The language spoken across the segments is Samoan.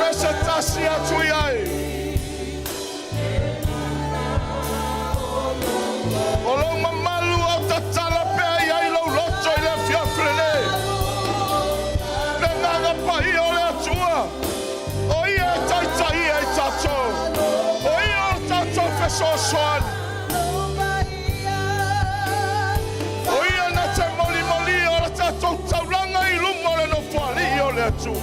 Le se tasi atu i ai. O lou mamalu au tatala pea i ai lou loto i le afiafi lenei. Le agaga paia o le Atua, o ia e taitaia i tatou. O ia o le tatou fesoasoani. O ia na te molimolia o le tatou taulaga i luma o le nofoalii o le Atua.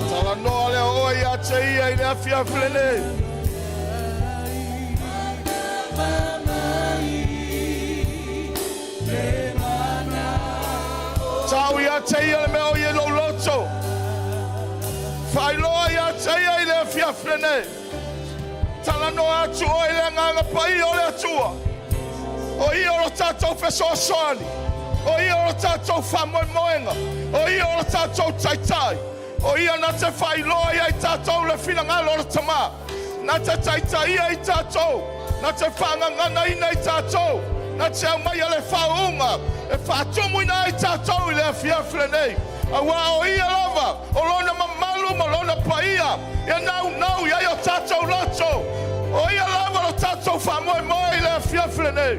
Talanoa lea oe ia te ia i le afiafi lenei. Tau ia te ia le mea o i lou loto. Faailoa ia te ia i le afiafi lenei. Talanoa atu oe i le agaga paia o le Atua. O ia o le tatou fesoasoani. O ia o le tatou faamoemoega. O ia o le tatou taitai. O ia na te faailoa ia i tatou le finagalo o le Tama. Na te taitaia i tatou. Na te faagaganaina i tatou. Na te aumaia le faauuga e faatumuina ai tatou i le afiafi lenei. Auā o ia lava o lona mamalu ma lona paia e naunau i ai o tatou loto. O ia lava lo tatou faamoemoe i le afiafi lenei.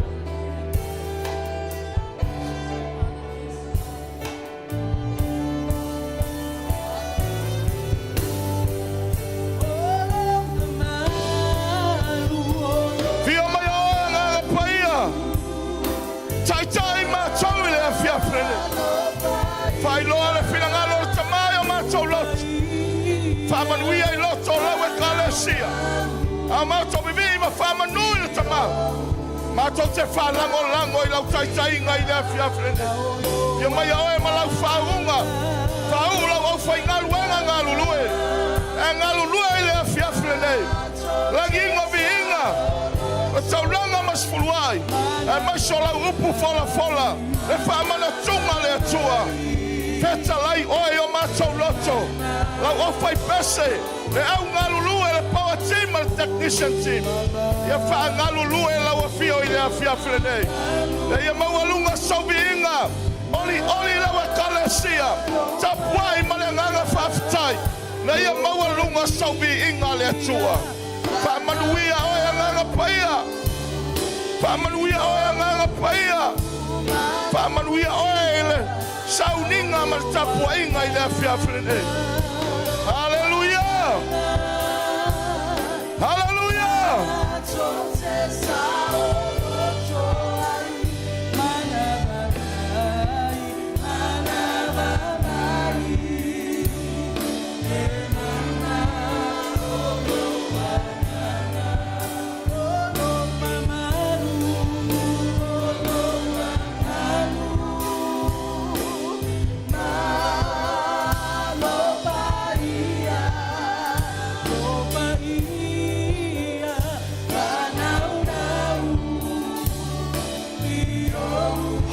Afio mai oe Agaga Paia, taitai matou i le afiafi lenei. Faailoa le finagalo o le Tama i o matou loto. Faamanuia i loto o lau Ekalesia. A matou vivii ma faamanu i le Tama. Matou te faalagolago i lau taitaiga i le afiafi lenei. Afio mai oe ma lau faauuga. Faauu lau aufaigaluega galulue. E galulue i le afiafi lenei. Lagiga viiga, o taulaga ma sefuluai, aemaise o lau upu folafola, le faamanatuga a le Atua. Fetalai oe i o matou loto, lau aufaipese, le au galulue, le power team ma le technician team. Ia faagalulue lau afio i le afiafi lenei. Ina ia maualuga sou viiga, olioli lau Ekalesia, tapuai ma le agaga faafetai. Ina ia maualuga sou viiga le Atua. Faamanuia oe Agaga Paia. Faamanuia oe Agaga Paia. Faamanuia oe i le sauniga ma le tapuaiga i le afiafi lenei. Haleluia! Haleluia!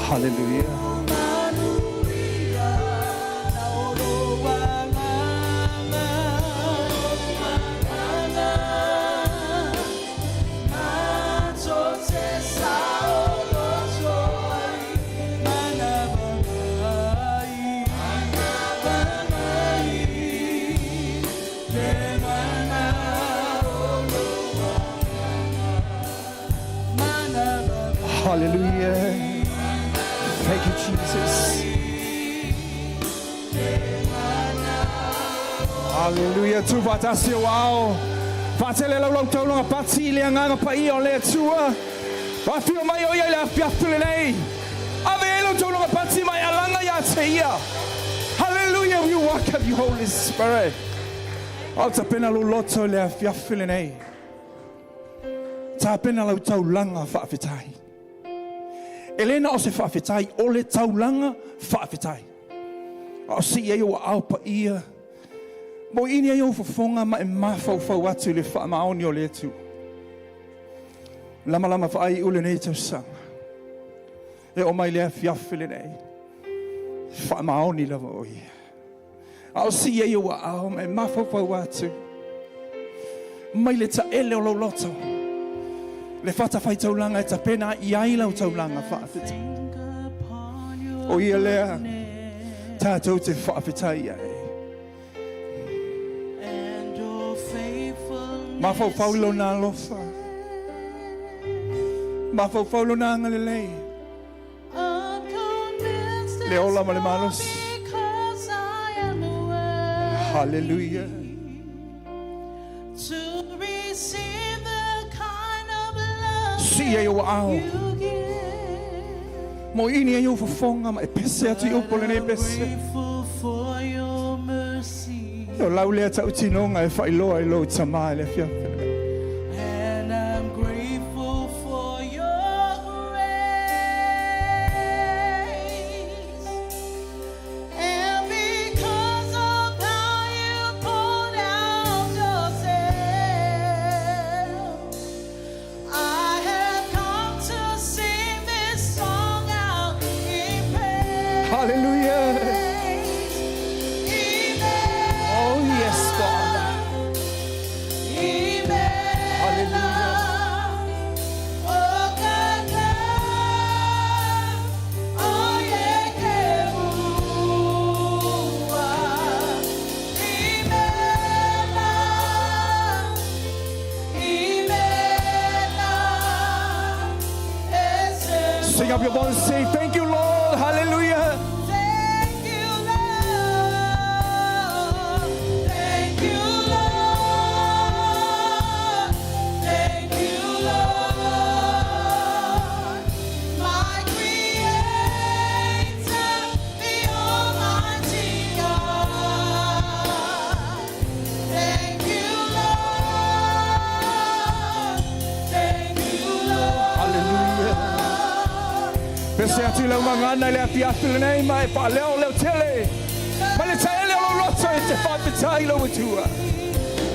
Hallelujah. Hallelujah. Thank you, Jesus. Hallelujah. Tu faatasi o ao. Faatele lau lau taulaga pati i le agaga paia o le Atua. Afio mai o ia i le afiafi lenei. Ave ai lau taulaga pati mai alaga ia te ia. Hallelujah. We welcome you, Holy Spirit. Ao tapena lou loto i le afiafi lenei. Tapena lau taulaga faafetai. E le na o se faafetai, o le taulaga faafetai. A o sii ai ou aao paia, moiini ai ou fofoga ma e mafaufau atu i le faamaoni o le Atua. Lamalama faaiu lenei tausaga. E oo mai le afiafi lenei. Faamaoni lava o ia. A o sii ai ou aao ma e mafaufau atu mai le taele o lou loto, le fatafaitaulaga e tapena i ai lau taulaga faafetai. O ia lea tatou te faafetai ai. Mafaufau i lona alofa, mafaufau i lona agalelei, le ola ma le malosi. Hallelujah. Sii ai ou aao. Mo ini ai ou fofoga ma e pese atu i upu o lenei pese. O lau lea tautinoga e faailoa i lou Tama i le afiafi lenei. And I'm grateful for your grace. And because of how you poured out yourself, I have come to sing this song out in praise. Hallelujah. Amen. Oh yes, Father. Amen. Hallelujah. Oh, God, oh, yeah, Amen. Amen. Sing up your voice, say thank you, Lord. Hallelujah. Thank you, Lord. Thank you, Lord. Thank you, Lord. My Creator, the Almighty God. Thank you, Lord. Thank you, Lord. Hallelujah. Pese atu i lau gagana i le afiafi lenei ma e faaleo leo tele. Ma le taele o lou loto e te faafetai i lou Atua.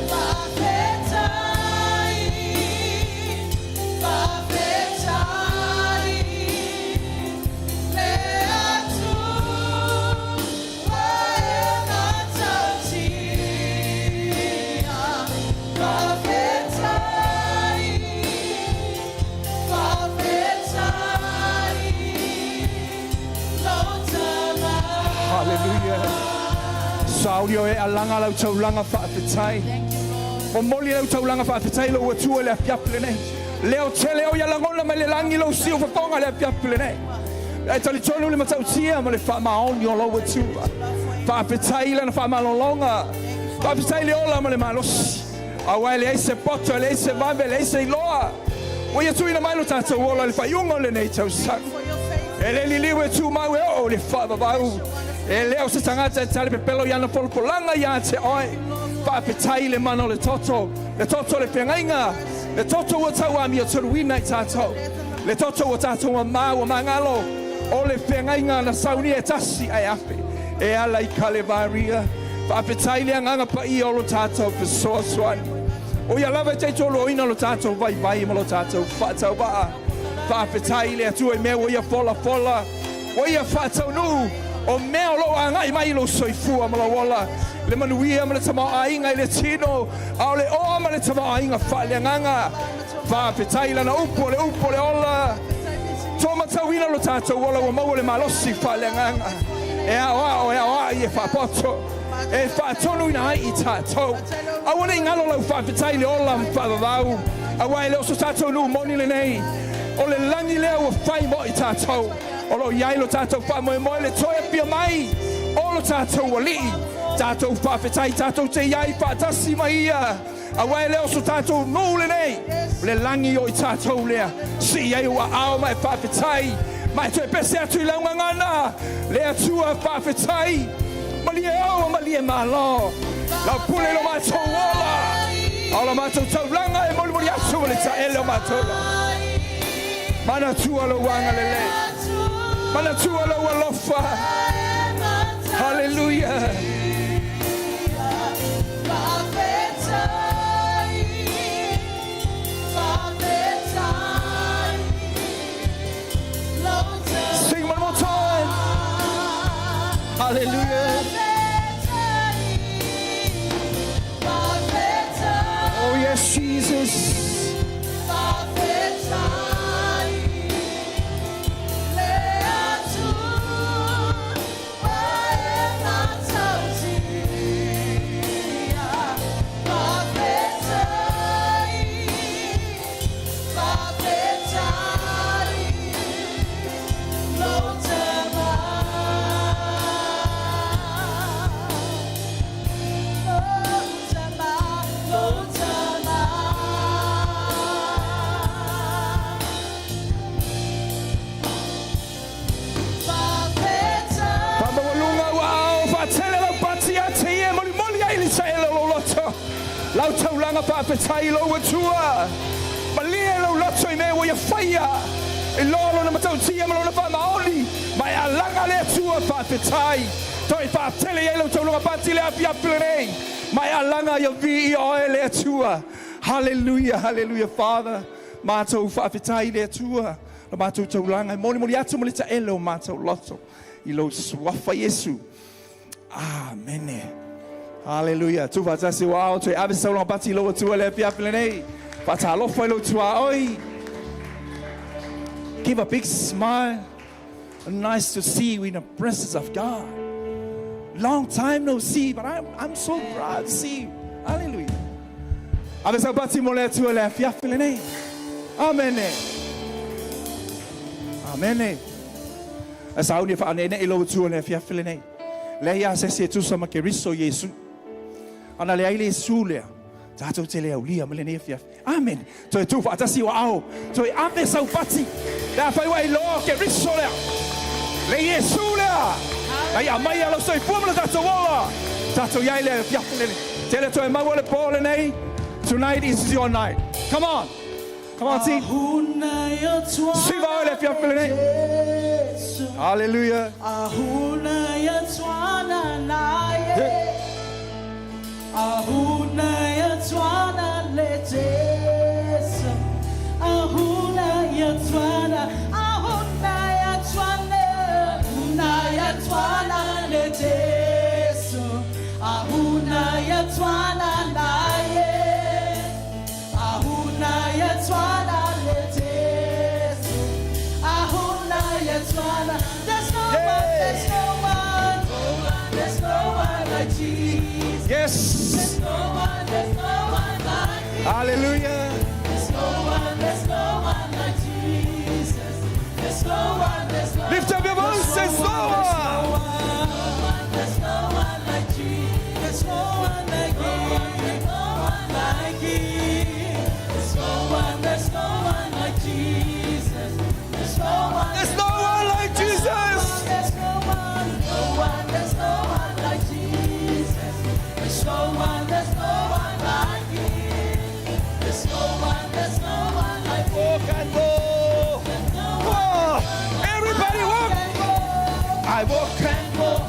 Faafetai, faafetai, le Atua e matautia. Faafetai, faafetai, lou Tama. Hallelujah. Saolio e alaga lau taulaga faafetai. Thank you, Lord. Momoli lau taulaga faafetai i lou Atua i le afiafi lenei. Leo tele o ia lagona mai le lagi lou siufofoga le afiafi lenei. E talitonu le matautia ma le faamaoni o lou Atua. Faafetai i lana faamalologa. Faafetai le ola ma le malosi. Aua e leai se poto, e leai se vave, e leai se iloa. Ua ia tuuina mai lo tatou ola i le faaiuga o lenei tausaga. For your faithfulness. E le liliu e tumau e oo i le faavavau. E le o se tagata e talepepelo i ana polopolaga ia te oe. Faafetai i le mana o le toto. Le toto o le feagaiga. Le toto ua tauamiotoluina i tatou. Le toto ua tatou mamā ua magalo. O le feagaiga na saunia e tasi ae afe. E ala i Kalevaria. Faafetai le agaga paia o lo tatou fesoasoani. O ia lava e taitoluaina lo tatou vaivai ma lo tatou faatauvaa. Faafetai i le Atua i mea ua ia folafola. Ua ia faataunuu o mea o loo agai mai i lou soifua ma lou ola. Le manuia ma le tamaoaiga i le tino, a o le oa ma le tamaoaiga faaleagaga. Faafetai i lana upu o le upu o le ola. Toa matauina lo tatou ola ua maua le malosi faaleagaga. E aoao, e aoai, e faapoto, e faatonuina ai i tatou. Aua ne i galo lau faafetai i le ola ma faavavau, aua e le o so tatou nuu moni lenei. O le lagi lea ua fai mo i tatou. O lo o i ai lo tatou faamoemoe le toe afio mai o lo tatou Alii. Tatou faafetai tatou te i ai faatasi ma ia. Aua e le o so tatou nuu lenei. O le lagi o i tatou lea. Sii ai ou aao ma e faafetai. Ma e toe pese atu i lau gagana. Le Atua faafetai. Malie oa malie malo. Lau pule i lo matou ola. A o la matou taulaga e molimoli atu ma le taele o matou la. Manatua lou agalelei. Manatua lou alofa. Hallelujah. Faafetai, faafetai. Hallelujah. Oh yes, Jesus. Faamaualuga ua ao faatele lau pati ia te ia e molimoli ai le taele o lou loto. Lau taulaga faafetai i lou Atua. Malie lou loto i mea ua ia faia. I loa lona matautia ma lona faamaoni, ma e alaga le Atua faafetai. Toe faatele i ai lau taulaga pati i le afiafi lenei, ma e alaga ia viia oe le Atua. Haleluia, haleluia, Father. Matou faafetai i le Atua la matou taulaga e molimoli atu ma le taele o matou loto i lou suafa Iesu. Amene. Haleluia. Tuufaatasi ua ao toe ave se taulaga pati i lou Atua i le afiafi lenei. Faatalofa i lou tuaoi. Give a big smile. Nice to see you in the presence of God. Long time no see, but I'm so proud to see you. Hallelujah. Ave sau pati mo le Atua i le afiafi lenei. Amene. Amene. E sauni e faaneenee i lou Atua i le afiafi lenei. Leai lava se isi e tusa ma Keriso Iesu. Ana leai le Iesu lea, tatou te le aulia mai lenei afiafi. Amene. Toe tu faatasi o ao, toe ave sau pati. Le afai ua iloa Keriso lea. Le Iesu lea. Na ia aumaia lou soifua ma lo tatou ola. Tatou i ai le afiafi lenei. Tele toe maua le po lenei. Tonight is your night. Come on. Come on, team. Siva oe le afiafi lenei. Hallelujah. Hey. Yes. Hallelujah. Lift up your voice and slower. There's no one like Jesus. There's no one, no one, there's no one like Jesus. There's no one, there's no one like him. There's no one, there's no one like him. Walk and walk. No Oh, everybody walk. I walk and and walk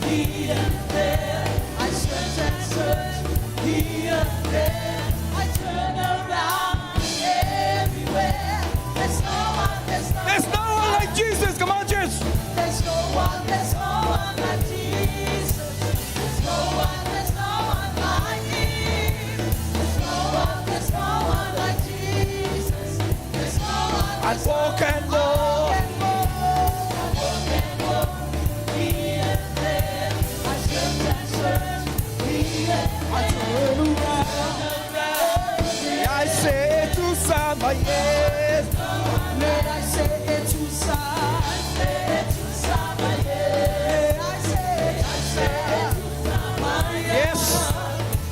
here and there. I search and search here and there. I turn around everywhere. There's no one, there's no There's no one like Jesus. Come on, church. There's no one, there's no one like Jesus. There's no one, there's no one like him. There's no one, there's no one like Jesus. There's no one, I there's no walk and I walk. walk and walk, I walk and walk here and there. I search and search here and I turn around. there. I say to somebody, yes. I say it to I say, I say it to Yes.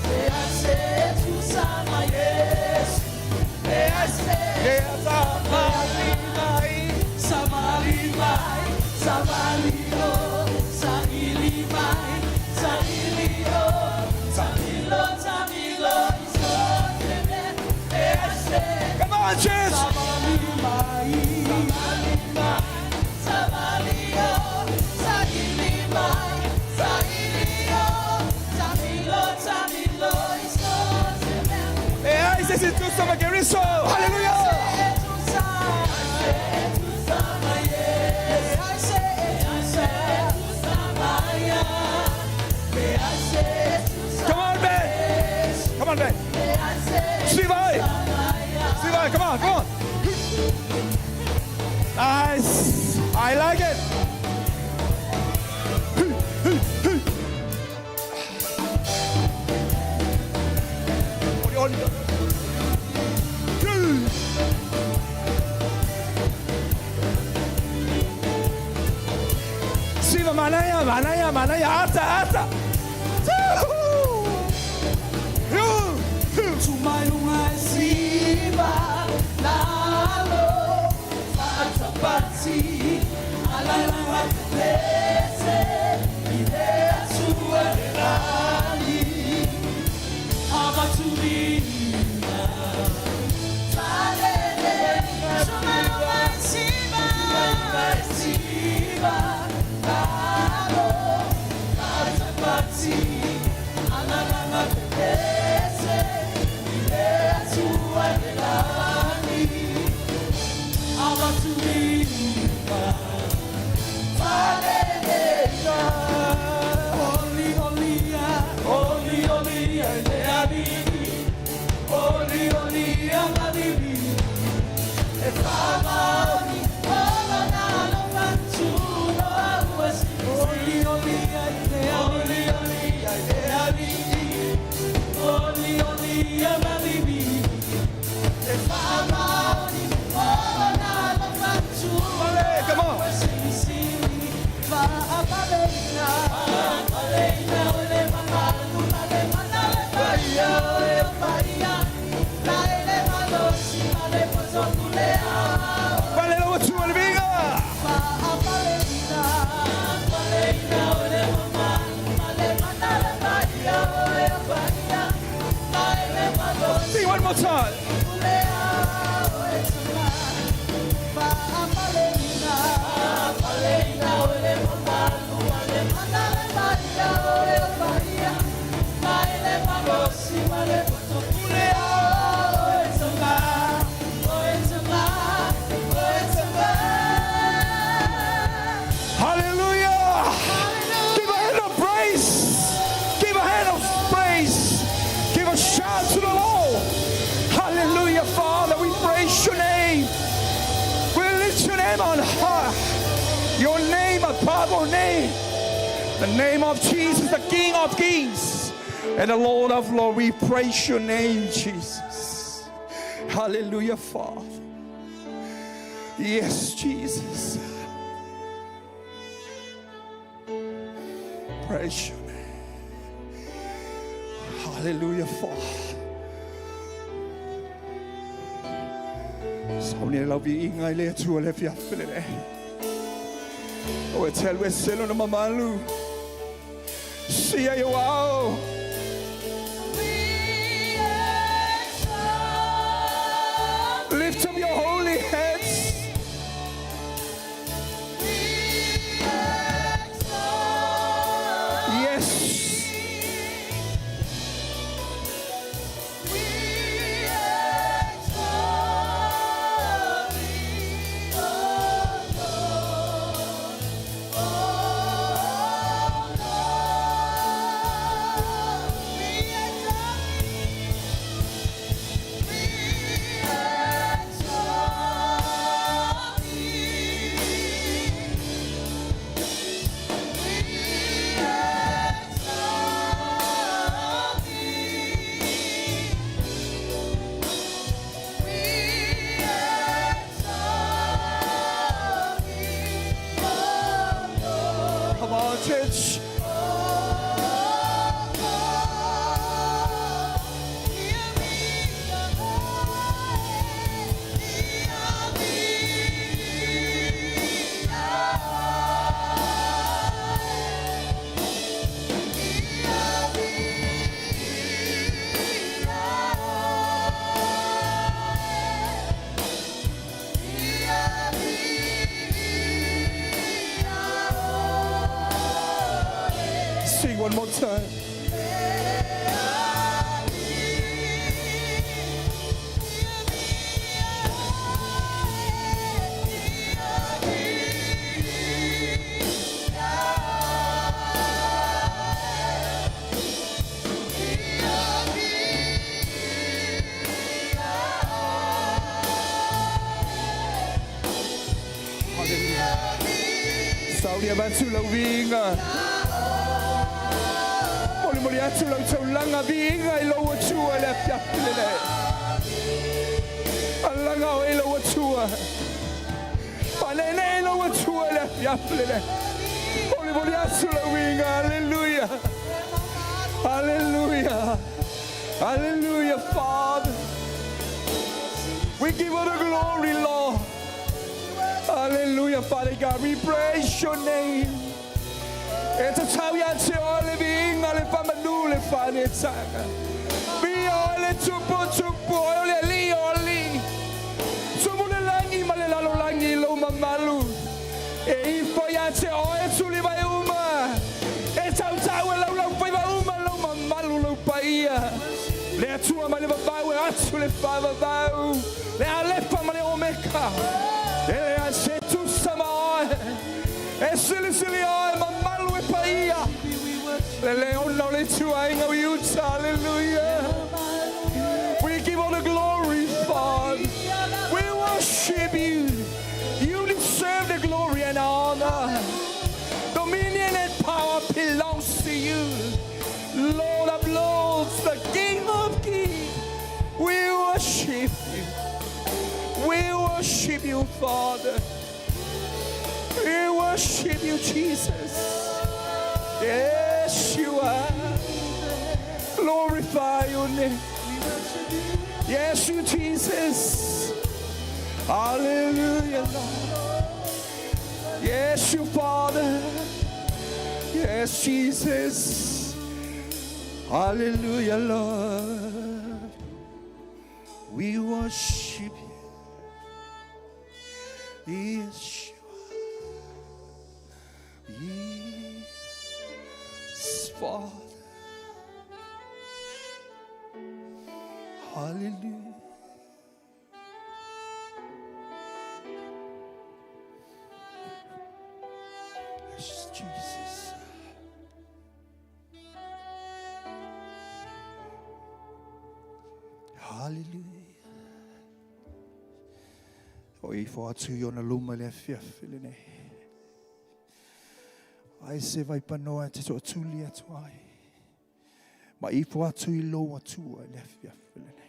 I say to yes. I say Yes, Samalimai, Samalio, Sailimai, Sailio, Samilo, Samilo, I say Come on, church. Samalimai, Samalimai, Samalio, Sailimai, Sailio, Samilo, Samilo, E ai se se tu sama Keriso. Hallelujah. Nice. I like it. Oli, oli. Two. Siva manaia, manaia, manaia, ata, ata. Two. Two. Tumailunga e siva lalo faatapati alalanga pese ile atua lelani abatulina falele tumailunga e siva siva lalo faatapati alalanga pese ile atua lelani abatulina falele oli oli oli oli le alii oli oli alii e famaoni ola na lo oli oli le oli oli le alii oli oli alii e famaoni ola na lo Vale, come on. Vale, lo atua le viga. Sing one more time. Hallelujah. Give a hand of praise. Give a hand of praise. Give a shout to the Lord. Hallelujah, Father. We praise your name. We lift your name on high. Your name above all name. The name of Jesus, the King of kings and the Lord of lords. We praise your name, Jesus. Hallelujah, Father. Yes, Jesus. Praise your name. Hallelujah, Father. Sauni le lau viiga i le Atua le afiafi lenei. O e telu e selo na mamalu. Sia i o ao. We exalt Lift up your holy heads. We exalt Yes. We exalt thee, O Lord, O Lord. We exalt thee. We exalt thee. We exalt thee. We exalt thee, O Lord. Come on, church. O Lord. Ia viiga oe, ia viiga oe. Ia viiga oe. Ia viiga oe. Sing one more time. Le alii, ia viiga oe, ia viiga oe. Ia viiga oe. Sauli avatu lau viiga. Molimoli atu lau taulaga viiga i lou Atua i le afiafi lenei. Alaga oe i lou Atua. Faaneenee i lou Atua i le afiafi lenei. Molimoli atu lau viiga. Aleluia. Aleluia. Hallelujah, Father. We give all the glory, Lord. Hallelujah, Father God. We praise your name. E tatau ia te oe le viiga, le faamanu, le faaneetaga. Viia oe le Tupu o tupu, oe o le Alii o alii. Tumu le lagi ma le lalolagi i lou mamalu. E ifo ia te oe tulivae uma. E tautau e laulaufaiva uma lou mamalu, lou paia. Le Atua mai le vavau e atu le faavavau. Le Alefa ma le Omeka. E leai se tusa ma oe. E silisili oe mamalu e paia. Le Leona o le Ituaiga o Iuta. Hallelujah. We give all the glory, Father. We worship you. You deserve the glory and honor. Dominion and power belongs to you. Lord of lords, the King of kings. We worship you. We worship you, Father. We worship you, Jesus. Yes, you are. Glorify your name. Yes, you, Jesus. Hallelujah, Lord. Yes, you, Father. Yes, Jesus. Hallelujah, Lord. We worship you. Yes, you are. Yes, Father. Hallelujah. Yes, Jesus. Hallelujah. O ifo atu i ona luma le afiafi lenei. Ai se vaipanoa e te toatuli atu ai. Ma ifo atu i lou Atua i le afiafi lenei.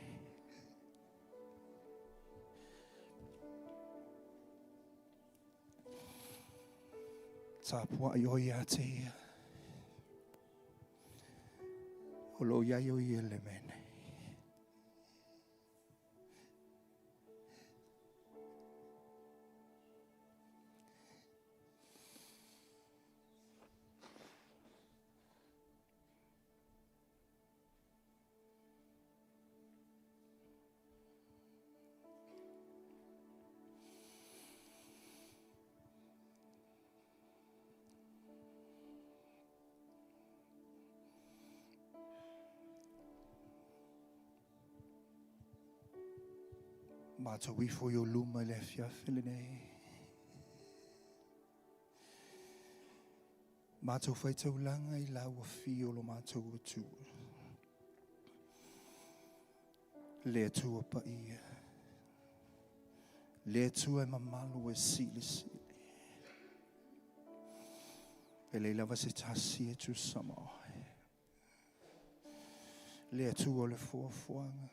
Tapuai oe ia te ia. O lo o iai o ia le mea nei. Matou ifo i ou luma i le afiafi lenei. Matou faitaulaga i lau afio lo matou Atua. Le Atua paia. Le Atua e mamalu e silisili. E leai lava se tasi e tusa ma oe. Le Atua o le foafoaga.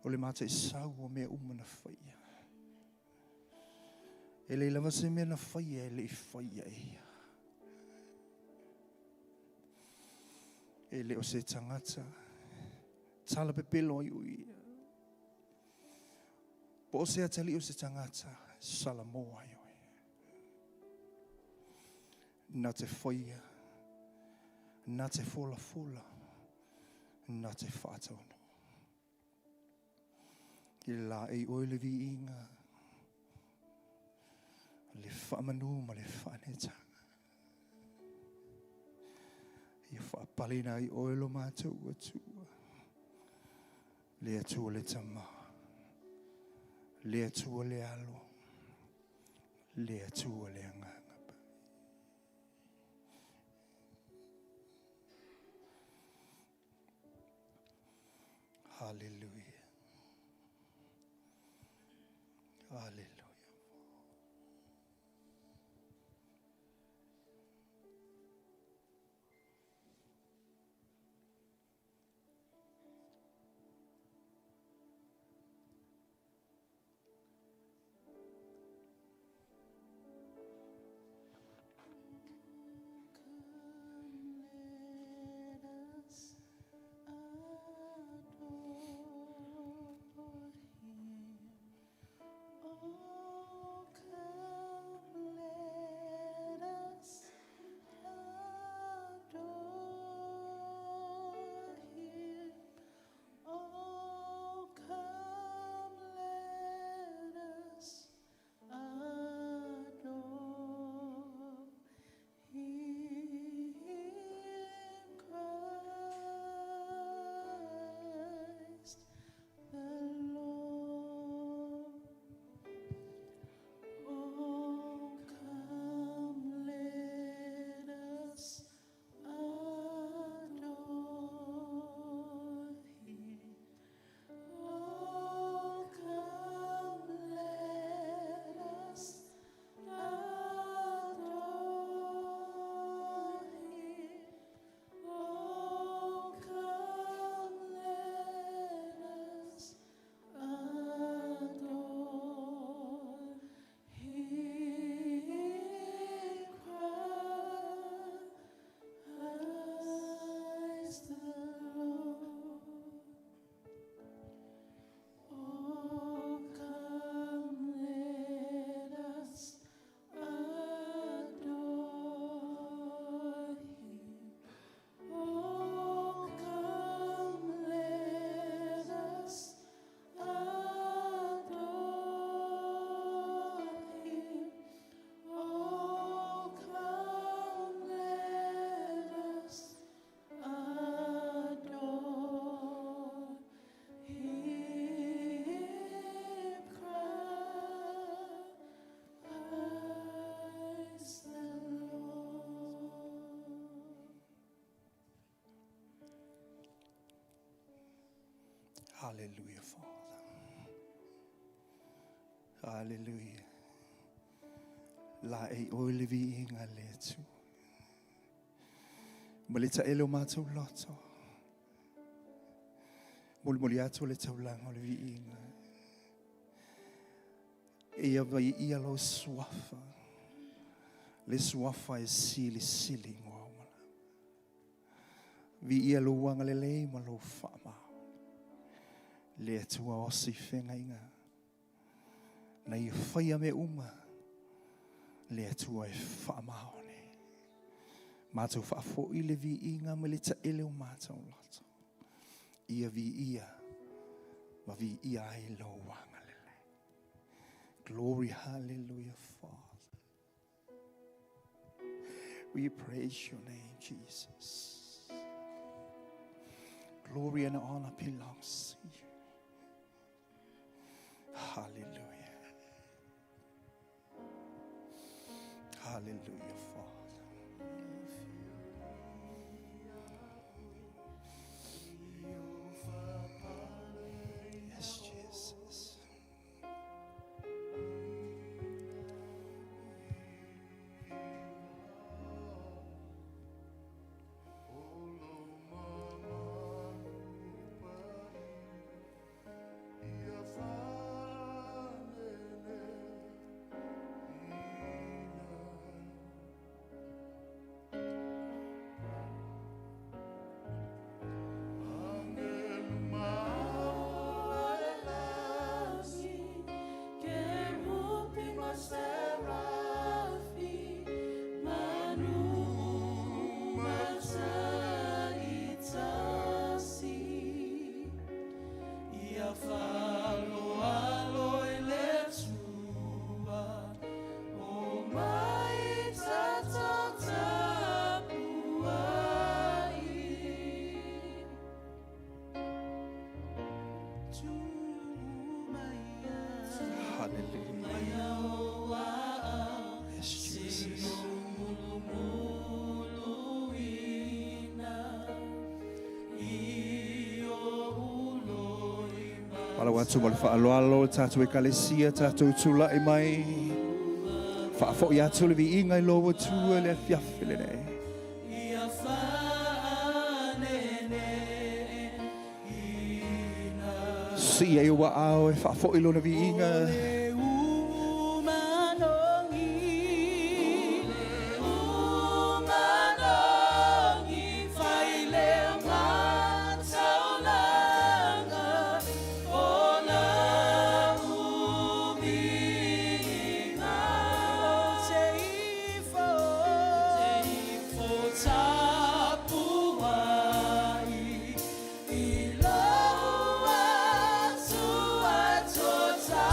O le mataisau o mea uma na faia. E leai lava se mea na faia e le i faia e ia. E le o se tagata tala pepelo ai o ia. Po o se atalii o se tagata salamo ai o ia. Na te faia, na te folafola, na te faataunuu. I le laei oe le viiga, le faamanu ma le faaneetaga. Ia faapaleina ai oe lo matou Atua, le Atua le Tama, le Atua le Alo, le Atua le Agaga. Hallelujah. Hallelujah. Hallelujah, Father. Hallelujah. Laei oe le viiga le Atua. Ma le taele o matou loto. Molimoli atu le taulaga o le viiga. Ia viia lou suafa. Le suafa e silisili igoa uma lava. Viia lou agalelei ma lou faamaoni. Le Atua osi feagaiga. Na ia faia mea uma. Le Atua e faamaoni. Matou faafoi le viiga ma le taele o matou loto. Ia viia ma viia ai lou agalelei. Glory, hallelujah, Father. We praise your name, Jesus. Glory and honor belongs to you. Hallelujah. Hallelujah, Father. Yes, Jesus. Hallelujah. Yes, Jesus. Faatalofa atu ma le faaaloalo le tatou ekalesia, tatou tulai mai. Faafoi atu le viiga i lou Atua le afiafi lenei. Sii ai ou aao e faafoi lona viiga.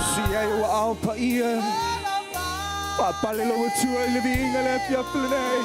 Sii ai ou aao paia. Faapale lou Atua i le viiga le afiafi lenei.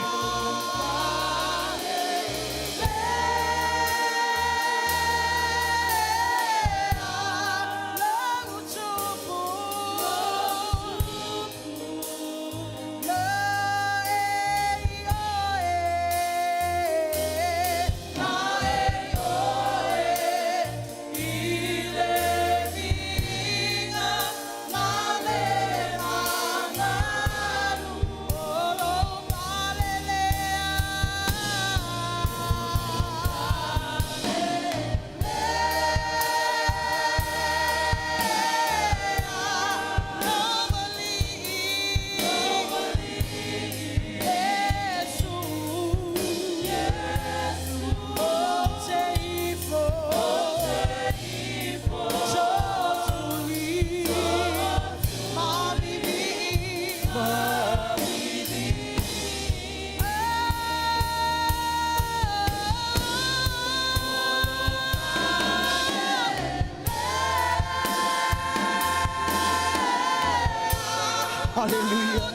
Hallelujah.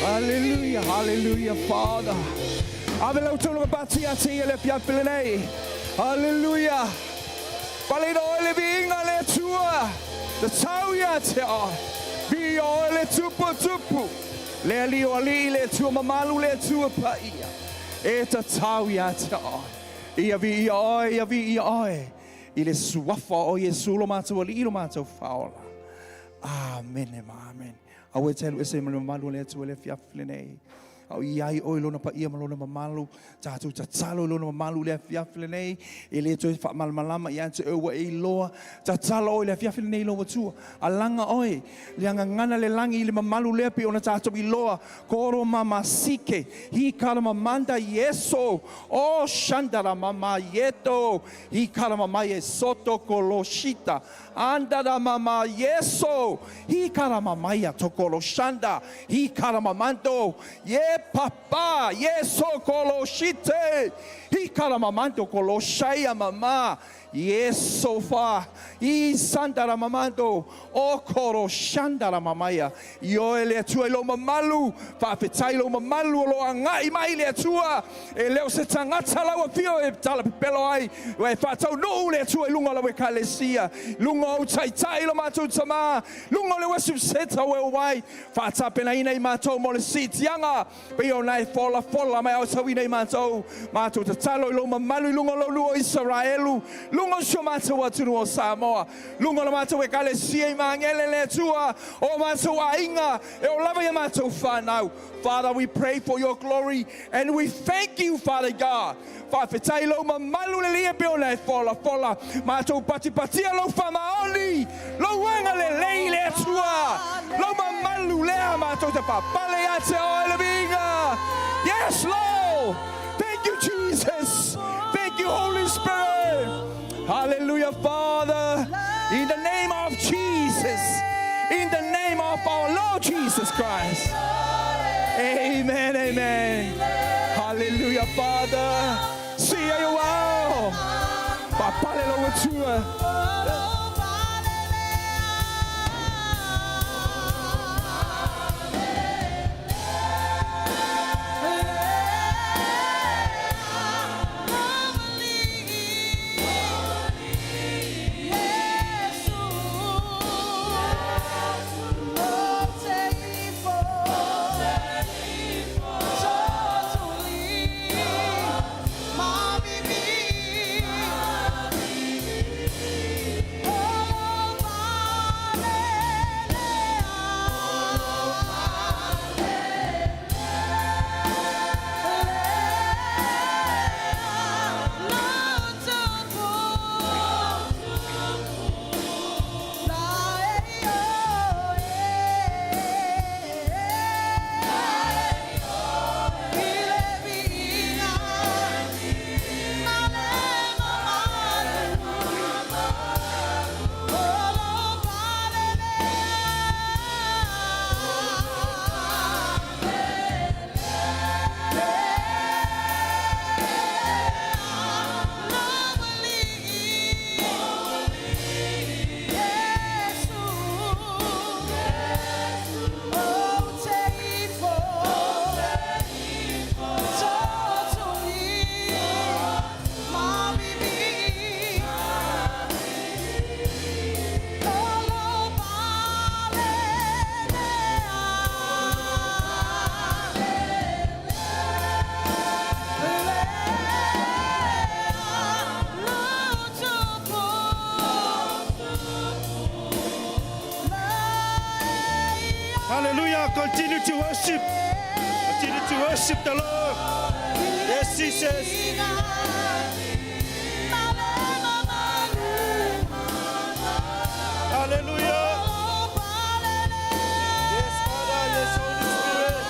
Hallelujah, hallelujah, Father. Ave la outou pati ia te ia le afiafi lenei. Hallelujah. Paleina oe le viiga le Atua. Tatau ia te oe. Viia oe le Tupu o tupu. Le Alii o alii, le Atua mamalu, le Atua paia. E tatau ia te oe. Ia viia oe, ia viia oe. I le suafa o Iesu lo matou Alii lo matou Faaola. Amene ma amene. Aua e te alu ese ma le mamalu o le Atua i le afiafi lenei. A o i ai oe i lona paia ma lona mamalu, tatou tatalo i lona mamalu i le afiafi lenei, e le toe faamalamalama ia te oe ua e iloa. Tatalo oe i le afiafi lenei i lou Atua. Alaga oe, le agagana le lagi i le mamalu lea pei ona tatou iloa, koro mama sike, hi kara mamanda ieso, o shandara mama ieto, hi kara mama ie soto kolo shita, Andara mama yeso hi karamamaia tokolo shanda hi karamamando ye papa yeso kolo shite hi karamamando kolo shaya mama yeso fa i sandara mamando o koro shandara mamaia Ioe le Atua i lou mamalu, faafetai i lou mamalu o lo o agai mai le Atua, e le o se tagata lau afio e talapepelo ai, e faataunuu le Atua i luga o lau Ekalesia, i luga o ou taitai lo matou tama, i luga o le worship center ua e oo ai, faatapenaina i matou mo le siitiaga, pei ona e folafola mai aotauina i matou, matou tatalo i lou mamalu i luga o lou nuu o Isaraelu, luga o si o matou atunuu o Samoa. Luga o la matou Ekalesia i Magele le Atua, o matou aiga, e oo lava ia matou fanau. Father, we pray for your glory and we thank you, Father God. Faafetai lou mamalu lelia pei ona e folafola. Matou patipatia lou faamaoni, lou agalelei le Atua, lou mamalu lea matou te papale ia te oe le viiga. Yes, Lord. Thank you, Jesus. Thank you, Holy Spirit. Hallelujah, Father. In the name of Jesus. In the name of our Lord Jesus Christ. Amen, amen. Hallelujah, Father. See you all. Papale lou Atua. Hallelujah. Continue to worship. Continue to worship the Lord. Yes, Jesus. Hallelujah. Yes, Father. Yes, Holy Spirit.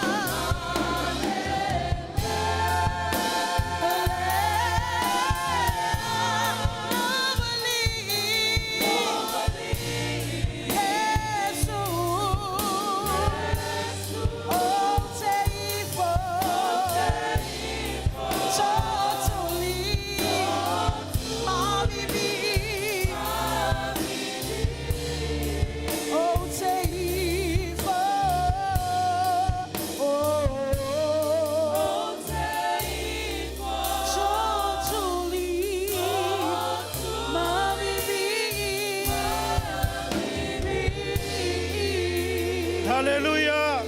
Haleluia!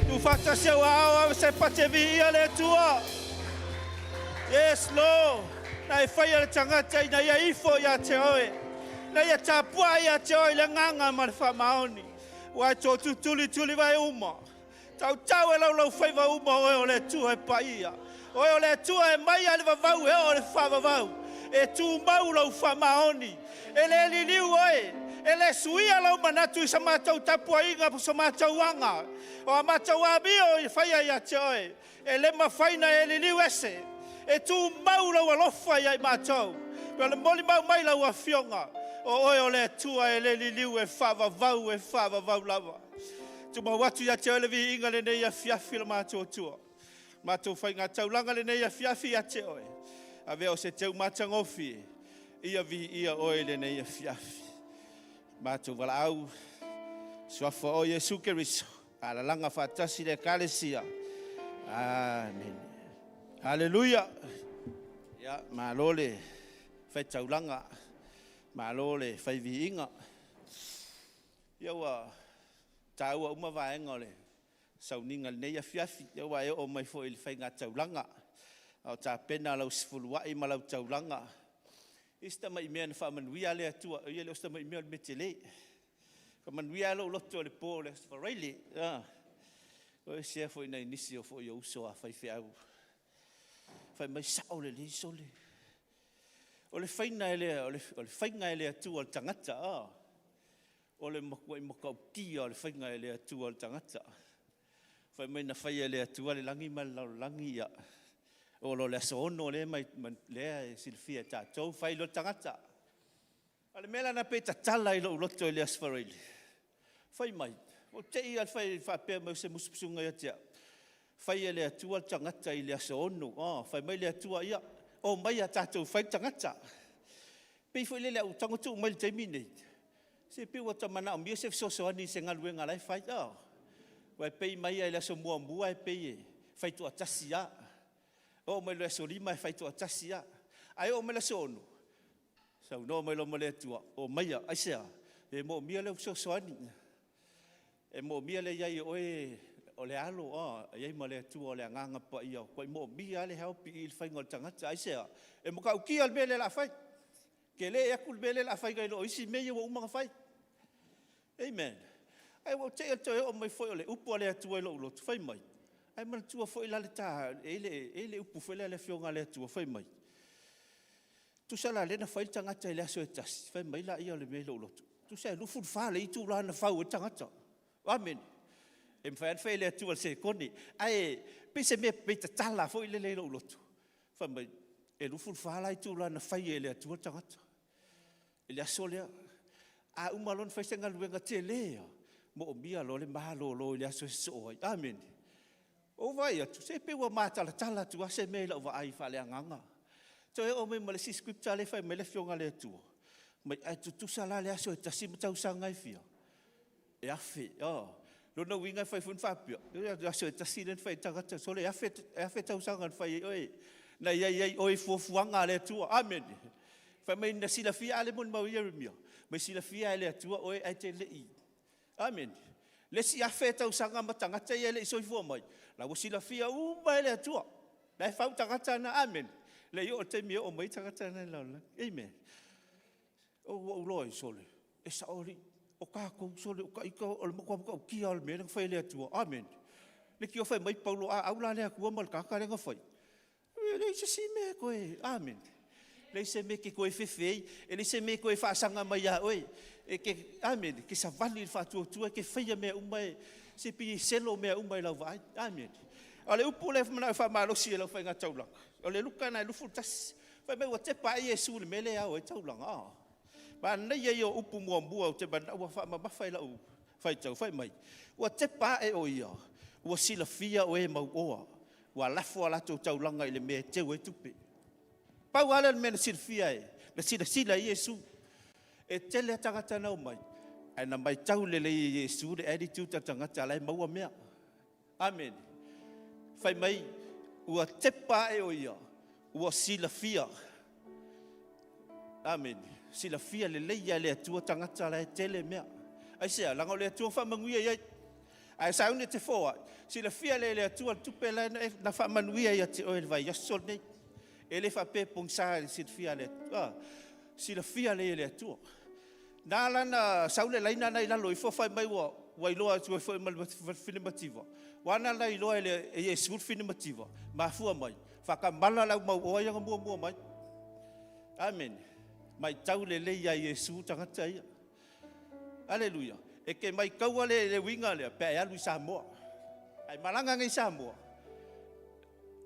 Tuufaatasi ou aao ave se pati e viia le Atua. Yes, Lord. Na e faia le tagata ina ia ifo ia te oe. Na ia tapuai ia te oe i le agaga ma le faamaoni. Ua e toatutulituli vai uma. Tautau e laulaufaiva uma oe o le Atua e paia. Oe o le Atua e mai lava i le vavau e oo i le faavavau. E tumau lou faamaoni. E le liliu oe, e le suia lou manatu i sa matou tapuaiga po so matou aga. O a matou amio e faia ia te oe, e le mafai na e liliu ese. E tumau lou alofa ia i matou. Pei o le molimau mai lau Afioga, o oe o le Atua e le liliu, e faavavau, e faavavau lava. Tumau atu ia te oe le viiga lenei afiafi lo matou Atua. Matou faiga taulaga lenei afiafi ia te oe. Avea o se teu matagofie, ia viia oe i lenei afiafi. Matou valaau, suafa o Iesu Keriso, alalaga faatasi le Ekalesia. Amene. Haleluia. Ia, malo le faitaulaga, malo le faiviiga. Ia ua taua uma vaega o le sauniga i lenei afiafi, ia ua e oo mai foi i le faigataulaga, a o tapena lau sefuluai ma lau taulaga. I si tamai mea na faamanuia le Atua, ia e le o se tamai mea o le mea tele. Faamanuia lava lou loto i le po o le Aso Faraile. O sea foi nai nisi o foi o uso a faifeau, fai mai, sao lelei sole. O le faiga e le Atua o le tagata, o le matuai matautia o le faiga e le Atua o le tagata. Fai mai na faia e le Atua le lagi ma le lalolagi, ia, oo loa i le aso 6 lea, lea e silafia e tatou, fai loa le tagata. A o le mea la lena pei e tatala i lou loto i le Aso Faraile, fai mai, ua te i lava le faapea mai o se musumusuga ia te au, fai e le Atua le tagata i le aso 6. Fai mai le Atua, ia, omaia tatou fai le tagata. Pei foi lele a ou tago tuu mai i le taimi lenei, se pei ua ta manaomia se fesoasoani i se galuega o la e fai. Aua e pei mai lava i le aso muamua e pei e fai toatasi lava. Oo mai i le aso 5 e fai toatasi lava. Ae oo mai i le aso 6, saunoa mai loa ma le Atua, omaia. Aisea? E moomia lou fesoasoani. E moomia le i ai o oe o le Alo, e i ai ma le Atua o le Agaga Paia, ua matuai moomia lava le help i i le faiga o le tagata. Aisea? E matautia le mea lea o le a fai. Tele atu le mea lea o le a fai nai lo isi mea ia ua uma ona fai. Amen. Ae ua ou te i i le toe oo mai foi o le upu a le Atua i lou loto, fai mai, ae manatua foi la le ta, e i ai le upu foi lea a le Afioga a le Atua, fai mai, tusa la o lea na fai le tagata i le aso e tasi, fai mai lea o le mea i lou loto, tusa e 24 le itula na fau ai le tagata. Amene. E mafai lava ona fai e le Atua i le sekone, ae pei se mea pei tatala foi lele i lou loto, fai mai, e 24 la itula na fai ai e le Atua le tagata i le aso lea. A uma loa ona fai se galuega tele lava, moomia loa le malolo i le aso e sosoo ai. Amene. Ou vaai atu, se pei ua matalatala atu lava se mea i lau vaai faaleagaga. Toe oo mai ma le isi scripture lea e fai mai le Afioga a le Atua, fai mai, ae tutusa la le aso e tasi ma tausaga e fia? E 1000. O lona uiga e fai foi ona faapea, o le aso e tasi lea na fai ai le tagata, sole, e 1000 tausaga na fai ai oe, na i ai ai oe i fuafuaga a le Atua. Amene. Fai mai na silafia, a lea e molimau ai Ieremia, mai silafia lava e le Atua oe ae te le i. Amene. Le isi 1000 tausaga ma tagata ia e le i soifua mai, la ua silafia uma e le Atua. La e fau tagata na. Amene. Le i oo i le taimi e oo mai ai tagata na i le lalolagi. Amen. Ua ou iloa ai, sole, e sao alii, o tatou, sole, o ita, o le matua matautia lava o le mea lea na fai e le Atua. Amene. Leitioa fai mai Paulo, a au la le Atua ma le tagata lea na faia, e leai se isi mea e toe, amene. Leai se mea e te toe fefe ai, e leai se mea e toe faasaga mai ia oe. E te, amene, e te savali i le faatuatua e te faia mea uma, se pei e selo mea uma i lau vaai. Amene. A o le upu lea e manao e faamalosi e lau faigataulaga, o le Luka lena 21, fai mai ua tepa ae Iesu i le mea lea e ao ai le taulaga. Manaia ia o upu muamua ou te manao ua faamamafa i lau faitau, fai mai, ua tepa ae o ia, ua silafia o e mauoa, ua lafo a latou taulaga i le mea e teu ai tupe. Pau lava lea o le mea na silafia e, na silasila i ai Iesu. E tele lava tagata na omai, ae na matau lelei e Iesu le attitude a le tagata la e maua mea. Amene. Fai mai, ua tepa ae o ia, ua silafia. Amene. Silafia lelei lava e le Atua tagata la e tele mea. Aisea? Leaga o le Atua na faamanuia i ai. Ae sauni e te foai, silafia lea e le Atua le tupe la na faamanuia ia te oe i le vaiaso lenei. E le faapea e pogisa i le silafia a le Atua. Silafia lelei e le Atua. Na ala ona sau le laina lena i lalo ifo fai mai ua ua iloa atu ai foi ma le fine mativa. Ua ala la iloa e Iesu le fine mativa? Mafua mai, faatamala le au mauoa ia na muamua mai. Amene. Matau lelei ia Iesu tagata ia. Aleluia. E te maitaua le, le uiga lea pe a e alu i Samoa. A e malaga nei i Samoa,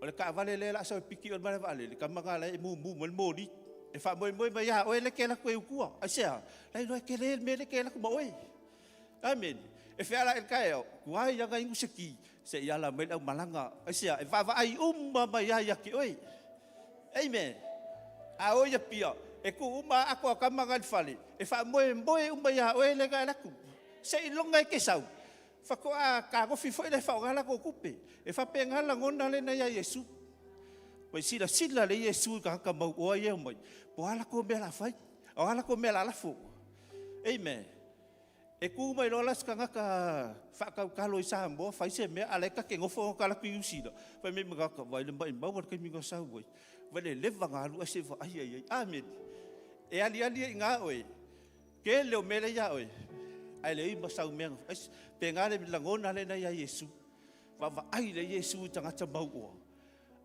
o le taavale lea o le a sau e piki oe i le malae vaalele, tama lena la e mumu mai le moli. E faamoemoe mai ia oe lea e te alu atu ai tua. Aisea? La e iloa e tele le mea lea e te alu atu ma oe. Amene. E fealai i le taeao, tuai lava ona inu se ti, se i ala mai le aumalaga. Aisea? E vaavaai uma mai lava ia te oe. Amen. A o i Apia, e tuu uma lava ato a tama na i le fale, e faamoemoe uma ia oe lea na e alu atu. Seiloga e te sau, faatoa tagofi foi lea e faaaoga latou tupe. E faapena le lagona lea na ia Iesu. Ua silasila lelei Iesu i tagata mauoa ia e omai, po o a latou mea o le a fai, o a latou mea o le a lafo. Amen. E tu mai loa la se tagata faatautalo i Samoa fai se mea, a o la e ta te nofo ta alu atu i Niu Sila, fai mai ma tagata, vaai le maimau o le taimi na sau ai, vaai le leva ona alu ae se i vaaia i ai. Amene. E aliali ai i ina oe, tele o mea la e ia oe, ae leai ma sau mea na fai. Pe na le lagona lea na ia Iesu. Vaavaai lelei Iesu i tagata mauoa.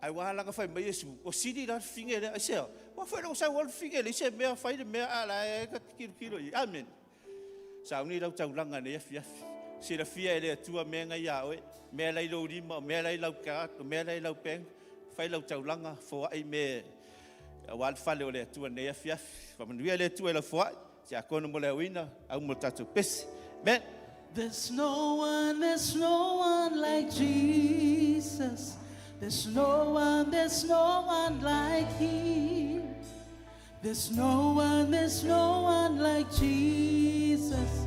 Ae ua ala ona fai mai Iesu, ua sili la le fafine lea. Aisea? Aua foi lea ua sau lava le fafine e leai se mea, fai le mea a o la e ta te tilotilo i ai. Amene. Sauni lau taulaga i lenei afiafi. Silafia e le Atua mea na ia oe, mea la i lou lima, o mea la i lau card, o mea la i lau bank. Fai lau taulaga, foai mea aua le fale o le Atua i lenei afiafi. Faamanuia le Atua i lau foai. Tiakono mo le aoina, au mo le tatou pese. Amen. There's no one, there's no one like Jesus. There's no one, there's no one like him. There's no one, there's no one like Jesus.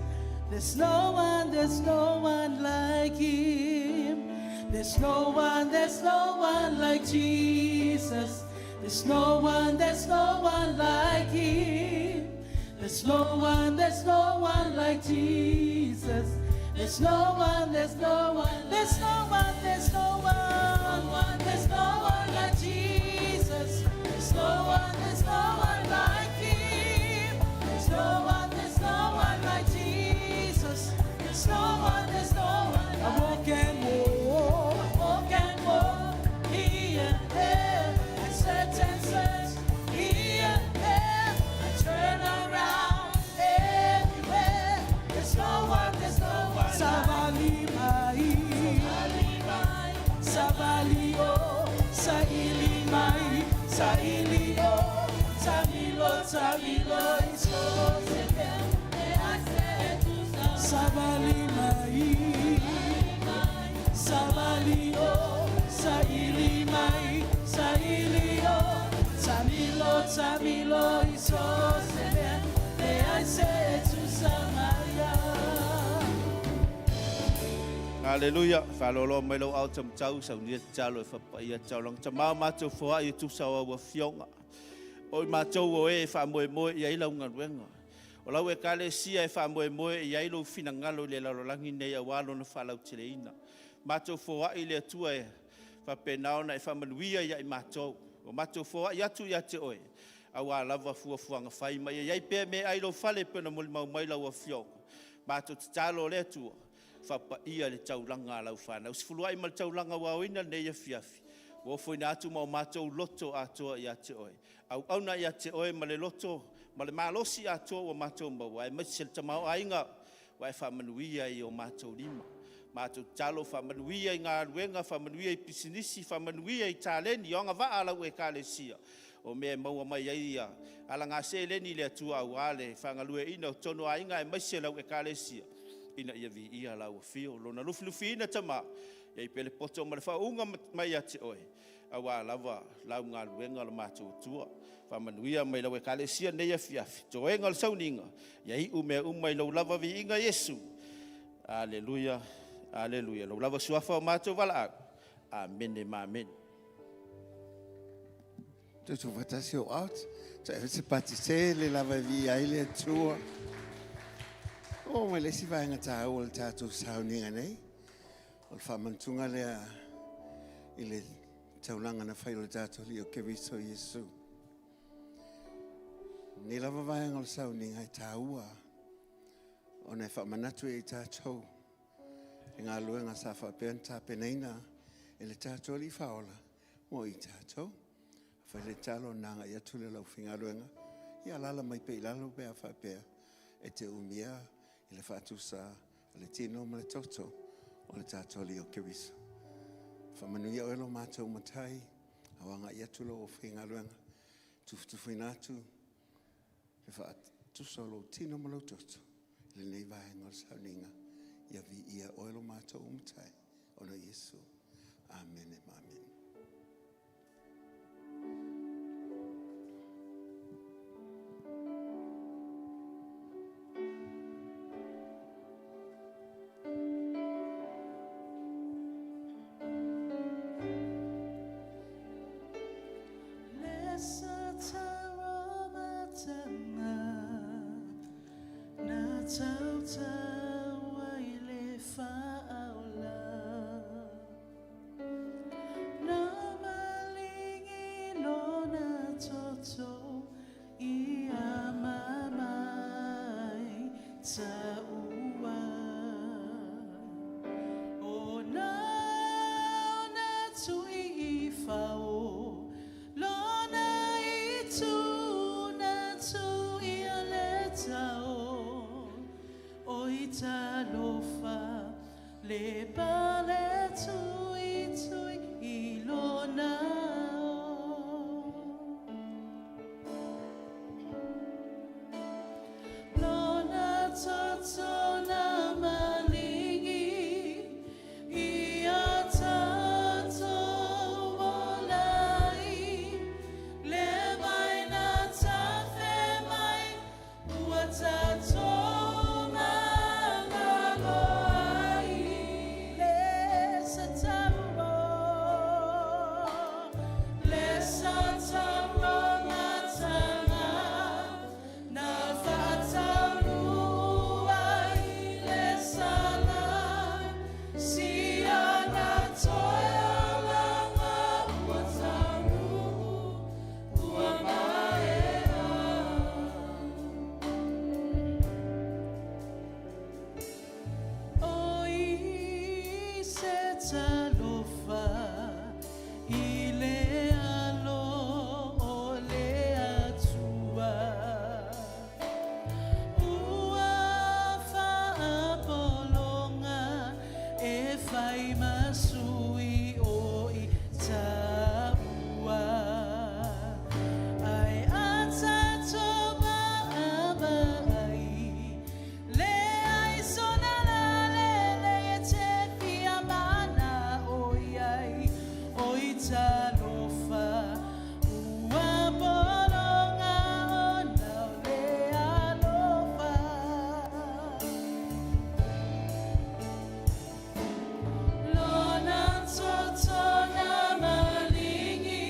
There's no one, there's no one like him. There's no one, there's no one like Jesus. There's no one, there's no one like him. There's no one, there's no one like Jesus. There's no one, there's no one, there's no one, there's no one, there's no one like Jesus. There's no one, there's no one like him. There's no one, there's no one like Jesus. There's no one, there's no one. I walk and walk. I walk and walk here and there. I search and search here and there. I turn around everywhere. There's no one, there's no one. Savali mai, savali o, saili mai, saili o, tamilo, tamilo iso. Savali mai, savali o, saili mai, saili o, tamilo, tamilo iso. Leai se tu samaria. Haleluia! Faaaloaloa mai lou ao taumatau, saunia tatalo e faapaia taulaga tama o matou foai e tusa o au afioga. O i matou o e e faamoemoe i ai lau galuega. O lau Ekalesia e faamoemoe i ai lou finagalo i le lalolagi nei aua lona faalauteleina. Matou foai le Atua e faapena ona e faamanuia ia i matou. Ua matou foai atu ia te oe, aua lava fuafuaga fai ma ia i ai pea meaai i lou fale e pei ona molimau mai lau Afioga. Matou tatalo le Atua, faapaia le taulaga a lau fanau. Sefuluai ma le taulaga ua aoina lenei afiafi, ua ofoina atu ma o matou loto atoa ia te oe. Auauna ia te oe ma le loto ma le malosi atoa ua matou maua, aemaise le tamaoaiga ua e faamanuia i o matou lima. Matou tatalo, faamanuia i galuega, faamanuia i pisinisi, faamanuia i taleni, o agavaa a lau Ekalesia, o mea e maua mai ai ia alagaseleni i le Atua aua le faagalueaiina o totonu o aiga aemaise lau Ekalesia, ina ia viia lau afio. Lona lufilufiina Tama, ia i pea le poto ma le faauuga mai ia te oe, aua lava lau galuega lo matou Atua. Faamanuia mai lau Ekalesia lenei afiafi, toega o le sauniga, ia iu mea uma i lou lava viiga Iesu. Aleluia, aleluia. Lou lava suafa o matou valaau. Amene ma amene. Tuutuufaatasi o out. Toe ave se pati tele lava e viia ai le Atua. Oo mai le isi vaega taua o le tatou sauniga nei, o le faamanatuga lea i le taulaga na fai o le tatou Alii o Keriso Iesu. Nei lava vaega o le sauniga e taua ona e faamanatu ai i tatou i galuega sa faapea ona tapenaina e le tatou Alii Faaola mo i tatou. Fai le tatalo na agai atu le lau faigaluega, ia alaala mai pea i lalo pe a faapea e te umia i le faatusa o le tino ma le toto o le tatou Alii o Keriso. Faamanuia oe lo matou Matai, au agai atu lau faigaluega, tufutufuina atu le faatusa o lou tino ma lou toto i lenei vaega o le sauniga. Ia viia oe lo matou Matai, ona Iesu. Amene ma amene. Na tautau ai le faaola, na maligi lona toto ia mamai taua. O na ona tui i fao, lona i tu na tu ia le tao. O i talofa le pale tui tui i lona o. Lona toto na maligi ia tatou olai, le vai na tafe mai ua tatou magalo ai. Le sa tauro, le sa tauro matanga, na faataunuu ai le sala, si ana toe alaga ua taunuu ua maea. O i se talofa i le alo o le Atua, ua faapologa e fai masui o i taua. Ai a tatou maamaai, le ai sona la le le e te fia mana o iai, o i talofa ua pologa ona o le alofa. Lona toto na maligi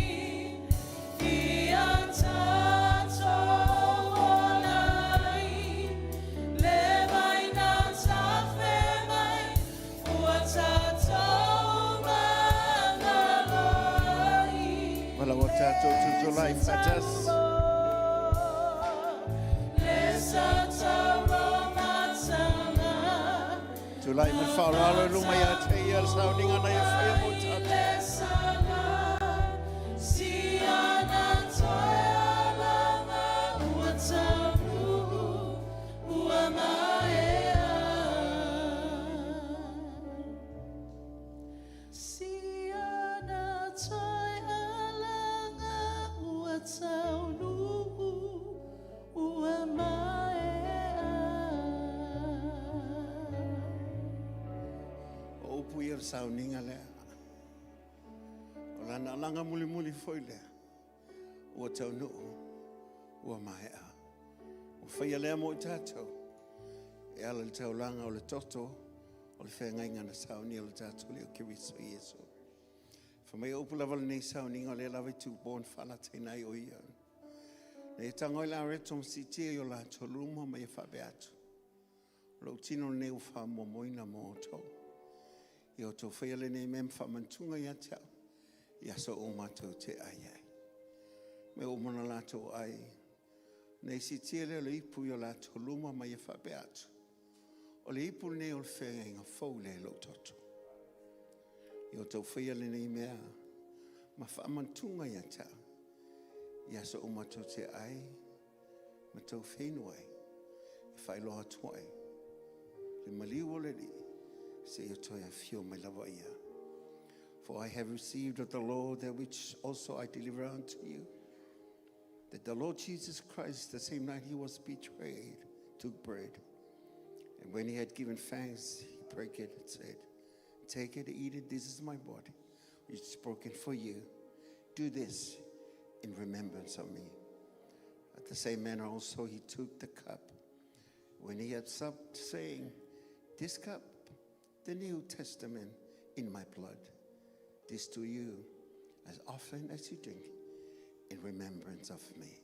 ia tatou olai, le vai na tafe mai ua tatou magalo ai. Wala o tatou tutulai faatasi. Le sa tauro matanga, Tulai ma le faaaloalo i luma ia te ia le sauniga na ia faia mo tatou. le sala, si ana toe alaga ua taunuu ua maea. Si ana toe alaga ua taunuu ua maea. O upu ia o le sauniga lea. O lana alaga mulimuli foi lea. Ua taunuu, ua maea. Ua faia lea mo i tatou. E ala i le taulaga o le toto o le feagaiga na saunia o le tatou Alii o Keriso Iesu. Fai mai o upu lava lenei sauniga o lea lava i tupo na faalataina ai o ia. Na ia tago ai le areto ma siitia i o latou luma ma ia faapea atu. O lou tino lenei ua faamuamuaina mo outou. Ia outou faia lenei mea ma faamanatuga ia te au, i aso uma tou te ai ai. Ma ua uma ona latou ai, ona ia siitia lea o le ipu i o latou luma ma ia faapea atu, O le ipu lenei o le feagaiga fou lea i lou toto. Ia outou faia lenei mea ma faamanatuga ia te au, i aso uma tou te ai ma tou feinu ai, e faailoa atu ai le maliu o le Alii seia toe afio mai lava ia. For I have received of the Lord that which also I deliver unto you, that the Lord Jesus Christ, the same night he was betrayed, took bread. And when he had given thanks, he broke it and said, Take it, eat it, this is my body, which is broken for you. Do this in remembrance of me. At the same manner also he took the cup when he had supped, saying, This cup, the New Testament in my blood. This do you as often as you drink in remembrance of me.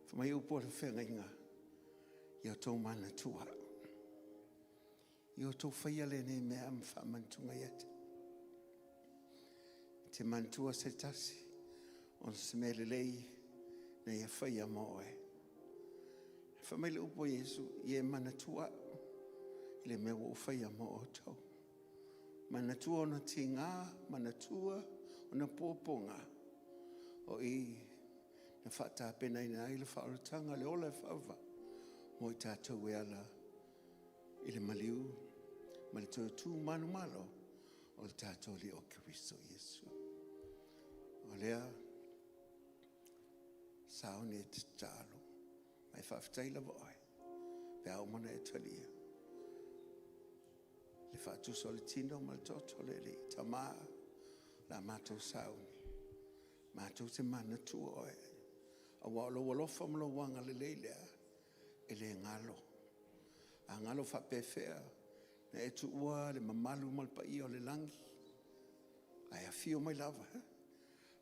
Fai mai upu o le feagaiga, ia outou manatua. Ia outou faia lenei mea ma faamanatuga ia te. E te manatua se tasi o se mea lelei na ia faia mo oe. Fai mai le upu a Iesu, ia e manatua au i le mea ua ou faia mo outou. Manatua ona tigā, manatua ona puapuaga, o i na faatapenaina ai le faaolataga, le ola e faavavau mo i tatou e ala i le maliu ma le toe tu manumalo o le tatou Alii o Keriso Iesu. O lea sauni e tatalo, ma e faafetai lava oe pe a uma ona e talia le faatusa o le tino ma le toto o le Alii. Tama, la matou sauni, matou te manatua oe, aua o lou alofa ma lou agalelei lea e le galo. A galo faapefea na e tuua le mamalu ma le paia o le lagi, ae afio mai lava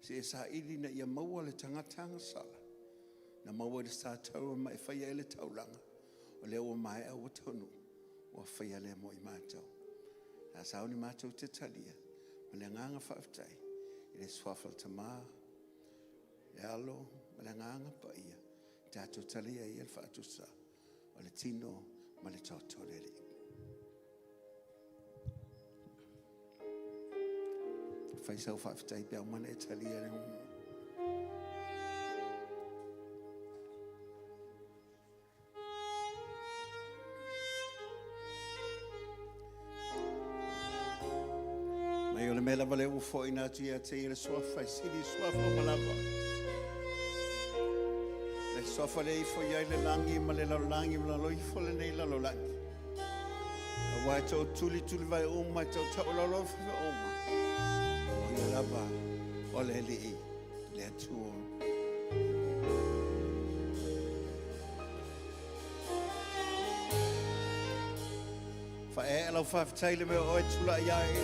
seia e saili ina ia maua le tagata agasala na maua i le SaTaura ma e faia ai le taulaga, o lea ua maea ua taunuu, ua faia lea mo i matou. A sauni matou te talia ma le agaga faafetai i le suafa o le Tama, le Alo ma le Agaga Paia, tatou talia ia le faatusa o le tino ma le toto o le Alii. Fai sau faafetai pe a uma ona e talia le Mai o le mea lava lea ua foaiina atu ia te ia le suafa e sili i suafa uma lava. Le suafa lea e ifo i ai le lagi ma le lalolagi ma lalo ifo o lenei lalolagi. Aua e tou tulitulivae uma, e tou taualolofa uma. O ia lava o le Alii, le Atua. Faaeaea lau faafetai i le mea o oe tulai ai.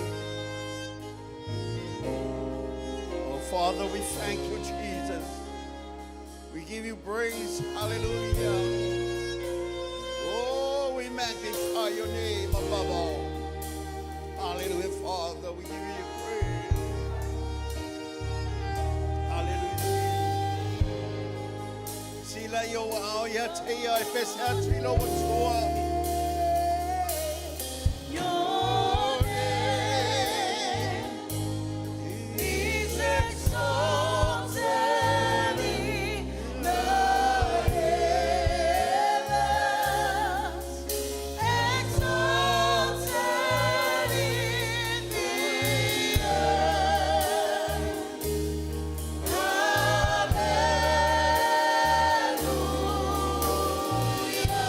Oh Father, we thank you, Jesus. We give you praise. Hallelujah. Oh, we magnify your name above all. Hallelujah, Father. We give you praise. Hallelujah. Sila i ou aao ia te ia e pese atu i lou Atua. Your name is exalted in the heavens, exalted in the earth. Hallelujah.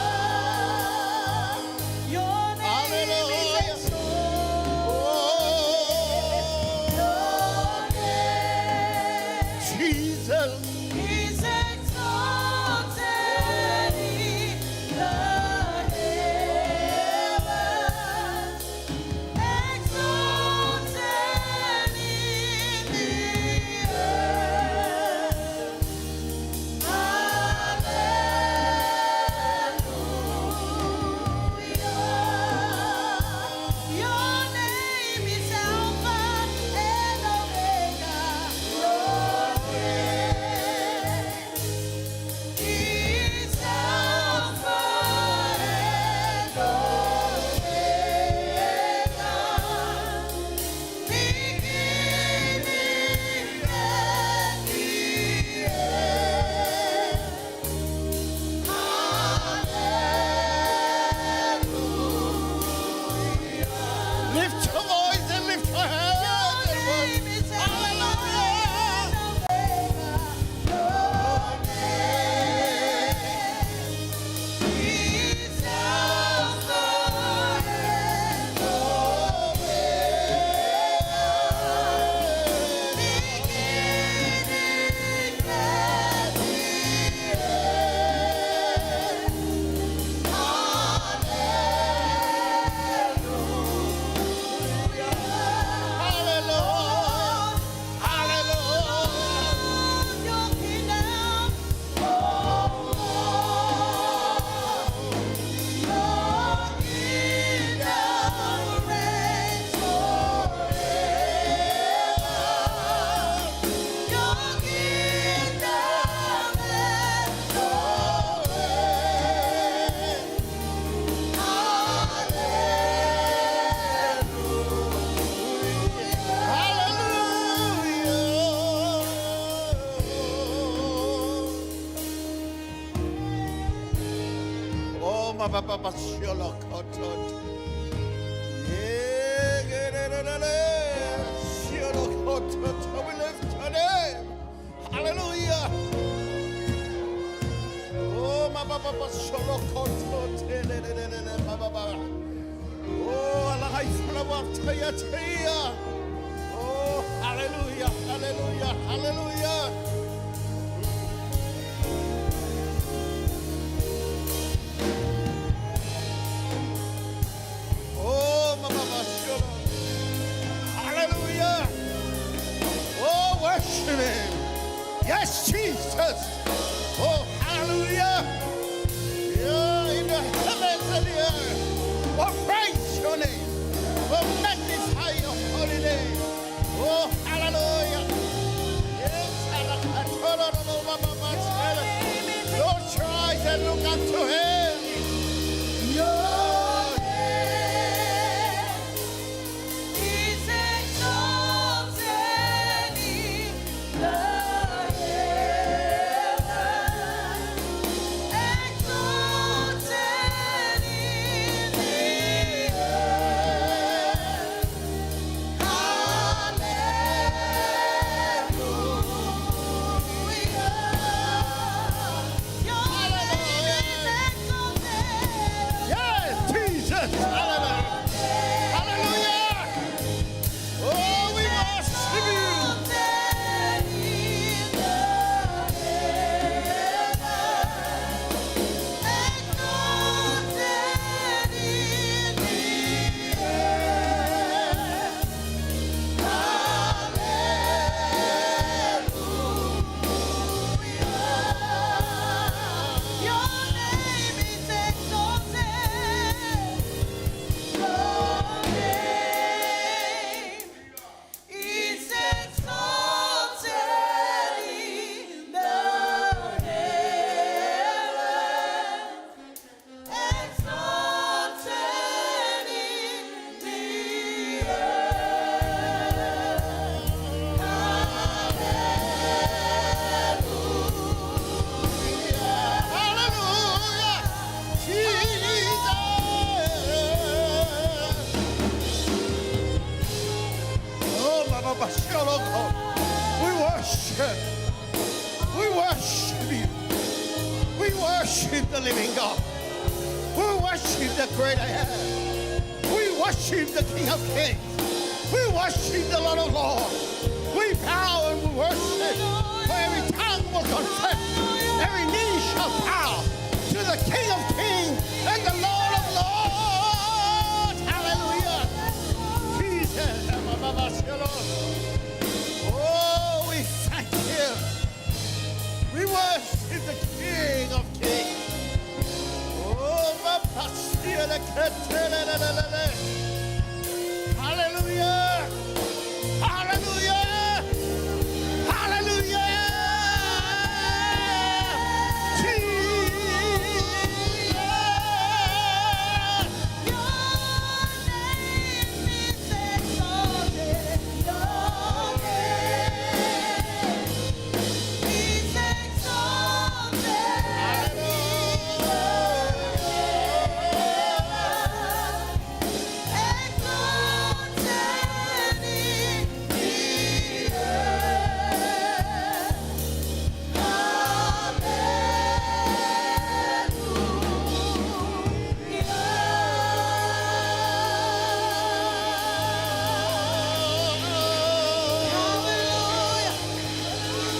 ma ba ba ba sholo koto. Yeah, get it, it, it, sholo koto. We lift your name. Hallelujah. Oh, ma ba ba ba sholo koto. Te le le le le le ba ba ba. Oh, ala hai fula wa taya taya. Oh, hallelujah, hallelujah, hallelujah. Oh, mama, hallelujah. Oh, worship him. Yes, Jesus. Oh, hallelujah. Yeah, in the heavens and the earth. Oh, praise your name. Oh, magnify your holy name. Oh, hallelujah. Yes, Close your eyes and look unto him. Your name is exalted in the heavens, exalted in the earth. Hallelujah. Your name is exalted. Yes, Jesus. Hallelujah. Hallelujah. Oh, we worship you. Exalted in the heavens, exalted in the earth. Hallelujah. Your name is exalted. Your name is exalted in the heavens, exalted in the earth. Hallelujah. Jesus. Oh, Baba Basholoko. We worship. We worship you. We worship the living God. We worship the great I am. We worship the King of Kings. We worship the Lord of Lords. We bow and we worship. For every tongue will confess, every knee shall bow to the King of Kings and the Lord of Lords. Hallelujah. Jesus. Oh, we thank you. We worship the King of Kings. Oh, Hallelujah. Hallelujah. Hallelujah. Jesus. Your name is exalted. Your name is exalted. Exalted in the earth. Hallelujah.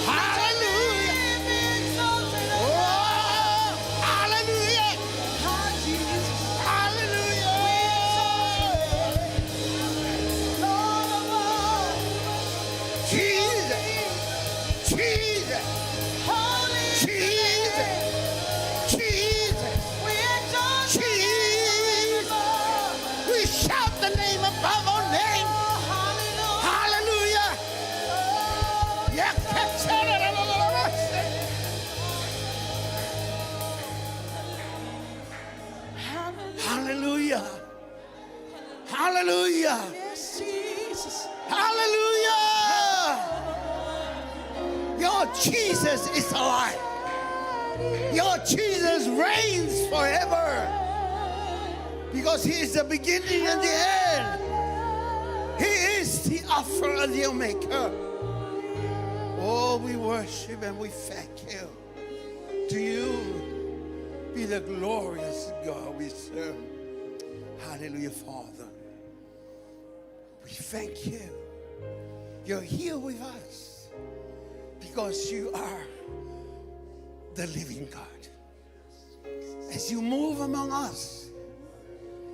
Hallelujah. Be exalted. Oh, hallelujah. Jesus. Hallelujah. Lord of all. Jesus. Jesus. Holy Jesus. Jesus. We exalt Jesus. We shout the name above all names. Hallelujah. Hallelujah. Yeah, Hallelujah. Hallelujah. Hallelujah. Yes, Jesus. Hallelujah. Your Jesus is alive. Your Jesus reigns forever. Because He is the beginning and the end. He is the Alpha and the Omega. Oh, we worship and we thank you. To you be the glorious God we serve. Hallelujah, Father. We thank you. You're here with us because you are the living God. As you move among us,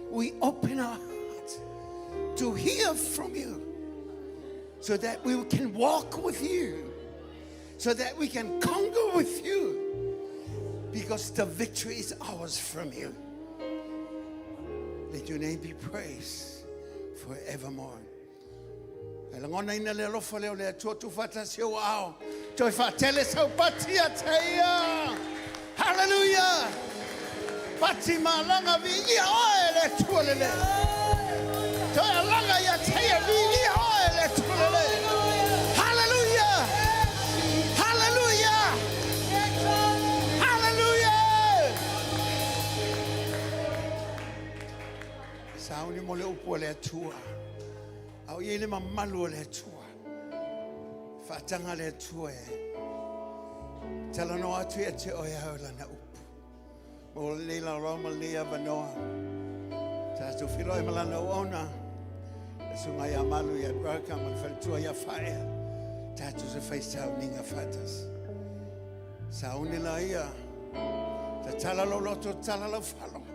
we open our hearts to hear from you so that we can walk with you, so that we can conquer with you, because the victory is ours from you. Let your name be praised forevermore. E lagona ina le alofa lea o le Atua tuufaatasi i ou aao. Toe faatele sau pati ia te ia. Hallelujah! Pati malaga viia oe le Atua lelei. Toe alaga ia te ia viia oe le Atua lelei. Hallelujah! Hallelujah! Hallelujah! Sauni mo le upu o le Atua. Au i le mamalu o le Atua. Faataga le Atua e. Talanoa atu ia te oe au lana upu. Mo le laolao ma le avanoa. Tatou feiloai ma lana auauna. Le susuga ia Malu ia Raka ma le faletua ia Faea. Tatou se fai sauniga faatasi. Sauni la ia. Tatala lou loto, tatala lau faalogo.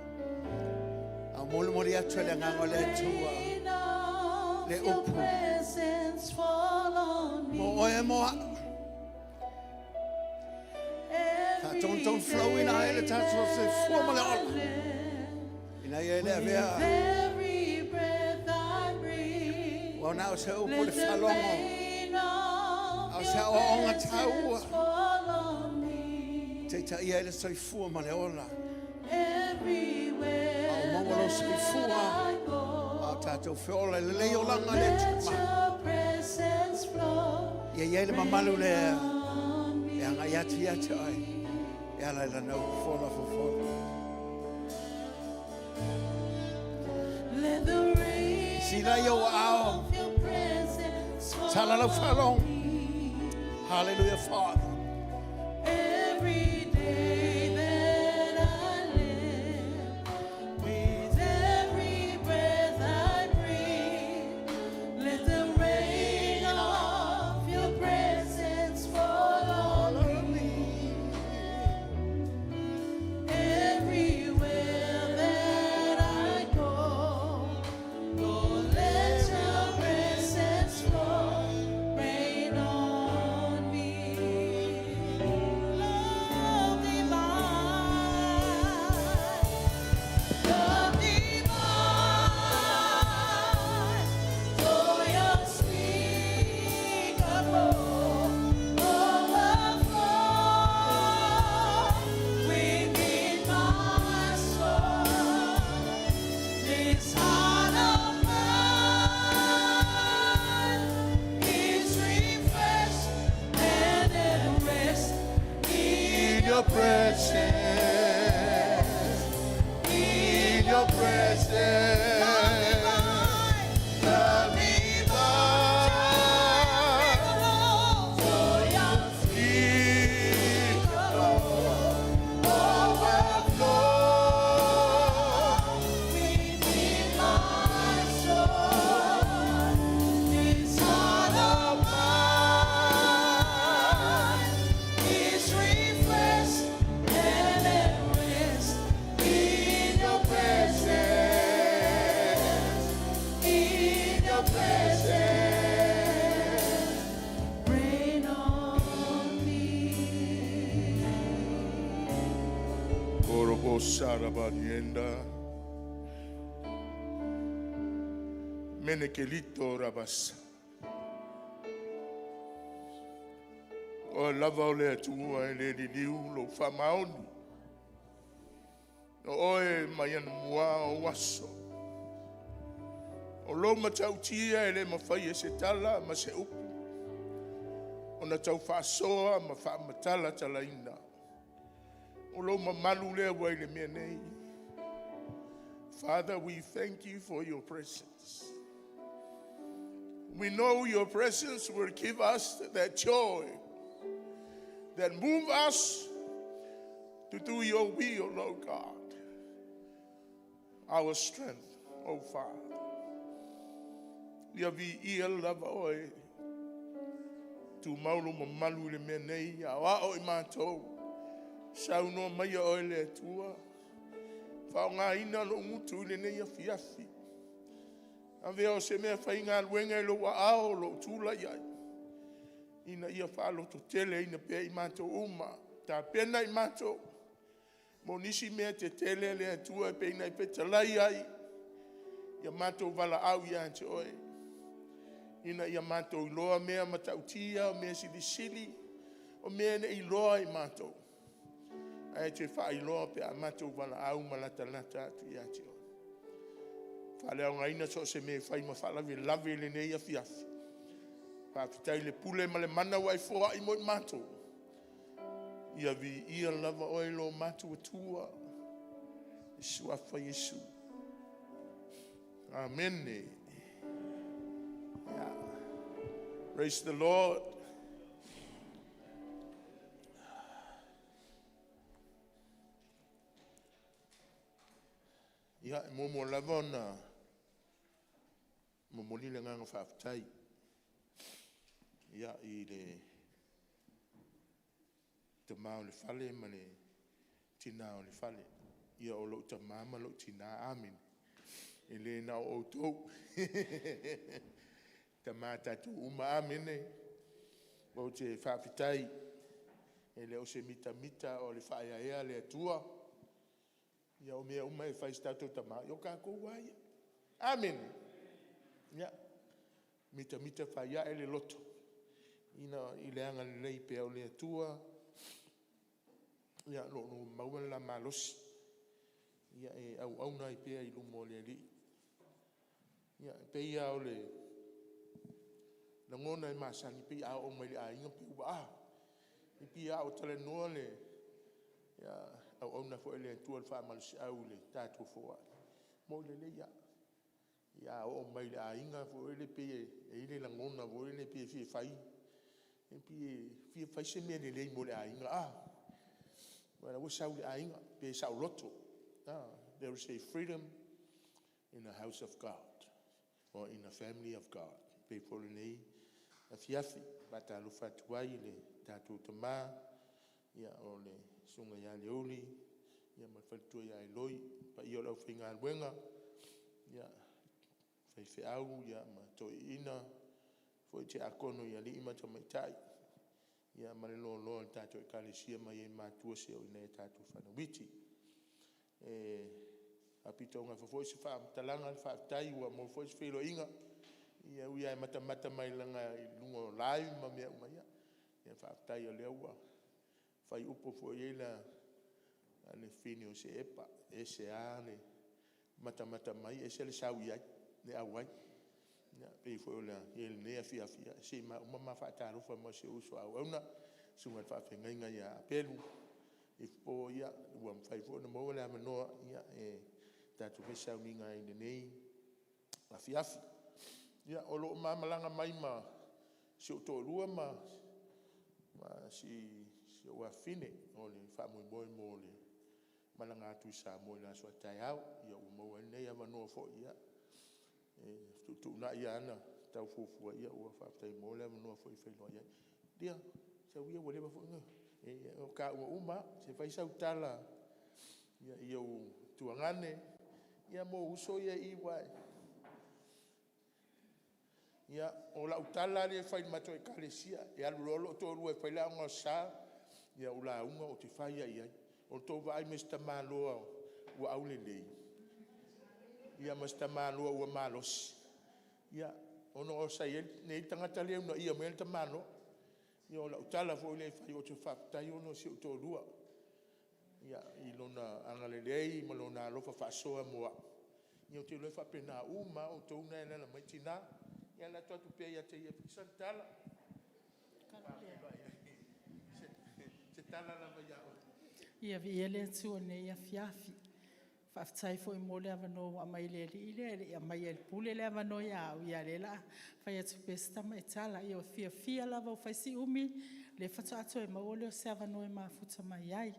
A molimoli atu e le agaga o le Atua. Le upu. Mo oe mo au. Faatonutou folauina ai le tatou soifua ma le ola. Ina ia e le avea. Ua na o se upu le faalogo. A o se aoaoga taua. Taitaia ai le soifua ma le ola. A o maua lou soifua. A o tatou feola i lelei olaga le Atua. Ia i ai le mamalu lea e agai atu ia te oe. E ala i lana upu fola fofola. Sila i ou aao. Tala lau faalogo. Hallelujah, Father. Every day that I live, with every breath I breathe, let the rain of your presence fall on me. Everywhere that I go, Lord, let your presence flow, rain on me. Love divine, love divine, joy unspeakable, overflow within my soul. This heart of mine is refreshed and at rest In your presence. In In your presence. Love divine, joy unspeakable, Overflow. within my soul. This heart of mine is refreshed and at rest in your presence. In your presence, rain on me. Korobo sarabarienda. Menekelito rabasa. O lava o le Atua e le liliu lou faamaoni. O oe mai anamua o aso. O lou matautia e le mafai e se tala ma se upu. Ona tau faasoa ma faamatala talaina. O lou mamalu lea ua i le mea nei. Father, we thank you for your presence. We know your presence will give us that joy that move us to do your will, Lord God. Our strength, oh Father. Ia viia lava oe. Tumau lou mamalu i le mea nei, aoao i matou. Saunoa mai oe le Atua. Faaaogaina lou gutu i lenei afiafi. Avea o se mea faigaluega i lou aao o lou tulai ai, ina ia faalototeleina pea i matou uma, tapena i matou mo nisi mea tetele le Atua e pei ona e fetalai ai, ia matou valaau ia te oe, ina ia matou iloa mea matautia, o mea silisili, o mea e le i iloa e matou, ae e te faailoa pe a matou valaau ma latalata atu ia te oe. Faaleaogaina so o se mea e fai ma faalavelave i lenei afiafi. Faafetai i le pule ma le mana ua e foai mo i matou. Ia viia lava oe e lo matou Atua, i le Suafa o Iesu. Amene. Yeah. Praise the Lord. Ia, e muamua lava ona momoli le agaga faafetai i le tama o le fale ma le tina o le fale. Ia o lou tama ma lou tina. Amene. E le na o outou. E tama tatou uma. Amene. Ou te faafetai, e le o se mitamita o le faaeaea le Atua. Ia o mea uma e fai e si o tatou tama, ia o tatou lava ia. Amene. Ia, mitamita faiae le loto i le agalelei pea o le Atua, o lo o maua le la malosi e auauna ai pea i luma o le Alii. Ia, e pei lava o le lagona e masani, pei a oo mai i le aiga pei ua a, e pei lava ua talanoa le auauna foi a le Atua i le faamalosiau i le tatou foai, e moni lelei lava. A oo mai i le aiga foi lele pei e i ai le lagona foi lele pei e fia fai, e fia fai se mea lelei mo le aiga a, aua o la ua sau i le aiga, pe saoloto. There is a freedom in the house of God or in the family of God. E pei foi o lenei afiafi. E faatalofa atu ai i le tatou tama, o le susuga ia Leuili ma le faletua ia Eloi, le paia o le aufaigaluega, faifeau ma toeaiina, foi tiakono i alii ma tamaitai, ma le loaloa o le tatou Ekalesia mai e matutua seia oo i nai a tatou fanau iti. E faapitoaugafa foi se faamatalaga, faafetai ua maua foi se feiloaiga, e ui lava e matamata mai i luga o live ma mea uma, ia faafetai o lea ua fai upu foi i ai le fafine o Seepa, e ese lava le matamata mai ese le sau i ai, le auai. E pei foi ona i ai i lenei afiafi, ia se i uma ma faatalofa ma si ou uso a auauna, le susuga i le faafeagaiga ia Apelu Ifo. Ua mafai foi ona maua le avanoa e tatou te fai se sauniga ai i lenei afiafi. Ia, o lo o ma malaga mai ma si ou toalua ma si ou afafine. O le faamoemoe mo le malaga atu i Samoa i le aso a taeao. Ua maua ai lenei avanoa foi, e fetuutuunai lava ana tau fuafua, ua faafetai ua maua le avanoa foi e feiloai ai. Ia, sau ia ua leva foi ona… O taua uma lava. Se i fai sau tala i ou tuagane ma ou uso ia e i aua… Ia, o lau tala lava lea e fai i le matou Ekalesia, e alu loa lou toalua e fai le Aoga Aso Sa, ia ou lauga ou te fai lava i ai. O le tou vaai mai i se tamaloa ua aulelei, ia ma se tamaloa ua malosi, ia, ona sa i ai le tagata lea e uunaia maia le tamaloa. Ia o lau tala foi lea e fai, ou te faafetai ona o si ou toalua i lona agalelei ma lona alofa faasoa mo au. Ia ou te iloa e faapena uma lava outou na e alaala mai. Tina, ia lako atu pea ia te ia e fai sana tala. Se tala lava ia oe. Ia viia le Atua i lenei afiafi. Faafetai foi mo le avanoa ua aumai e le alii lea e le i aumaia e le Pule le avanoa ia au, ia lea la fai atu pea si tamai tala. Ia, ua fiafia lava ua fai si umi lea faatoa toe maua lea o se avanoa e mafuta mai ai.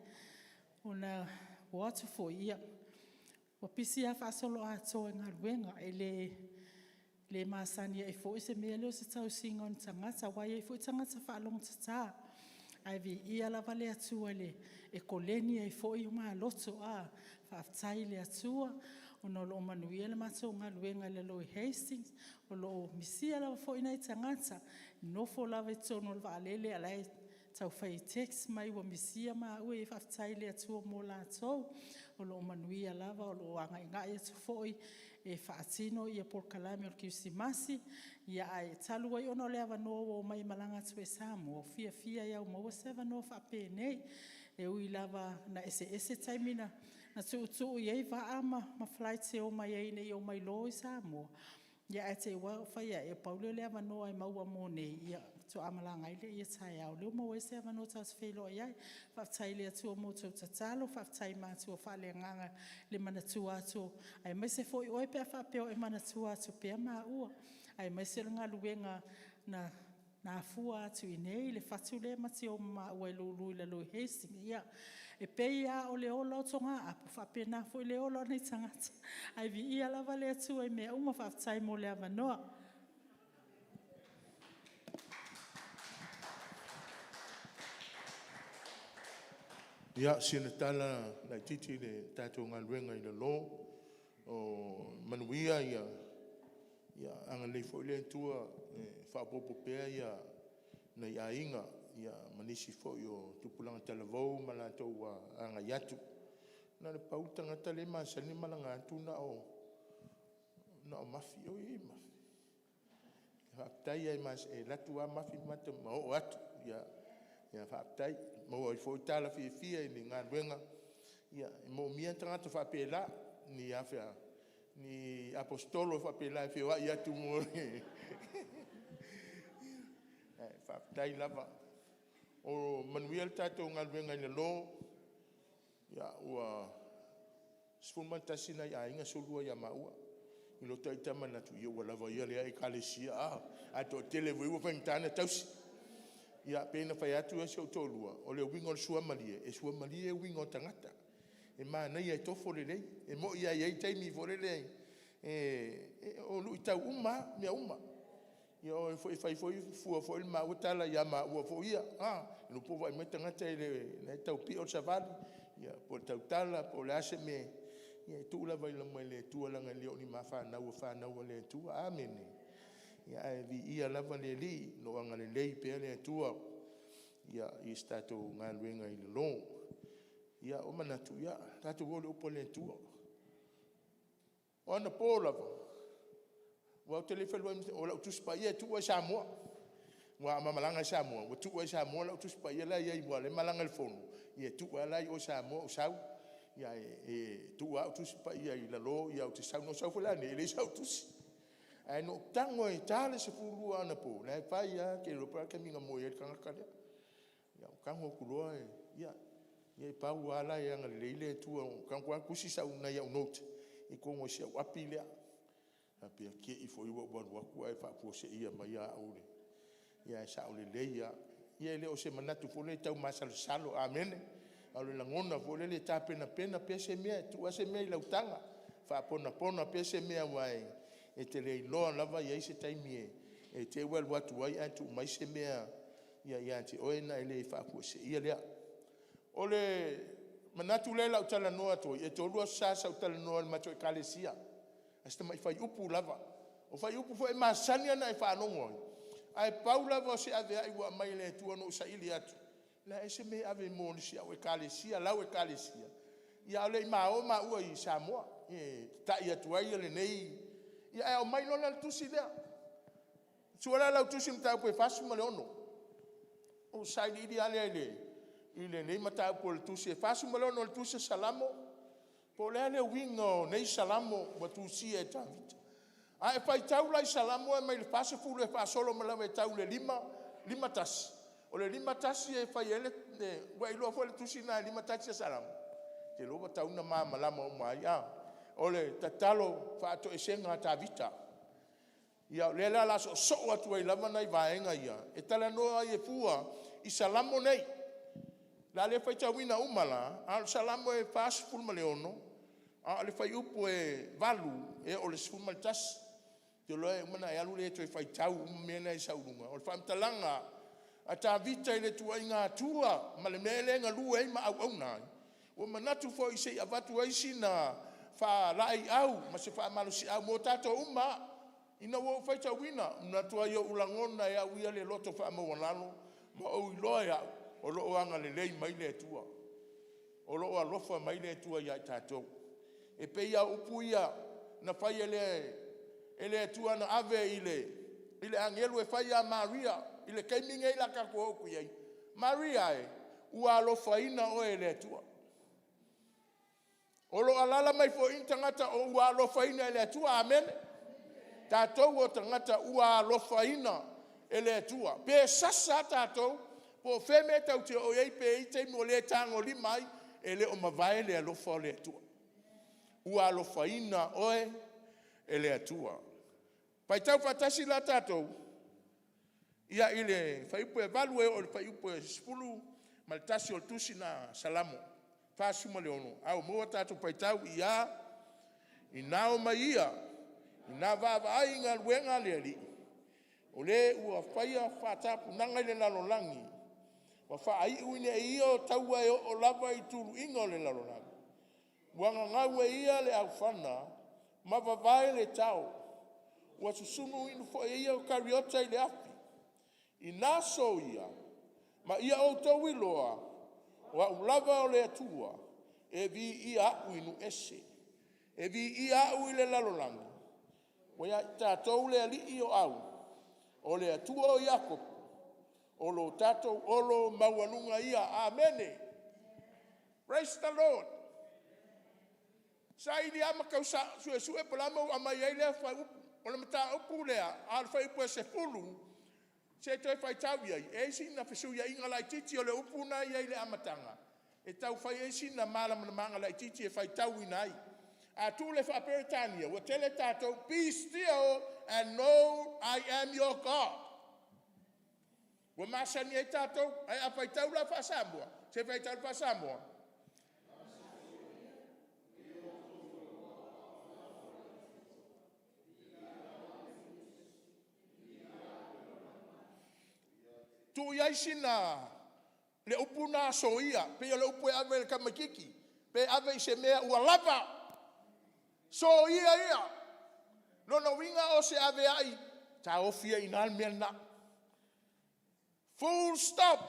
Ona o atu foi, ia ua pisi lava faasoloatoa i galuega, e le masani ai foi se mea lea o se tausiga o ni tagata aua e i ai foi tagata faalogotata. Ae viia lava le Atua e koleni ai foi omaloto. Faafetai i le Atua ona o lo o manuia le matou galuega i lalo i Hastings, o lo o misia lava foi nai tagata, e nofo lava i totonu o le vaalele a o la e tau fai text mai ua misia maua. Ia faafetai i le Atua mo latou, o lo o manuia lava, o lo o agaigai atu foi e faatino polokalame o le Kerisimasi. Ae talu ai ona o le avanoa ua omai e malaga atu ai i Samoa, ua fiafia ai lava ua maua se avanoa faapenei. E ui lava ina eseese taimi na tuutuu i ai vaa ma flights e omai ai ina ia omai loa o i Samoa, ae te i ua fai ae, pau lea o le avanoa e maua mo nei, ia faatoa malaga ai lea taeao. O lea ua maua ai se avanoa tatou te feiloai ai. Faafetai i le Atua mo a outou tatalo, faafetai i matua faaleagaga i le manatua atu aemaise foi oe pe a faapea o e manatua atu pea maua, aemaise o le galuega na afua atu i inei le fatu lea ma te o ma maua e lulu i lalo i Hastings. Ia, e pei lava o le ola o togaapo, e faapena foi le ola o nai tagata, ae viia lava le Atua i mea uma. Faafetai mo le avanoa. Ia, sina tala laitiiti i le tatou galuega i lalo. O manuia, ia agalelei foi le Atua e faaopoopo pea nai aiga ma nisi foi o tupulaga talavou ma latou ua agai atu. Na o le pau le tagata lea e masani ona malaga atu na o Mafi. Oi e i Mafi? Faafetai lava e alu atu lava Mafi ma oo atu. Faafetai. E maua ai foi tala fiafia i le galuega. E moomia tagata faapela, ni aposetolo faapela e feoai atu mo le… Ae faafetai lava. Ua manuia le tatou galuega i lalo. Ua 11 nai aiga sulu ia maua. I lou ita lava manatu, ia ua lava ia lea Ekalesia a, ae toatele foi ua faigata ona tausi. Ia pei ona fai atu si ou toalua, o le uiga o le suamalie, e suamalie uiga o tagata. E manaia e tofo lelei. E moni lava e i ai taimi foi lele o luitau uma lava mea uma. Ia e fai foi fua foi le maua tala ia maua foi ia, a, le iloa po o vaai mai le tagata o la e tau pio le savali, ia po o le tautala po o le a se mea, ia e tuu lava i luma o le Atua leaga e le o ni ma fanau o fanau a le Atua. Amene. Ae viia lava le Alii, o lo o agalelei pea le Atua i se tatou galuega i lalo. Ia ua manatu, ia tatou o i le upu a le Atua. O anapo lava, aua ou te le i feiloai ma se… o lau Tusi Paia e tuu lava i Samoa. Aua a ma malaga i Samoa, ua tuu lava i Samoa lau Tusi Paia la e i ai aua o lea e malaga i le fono, ia e tuu lava la i o i Samoa ou sau. Ae tuu lava au Tusi Paia i lalo ou te sau. Na ou sau foi la ananei e leai sau tusi. Ae na ou tago lava e ta le 12 anapo, o la e fai lava, ou te le iloa po o le a le taimi na moe ai le tagata lea. Ia ou tago atu loa, ia e pau lava la e agalelei le Atua, na ou tago atu lava tusi nai au note i totonu o si au api lea. Ou faapea, te i foi ua ou alu atu ae faafuaseia mai au. Ae sao lelei lava. Ia e le o se manatu foi lea e taumasalosalo, amene. A o le lagona foi lele e tapenapena pea se mea, tuu lava se mea i lau taga, faaponapona pea se mea, aua e te le iloa lava e i ai se taimi e te i ua e alu atu ai ae tuu mai se mea ia te oe ona e le faafuaseia lea. O le manatu lea o le a ou talanoa atu ai, e 3 Aso Sa sa ou talanoa ai i le matou Ekalesia, ae o si tamai fuaiupu lava. O fuaiupu foi e masani lava ona e faalogo ai, ae pau lava o se aveai ua aumai e le Atua na ou saili atu, o le a ea se mea e ave mo si au Ekalesia, lau Ekalesia, a o le i ma o maua i Samoa e tatai atu ai lenei… Ae aumai loa la le tusi lea. Sue la lau Tusi Mataupu e 46, ona ou sailiili lava lea i lenei mataupu o le tusi e 46 o le tusi o Salamo, po o le a le uiga o nei Salamo ua tusia e Tavita. A e faitau la i Salamo mai le 40 e faasolo mai lava e tau i le 51, o le 51 e fai ai le… Ua e iloa foi le tusi lena e 51 a Salamo? Te iloa ua tatau ona malamalama uma ai. O le tatalo faatoesega a Tavita. Ia o lea la o le a soosoo atu ai lava nai vaega ia e talanoa ai e fua i Salamo nei. O le a le faitauina uma la, a o le Salamo e 46 a o le fuaiupu e 8 e oo i le 11. Ou te iloa e uma ona e alu le toe faitau uma mea na i sau i luga. O le faamatalaga a Tavita i le tuuaiga Atua ma le mea lea e galue ai ma auauna ai, ua manatu foi se i avatu ai sina faalaeiau ma se faamalosiau mo tatou uma lava. Ina ua ou faitauina, e manatu ai i ou lagona e au ia le loto faamaualalo ma ou iloa e au o lo o agalelei mai le Atua, o lo o alofa mai le Atua ia i tatou. E pei lava o upu ia na fai e le Atua na ave i le agelu e fai ia Maria i le taimi lenei o le a tatou o atu i ai. Maria e, ua alofaina oe e le Atua. O lo o alaala mai foi i i ni tagata ua alofaina e le Atua. Amene. Tatou o tagata ua alofaina e le Atua. Pe sasa lava tatou po o fea le mea tatou te oo i ai pe i ai taimi ua le tagolima ai, e le o mavae le alofa o le Atua. Ua alofaina oe e le Atua. Faitau faatasi la tatou i le fuaiupu e 8 e oo i le fuaiupu e 11 o le tusi lena a Salamo 46, a ua maua le tatou faitau i a, ina omai ia, ina vaavaai i galuega a le Alii, o le ua faia faatapunaga i le lalolagi, ua faaiuina e ia o taua e oo lava i tuluiga o le lalolagi. Ua gagau e ia le aufana ma vavae le tao, ua susunuina foi e ia kariota i le afi. Ina aso ia ma ia outou iloa, o au lava o le Atua, e viia au i nuu ese, e viia au i le lalolagi. Ua ia i tatou le Alii o Au, o le Atua o Iakopo, o lo tatou olo maualuga ia. Amene. Praise the Lord. Saili lava ma tau suesue po o le a le mea ua aumai ai lea fuaiupu. O le mataupu lea, a o le fuaiupu e 10, se i toe faitau i ai, e i ai sina fesuiaiga laitiiti o le upu lena e i ai i le amataga e tau fai ai sina malamalamaaga laitiiti e faitauina ai. A tuu i le faa-Peretania, ua tele tatou, be still and know I am your God. Ua masani ai tatou, ae a faitau la faa-Samoa, se i faitau le faa-Samoa. Tuu i ai sina, le upu lena soia, pei o le upu e ave i le tamaitiiti, pe ave i se mea ua lava, soia ia. Lona uiga o se aveai, taofi ai i ina le mea lena. Full stop.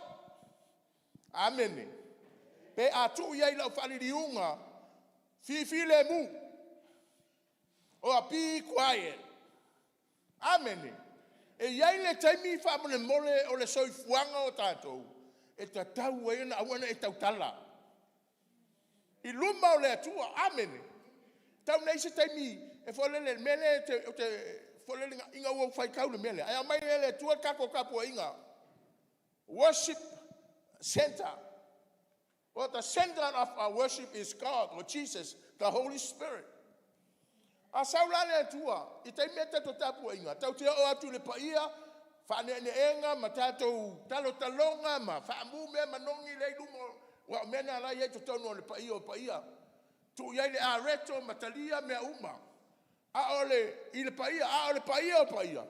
Amene. Pe a tuu i ai i lau faaliliuga fifilemu or be quiet. Amene. E i ai le taimi faamolemole o le soifuaga o tatou e tatau ai ona aua ne i e tautala i luma o le Atua. Amene. E tatau ona i ai se taimi e foi lele, le mea lea ou te foi lele, ina ua ou faitau i le mea lea, ae aumai e le Atua le tatou tapuaiga, worship center or the center of our worship is God or Jesus the Holy Spirit. A sau la le Atua i taimi ia o le tatou tapuaiga, tatou te oo atu i le paia, faaneeneega ma tatou talotaloga ma faamu mea manogi lea e i luma, aua o mea na o la e i ai i totonu o le paia o paia. Tuu i ai le areto ma talia mea uma a o le, i le paia, a o le paia o paia,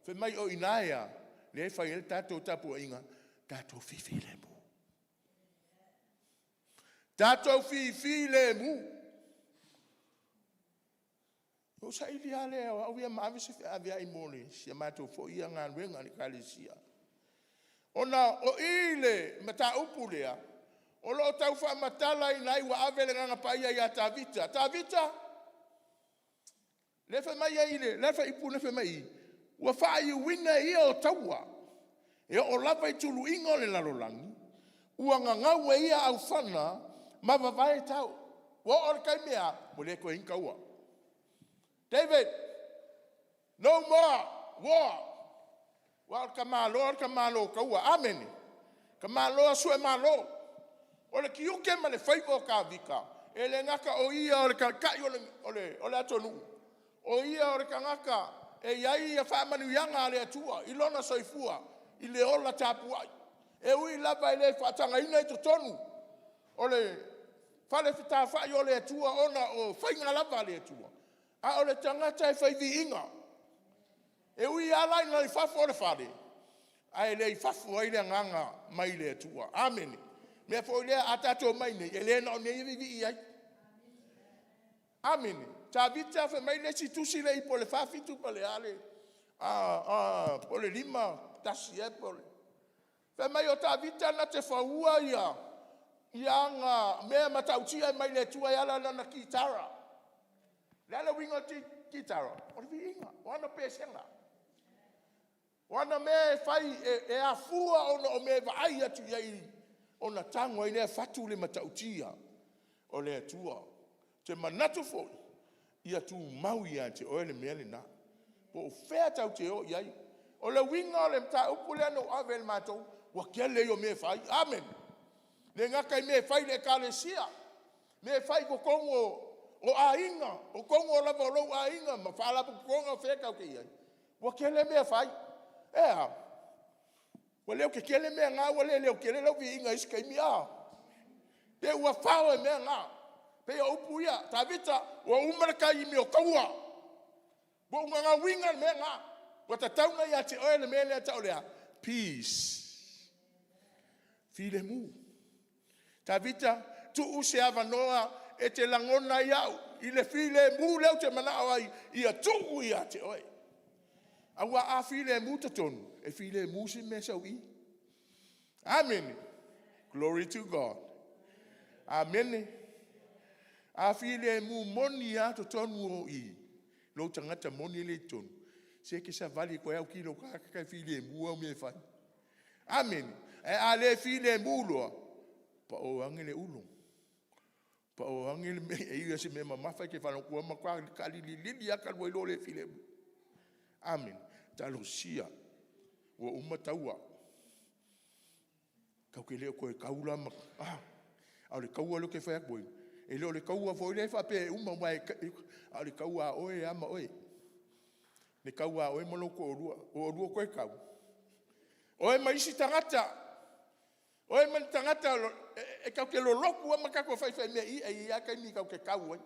fai mai o i ina e a? Lea e fai ai le tatou tapuaiga, tatou fifilemu. Tatou fifilemu. Ou saili lava lea o au ia ma ave se feaveai mo si a matou foi galuega i le ekalesia. Ona o i i le mataupu lea, o lo o tau faamatalaina ai ua ave le Agaga Paia ia Tavita. Tavita, lea e fai mai ai i le, o le a le fuaiupu lea e fai mai i i? Ua faaiuina e ia o taua e oo lava i tuluiga o le lalolagi, ua gagau e ia aufana ma vavae tao. Ua oo i le taimi e a? Ua le toe i ai ni taua. David, no more war, aua o le tamaloa o le tamaloa taua. Amene. Tamaloa suemalo. O le tiute ma le faiva o Tavita, E le gata o ia o le taitai o le atunuu, o ia o le tagata e i ai faamanuiaga a le Atua i lona soifua i le ola tapuai. E ui lava e le faatagaina i totonu o le fale fetalafai o le Atua ona o faiga lava a le Atua, a o le tagata e fai viiga. E ui lava la ina i fafo o le fale, ae le i fafo ai le agaga mai le Atua. Amene. O le mea foi lea a tatou omai i inei, e le na o i nei e vivii ai. Amene. Tavita fai mai le isi tusi lea po o le 47 po o le a le po o le 51 ea po o le… Fai mai o Tavita na te faua ana mea matautia mai le Atua e ala i lana kitara. O le a le uiga o le kitara? O le viiga, o ana pesega. O ana mea e fai e afua ona o mea e vaai atu i ai ona tago ai lea fatu le matautia o le Atua. Ou te manatu foi, ia tumau ia te oe le mea lena, po o fea tatou te o i ai. O le uiga o le mataupu lea na ou ave ai i le matou, ua tele ia o mea e fai. Amene. E le gata i mea e fai i le Ekalesia, mea e fai i totonu o aiga, o totonu lava o lou aiga ma faalapotopotoga o fea tatou te i ai, ua tele mea e fai. E a? Ua leo tetele mea na ua le leotele lau viiga i isi taimi a? Pei ua fao e mea na. Pei o upu ia, Tavita ua uma le taimi o taua, ua ou gagauina le mea lena, ua tatau ona ia te oe le mea lea e tau o le a? Peace, filemu. Tavita, tuu se avanoa e te lagona ai au i le filemu lea ou te manao ai ia tuu ia te oe. Aua a filemu totonu, e filemu se mea e sau i i. Amene. Glory to God. Amene. A filemu moni lava totonu o i i, lou tagata moni lea e i totonu, se e te savali e toe autilo i tagata ta e filemu au mea e fai. Amene. Ae a le filemu loa, pao ane le ulu, pao ane le mea, e ui lava o se mea mamafa e te faalogo atu lava ua matua taalililili lava talu ai lou le filemu. Amene. Talosia, ua uma taua, tatou te le o toe tau la ma… a o le taua lea ou te fai atu ai, e le o le taua foi lea faapea e uma, a o le taua a oe lava ma oe. Le taua a oe ma lou toalua, o oulua toe tau? Oe ma isi tagata, oe ma le tagata e tatou te lolotu lava ma tatou faifai mea i i, ae i ai lava taimi tatou te tau ai.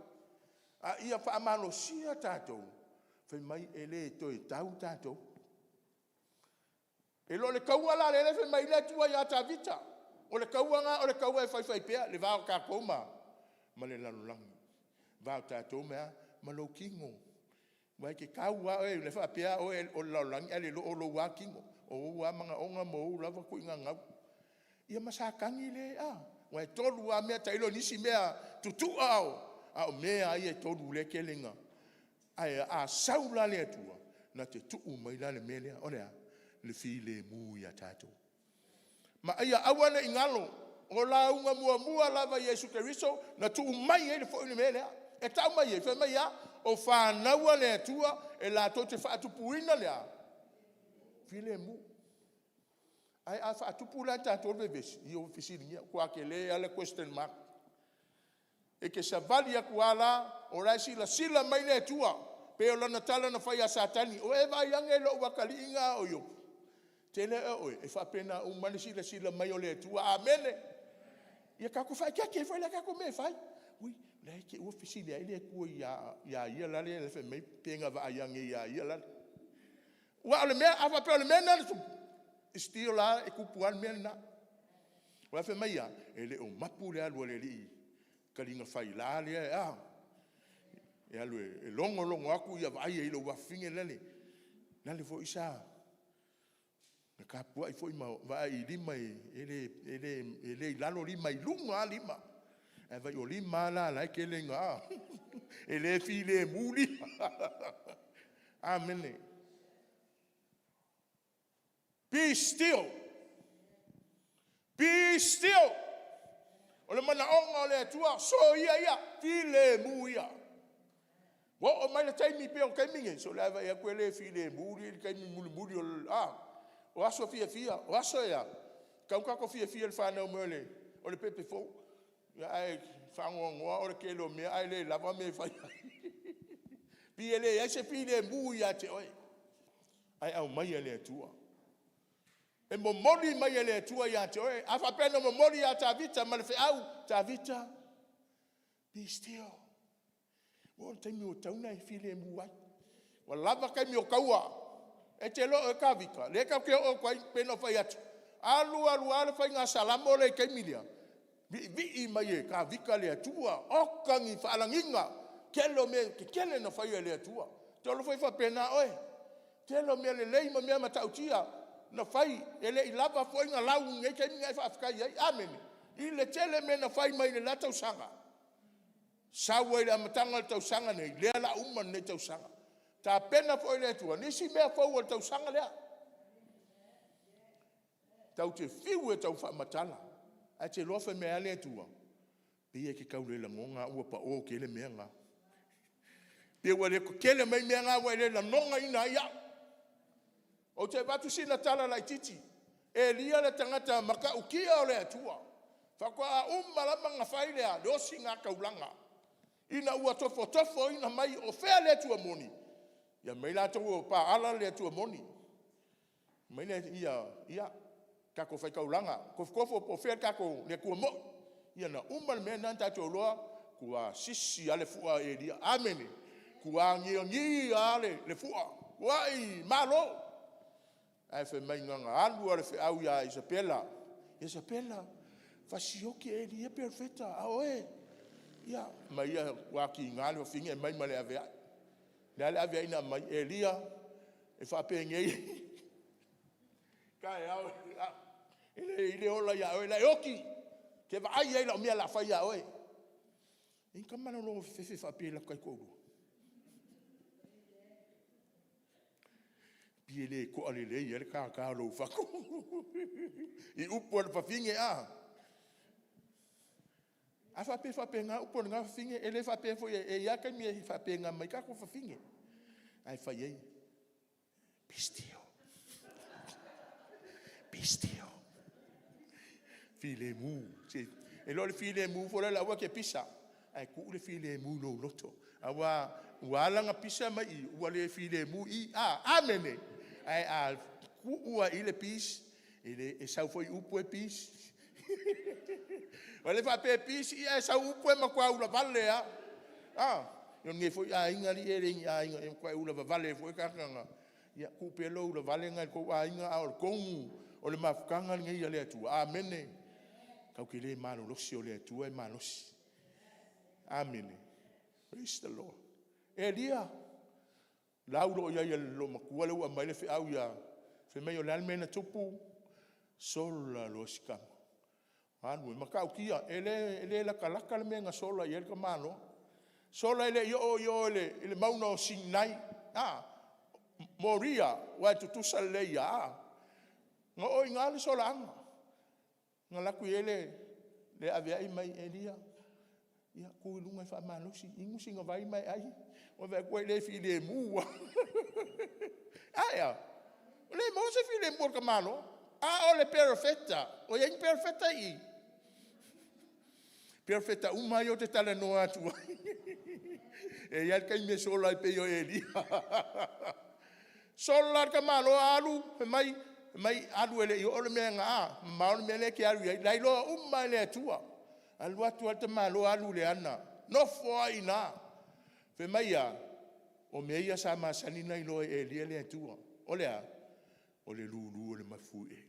A ia faamalosia tatou, fai mai e le toe tau tatou. E le o le taua la lea e fai mai ai le Atua ia Tavita, o le taua lena o le taua e faifaipea, le va o tatou ma le lalolagi, le va o tatou ma e a? Ma lou tino. Aua e te tau lava oe e faapea oe o le lalolagi ae le o lou lava tino, o ou lava manaoga ma ou lava tuuaiga gau. Ia ma Satani lea, a, aua e tolu lava mea, tailo i nisi mea tutua, a o mea lava ia e tolu lea e tele ina… Ae a sau la le Atua, na te tuu mai la le mea lea, o le a? Le filemu ia tatou. Ma ia aua ne i galo, o lauga muamua lava a Iesu Keriso na tuu mai ai foi le mea lea. E tau mai ai? Fai mai e a? O fanau a le Atua e latou te faatupuina le a? Filemu. Ae a faatupu la e tatou le vevesi, ia ua fesiligia, ua matua tele lava le question mark. E te savali atu lava la, o la e silasila mai le Atua, pei o lana tala na fai ia Satani, ua e vaai ane i lou atalii lena o Iopo? Ou te le o oe, e faapena uma lava le silasila mai o le Atua. Amene. Ia tatou faaeteete foi la i a tatou mea e fai. Ui, te i ua fesili ae le Atua ia ia lale fai mai pe na vaai ane ia ia lale. Aua o le mea, a faapea o le mea lena na tupu, still lava e tupu lava le mea lena. Aua fai mai e a? E le o mapu le alu a le alii i le taliga faila lea a, e alu e logologo atu vaai ai i lou afafine lale, lale foi sa tapuai foi ma vaai i lima e le i lalo lima, e i luga lava lima. Ae vaai o lima a la e tele ina a, e le filemu lima. Amene. Be still, be still. O le manaoga o le Atua, soia ia, filemu ia. Ua oo mai le taimi pei o le taimi lenei, se o le a vaai atu e le filemu alii i le taimi mulimuli o le… a? O aso fiafia, o aso e a? E tatau ona tatou fiafia i le fanau mai o le pepe fou, ae faanoanoa o le tele o mea ae le lava mea e fai ai. Pei e leai se filemu ia te oe, ae aumai e le Atua. E momoli mai e le Atua ia te oe. A faapea na momoli ia Tavita ma le feau, Tavita, be still. Ua oo i le taimi ua tatau ona e filemu ai. Ua lava taimi o taua. E te iloa o oe Tavita, lea tatou te oo atu ai pei ona ou fai atu, alu alu lava le faiga Salamo lea i le taimi lea, viivii mai e Tavita le Atua. Oka ni faalagiga, tele o mea tetele na faia e le Atua. Ou te iloa foi e faapena oe. Tele o mea lelei ma mea matautia na fai, e le i lava foi na lau i lenei taimi na e faafetai ai. Amene. I le tele o mea na fai mai le la tausaga, sau ai i le amataga o le tausaga lenei, lea o le a uma lenei tausaga. Tapena foi e le Atua nisi mea fou o le tausaga lea. Tatou te fiu e tau faamatala, ae te iloa fai mai lava le Atua, pei e te tau le lagona au ua pao tele mea na. Pei ua le toatele mai mea na ua e le lagonaina ai au. Ou te avatu sina tala laitiiti. Elia le tagata matautia o le Atua, faatoa uma lava ona fai le a? Le ositaulaga, ina ua tofotofoina mai o fea le Atua moni, ia aumai latou o Paala le Atua moni. Aumai le, ia, tatou faitaulaga, tofotofo po o fea le Atua moni. Ia na uma le mea lena na tatou iloa, matua sisi lava le fua a Elia. Amene. Matua aniani lava le fua, matuai malo. Ae fai mai na ona alu lava o le feau ia Isapela, Isapela, fasioti Elia le perofeta, a o oe, ia, fai mai ia, matua tiga le fafine aumai ma le aveai. O le a le aveai na aumai? Elia, e faapenei taeao, e leai le ola ia oe, o la e oti, e te vaai i ai i lau mea o le a fai ia oe. E i ai ni tama lolofefefe faapea i latou taitoalua? Pei e le to'a lelei ai le tata o lou fatu i upu a le fafine a? A faapea e faapena upu a lena fafine, e le faapea foi, e i ai lava taimi e faapena mai ai tatou fafine, ae fai i ai, be still, be still, filemu. E le o le filemu foi lele aua e te pisa, ae tuu le filemu i lou loto. Aua ua ala ona pisa mai i, ua le filemu i i. A? Amene. Ae a tuu lava i i le peace, e sau foi i upu e peace. Ua le faapea e peace ae sau upu e matua ulavale lava. A? O lenei foi aiga alii e le o ni aiga e matuai ulavavale ai foi tagata na… Ia tuu pea lou ulavale lena i le tou aiga, a o le tonu o le mafutaga lenei a le Atua. Amene. Tatou te le malolosi o le Atua e malosi. Amene. Praise the Lord. Elia, lau loa i ai e le loomatua lea ua aumai le feau ia, fai mai o le a le mea na tupu? Sola loa si tama. Alu e matautia, e le latalata le mea na sola i ai le tamaloa. Sola e le i oo i o i le mauga o Sinai, a, Moria aua e tutusa lelei lava a. Na oo i ina le solaaga, na alu atu i ai le aveai ma fai mai, Elia, ia tu i luga e faamalosi, inu sina vai ma e ai, ua vaai atu ua e le filemu lava. Ae a? Ua le maua se filemu o le tamaloa. A o le perofeta, o i ai ni perofeta i i? O perofeta uma lava ia ou te talanoa atu ai, e i ai lava le taimi e sola ai pei o Elia. Sola le tamaloa alu, fai mai, alu e le i oo le mea na, a, mamao le mea lea e te alu i ai, o la e iloa uma lava e le Atua. Alu atu lava le tamaloa alu i le ana, nofo lava i ina. Fai mai e a? O mea ia sa masani ona iloa e Elia le Atua. O le a? O le lulu o le mafuie.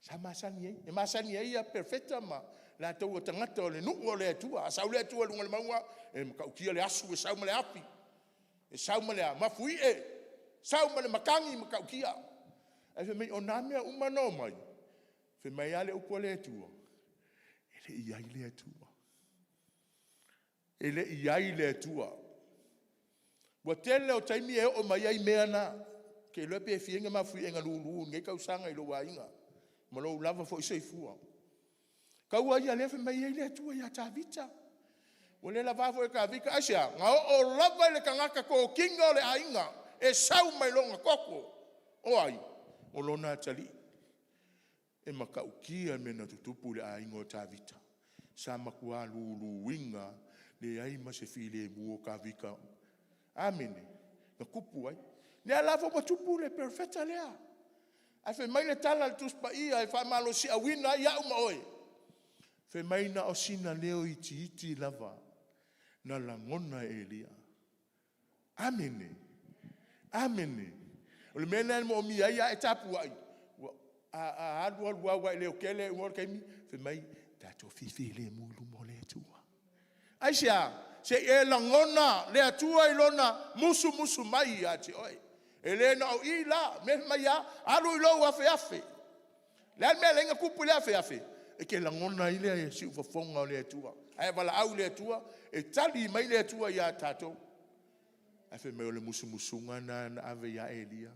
Sa masani ai. E masani ai perofeta ma latou o tagata o le nuu o le Atua. A sau le Atua i luga o le mauga, e matautia le asu e sau ma le afi, e sau ma le a? Mafuie, sau ma le matagi matautia. Ae fai mai o na mea uma na omai, fai mai lava le upu a le Atua, e le i i ai le Atua. E le i i ai le Atua. Ua tele o taimi e oo mai ai mea na, ou te iloa pe fia ni mafuie na lulu i lenei tausaga i lou aiga ma lou lava foi soifua. Taua ia lea fai mai e i ai le Atua ia Tavita. Ua le lava foi e Tavita. Aisea? Na oo lava i le tagata totino o le aiga e sau mai lona toto. O ai? O lona atalii. E matautia le mea na tutupu i le aiga o Tavita. Sa matua luluina, leai ma se filemu o Tavita. Amene. Na tupu ai. Lea la foi ua tupu le perofeta lea. Ae fai mai le tala a le Tusi Paia e faamalosiauina ai au ma oe, fai mai na o sina leo itiiti lava na lagona e Eliya. Amene. Amene. O le mea lea e moomia ai a e tapuai, a alu alu lava ua e leotele uma le taimi, fai mai, tatou fifilemu i luma o le Atua. Aisea? Se i e lagona le Atua i Lona musumusu mai ia te oe. E le na o i la, mea fai mai a? Alu i lou afeafe. O le a le mea e ala ai ona tupu lea afeafe? E te lagona ai le siufofoga o le Atua. A e valaau i le Atua, e tali mai le Atua ia tatou. Ae fai mai o le musumusuga lena na ave ia Eliya.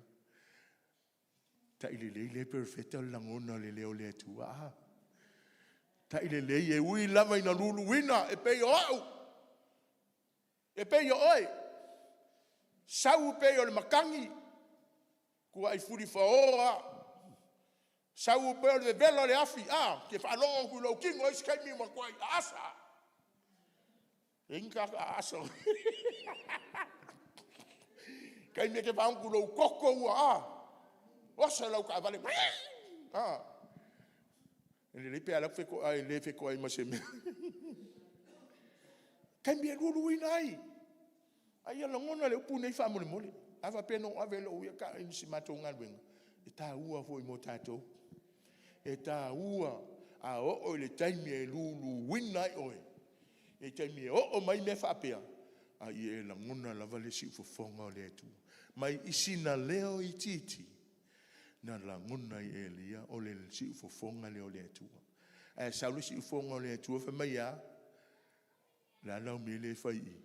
Tailelei le perofeta o le lagona o le leo o le Atua. A, tailelei e ui lava ina luluina e pei o au, e pei o oe, sau pei o le matagi, tuai fulifao lava, sau pei o le vevela o le afi, a, e te faalogo atu i lou tino i isi taimi ua matuai aasa. E i ai ni tagata aasa? Taimi e te faalogo atu i lou toto ua a, oso lau taavale, a. E lelei pe a alu atu le fetoai ma se mea. Taimi e luluina ai. A ia lagona le upu lenei faamolemole. A faapea na ou ave lou ia i si matou galuega, e taua foi mo tatou. E taua, a oo i le taimi e luluina ai oe, le taimi e oo mai mea faapea, a ia e lagona lava le siufofoga o le Atua. Mai i sina leo itiiti na lagona ai e Eliya o le siufofoga lea o le Atua. Ae sau le siufofoga o le Atua fai mai e a? O le a lau mea lea e fai i i?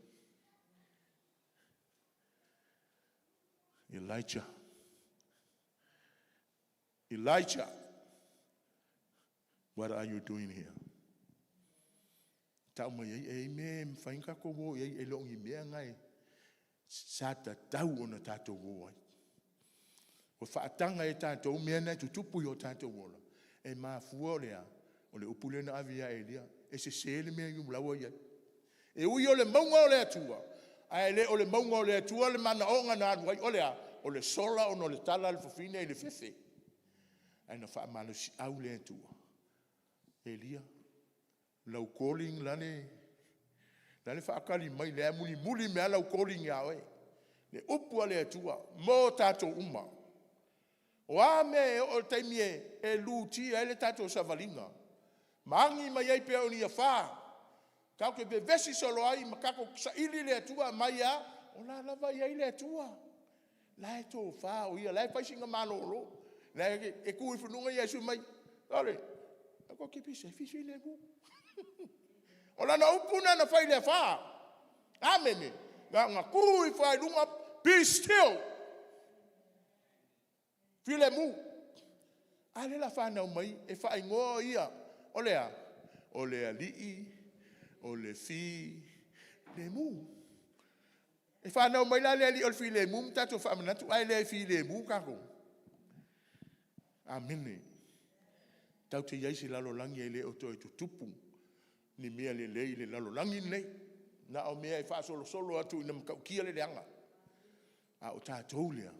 Elijah, Elijah, what are you doing here? Tau mai ai, e i ai mea e mafai ona tatou o i ai e le o ni mea na sa tatau ona tatou o ai. Ua faataga e tatou mea na e tutupu i o tatou ola, e mafua o le a? O le upu lea na ave ia Eliya, e sese le mea la ua i ai. E ui o le mauga o le Atua, ae le o le mauga o le Atua le manaoga na alu ai. O le a? O le sola ona o le tala a le fafine i le fefe. Ae na faamalosiau le Atua, Eliya, lau calling lale, lale faatali mai, lea e mulimuli mai lava lau calling ia oe. Le upu a le Atua mo tatou uma. O a mea e oo i le taimi e lutia ai le tatou savaliga, ma agi mai ai pei o ni afa, tatou te vevesi solo ai ma tatou saili le Atua, aumai e a? O la e lava e i ai le Atua, o la e tofa o Ia, o la e fai sina malolo, o la e tu ifo i luga Iesu fai mai, sole, aua tou te pisa, e filemu. O lana upu lena na fai i le afa. Amene. Na ona tu ifo lava i luga, be still, filemu. A lea o le a fanau mai e faaigoa ia o le a? O le alii o le filemu. E fanau mai la le alii o le filemu ma tatou faamanatu ae le filemu tatou. Amene. Tatou te i ai i se lalolagi e le o toe tutupu ni mea lelei i le lalolagi lenei, na o mea e faasolosolo atu ina matautia le leaga. A o tatou lea,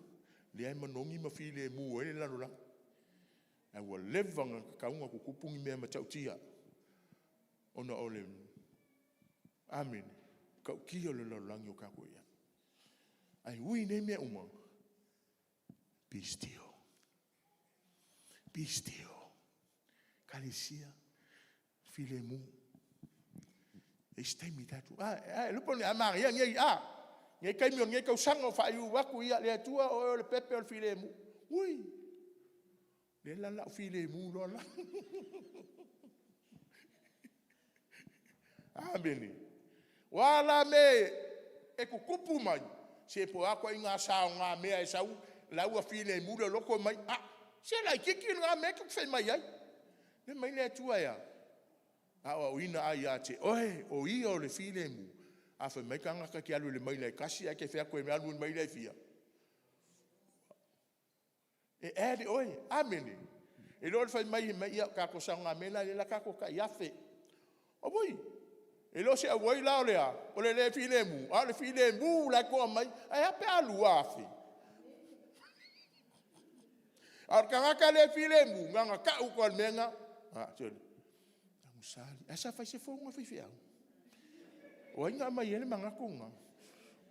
lea e manogi ma filemu ai le lalolagi. Ae ua leva ona tatau ona tutupu ni mea matautia ona o le, amene, matautia o le lalolagi o tatou i ai. Ae ui i nei mea uma, be still, be still. Ekalesia, filemu. E i ai se taimi tatou, a, e iloa po o a manaia nei, a, lenei taimi o lenei tausaga ua faaiuiu atu, ia le Atua o oe o le pepe o le filemu. Ui, o lea la o le a ou filemu loa la. Amene. O a la mea e tutupu mai, se po o a ituaiga saogamea e sau, o la ua filemu le loto, fai mai, a, se laitiiti lena mea e te fai mai ai. Fai mai le Atua e a? Aoaoina ai ia te oe o ia o le filemu. A fai mai le tagata e te alu i le maila e tasi ae e te fai atu e alu i le maila e fia? E add oe. Amene. I lo le fai mai, ia tatou saogamea la lea o le a tatou tai 1,000. Auoi, e le o se auoi la o le a, o le le filemu, a o le filemu la e toa mai. Ae a pe a 2,000? A o le tagata le filemu, na ona tau loa o le mea lena. Agusa alii, ae sa fai se fono a faifeau? O ai na aumai ai le manatu lena?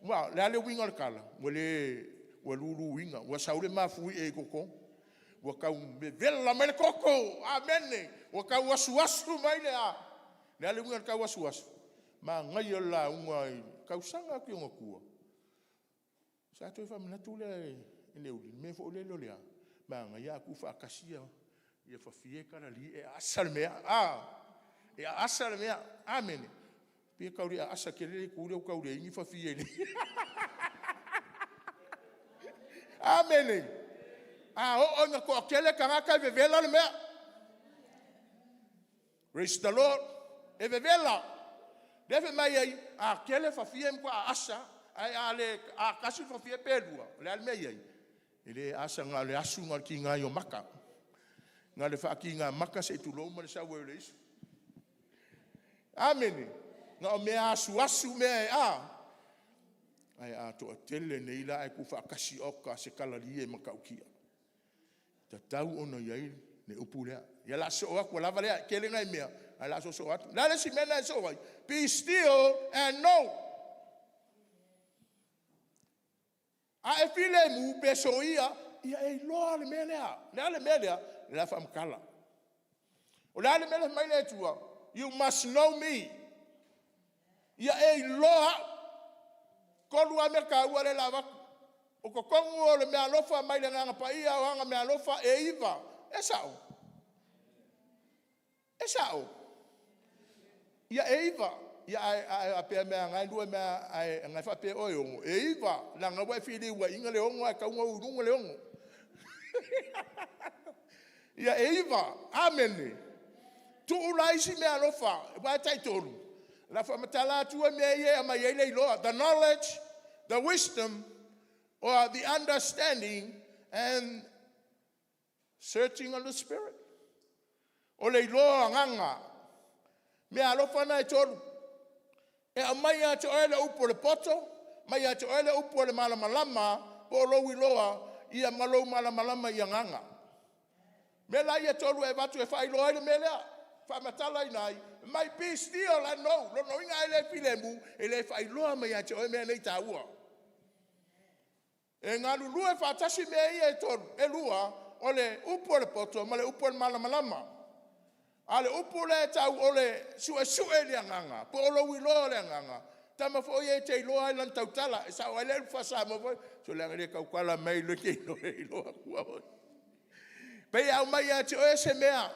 Aua o le a le uiga o le tala? Ua le, ua luluina, ua sau le mafuie i totonu, ua tau vevela mai le toto, amene, ua tau asuasu mai le a? O le a le uiga o le tau asuasu? Manaia o le lauga i le tausaga atu i ona tua, sa toe faamanatu lea e Leuuli le mea foi lele o le a, manaia ae tuufaatasi ia fafie kalali e aasa le mea, a, e aasa le mea. Amene. Pei e tau le aasa tele le itu lea ua tau leai ni fafie i le… Amene. A oo ina toatele tagata e vevela le mea. Praise the Lord. E vevela. Lea e fai mai ai, a tele fafie e matua aasa lava. Ae a le, a tasi le fafie pe lua, o le a le mea e i ai? E le aasa na o le asu na o le tiga ia o mata. Na o le faatiga mata se i tulou ma le sau ai o le isu. Amene. Na o mea asuasu mea e a? Ae a toatele nei la ae tuufaatasi, oka se kalalie matautia. E tatau ona i ai le upu lea. Ia o le a sosoo atu ua lava lea, e tele nai mea ae o le a soosoo atu. O le a le isi mea lena e sosoo ai? Be still and know. A e filemu pe soia, ia e iloa le mea lea. O le a le mea lea? O le a faamatala. O le a le mea lea e fai mai le Atua? You must know me. Ia e iloa au. E tolu lava mea taua lea o le a avatu. O totonu o le meaalofa mai le Agaga Paia o aga meaalofa e 9. E sao? E sao? Ia e 9. Ia ae a faapea mai lava o lena e faapea oe e 6, e 9, leaga ua e feliuaiina le 6 ae tatau ona ou i luga le 6. Ia e 9. Amene. Tuu la isi meaalofa aua e taitolu, o le a faamatala atu mea ia e aumai ai le iloa, the knowledge, the wisdom or the understanding and searching of the spirit. O le iloa o agaga, meaalofa na e tolu, e aumai ia te oe le upu o le poto, aumai ia te oe le upu o le malamalama po o lou iloa, ia ma lou malamalama i agaga. O mea la ia e tolu e avatu e faailoa ai le mea lea, faamatalaina ai, fai mai, be still and know. Lona uiga a e le filemu, e le faailoa mai ia te oe mea nei e taua. E galulue faatasi mea ia e tolu, e lua, o le upu a le poto ma le upu a le malamalama. A o le upu lea e tau o le suesue i le agaga, po o lou iloa o le agaga, o le tama foi ia e te iloa lava i lana tautala, e sao ai le upu faa-Samoa foi lea, sole le tautala mai e te iloa atua oe. E pei e aumai ia te oe se mea,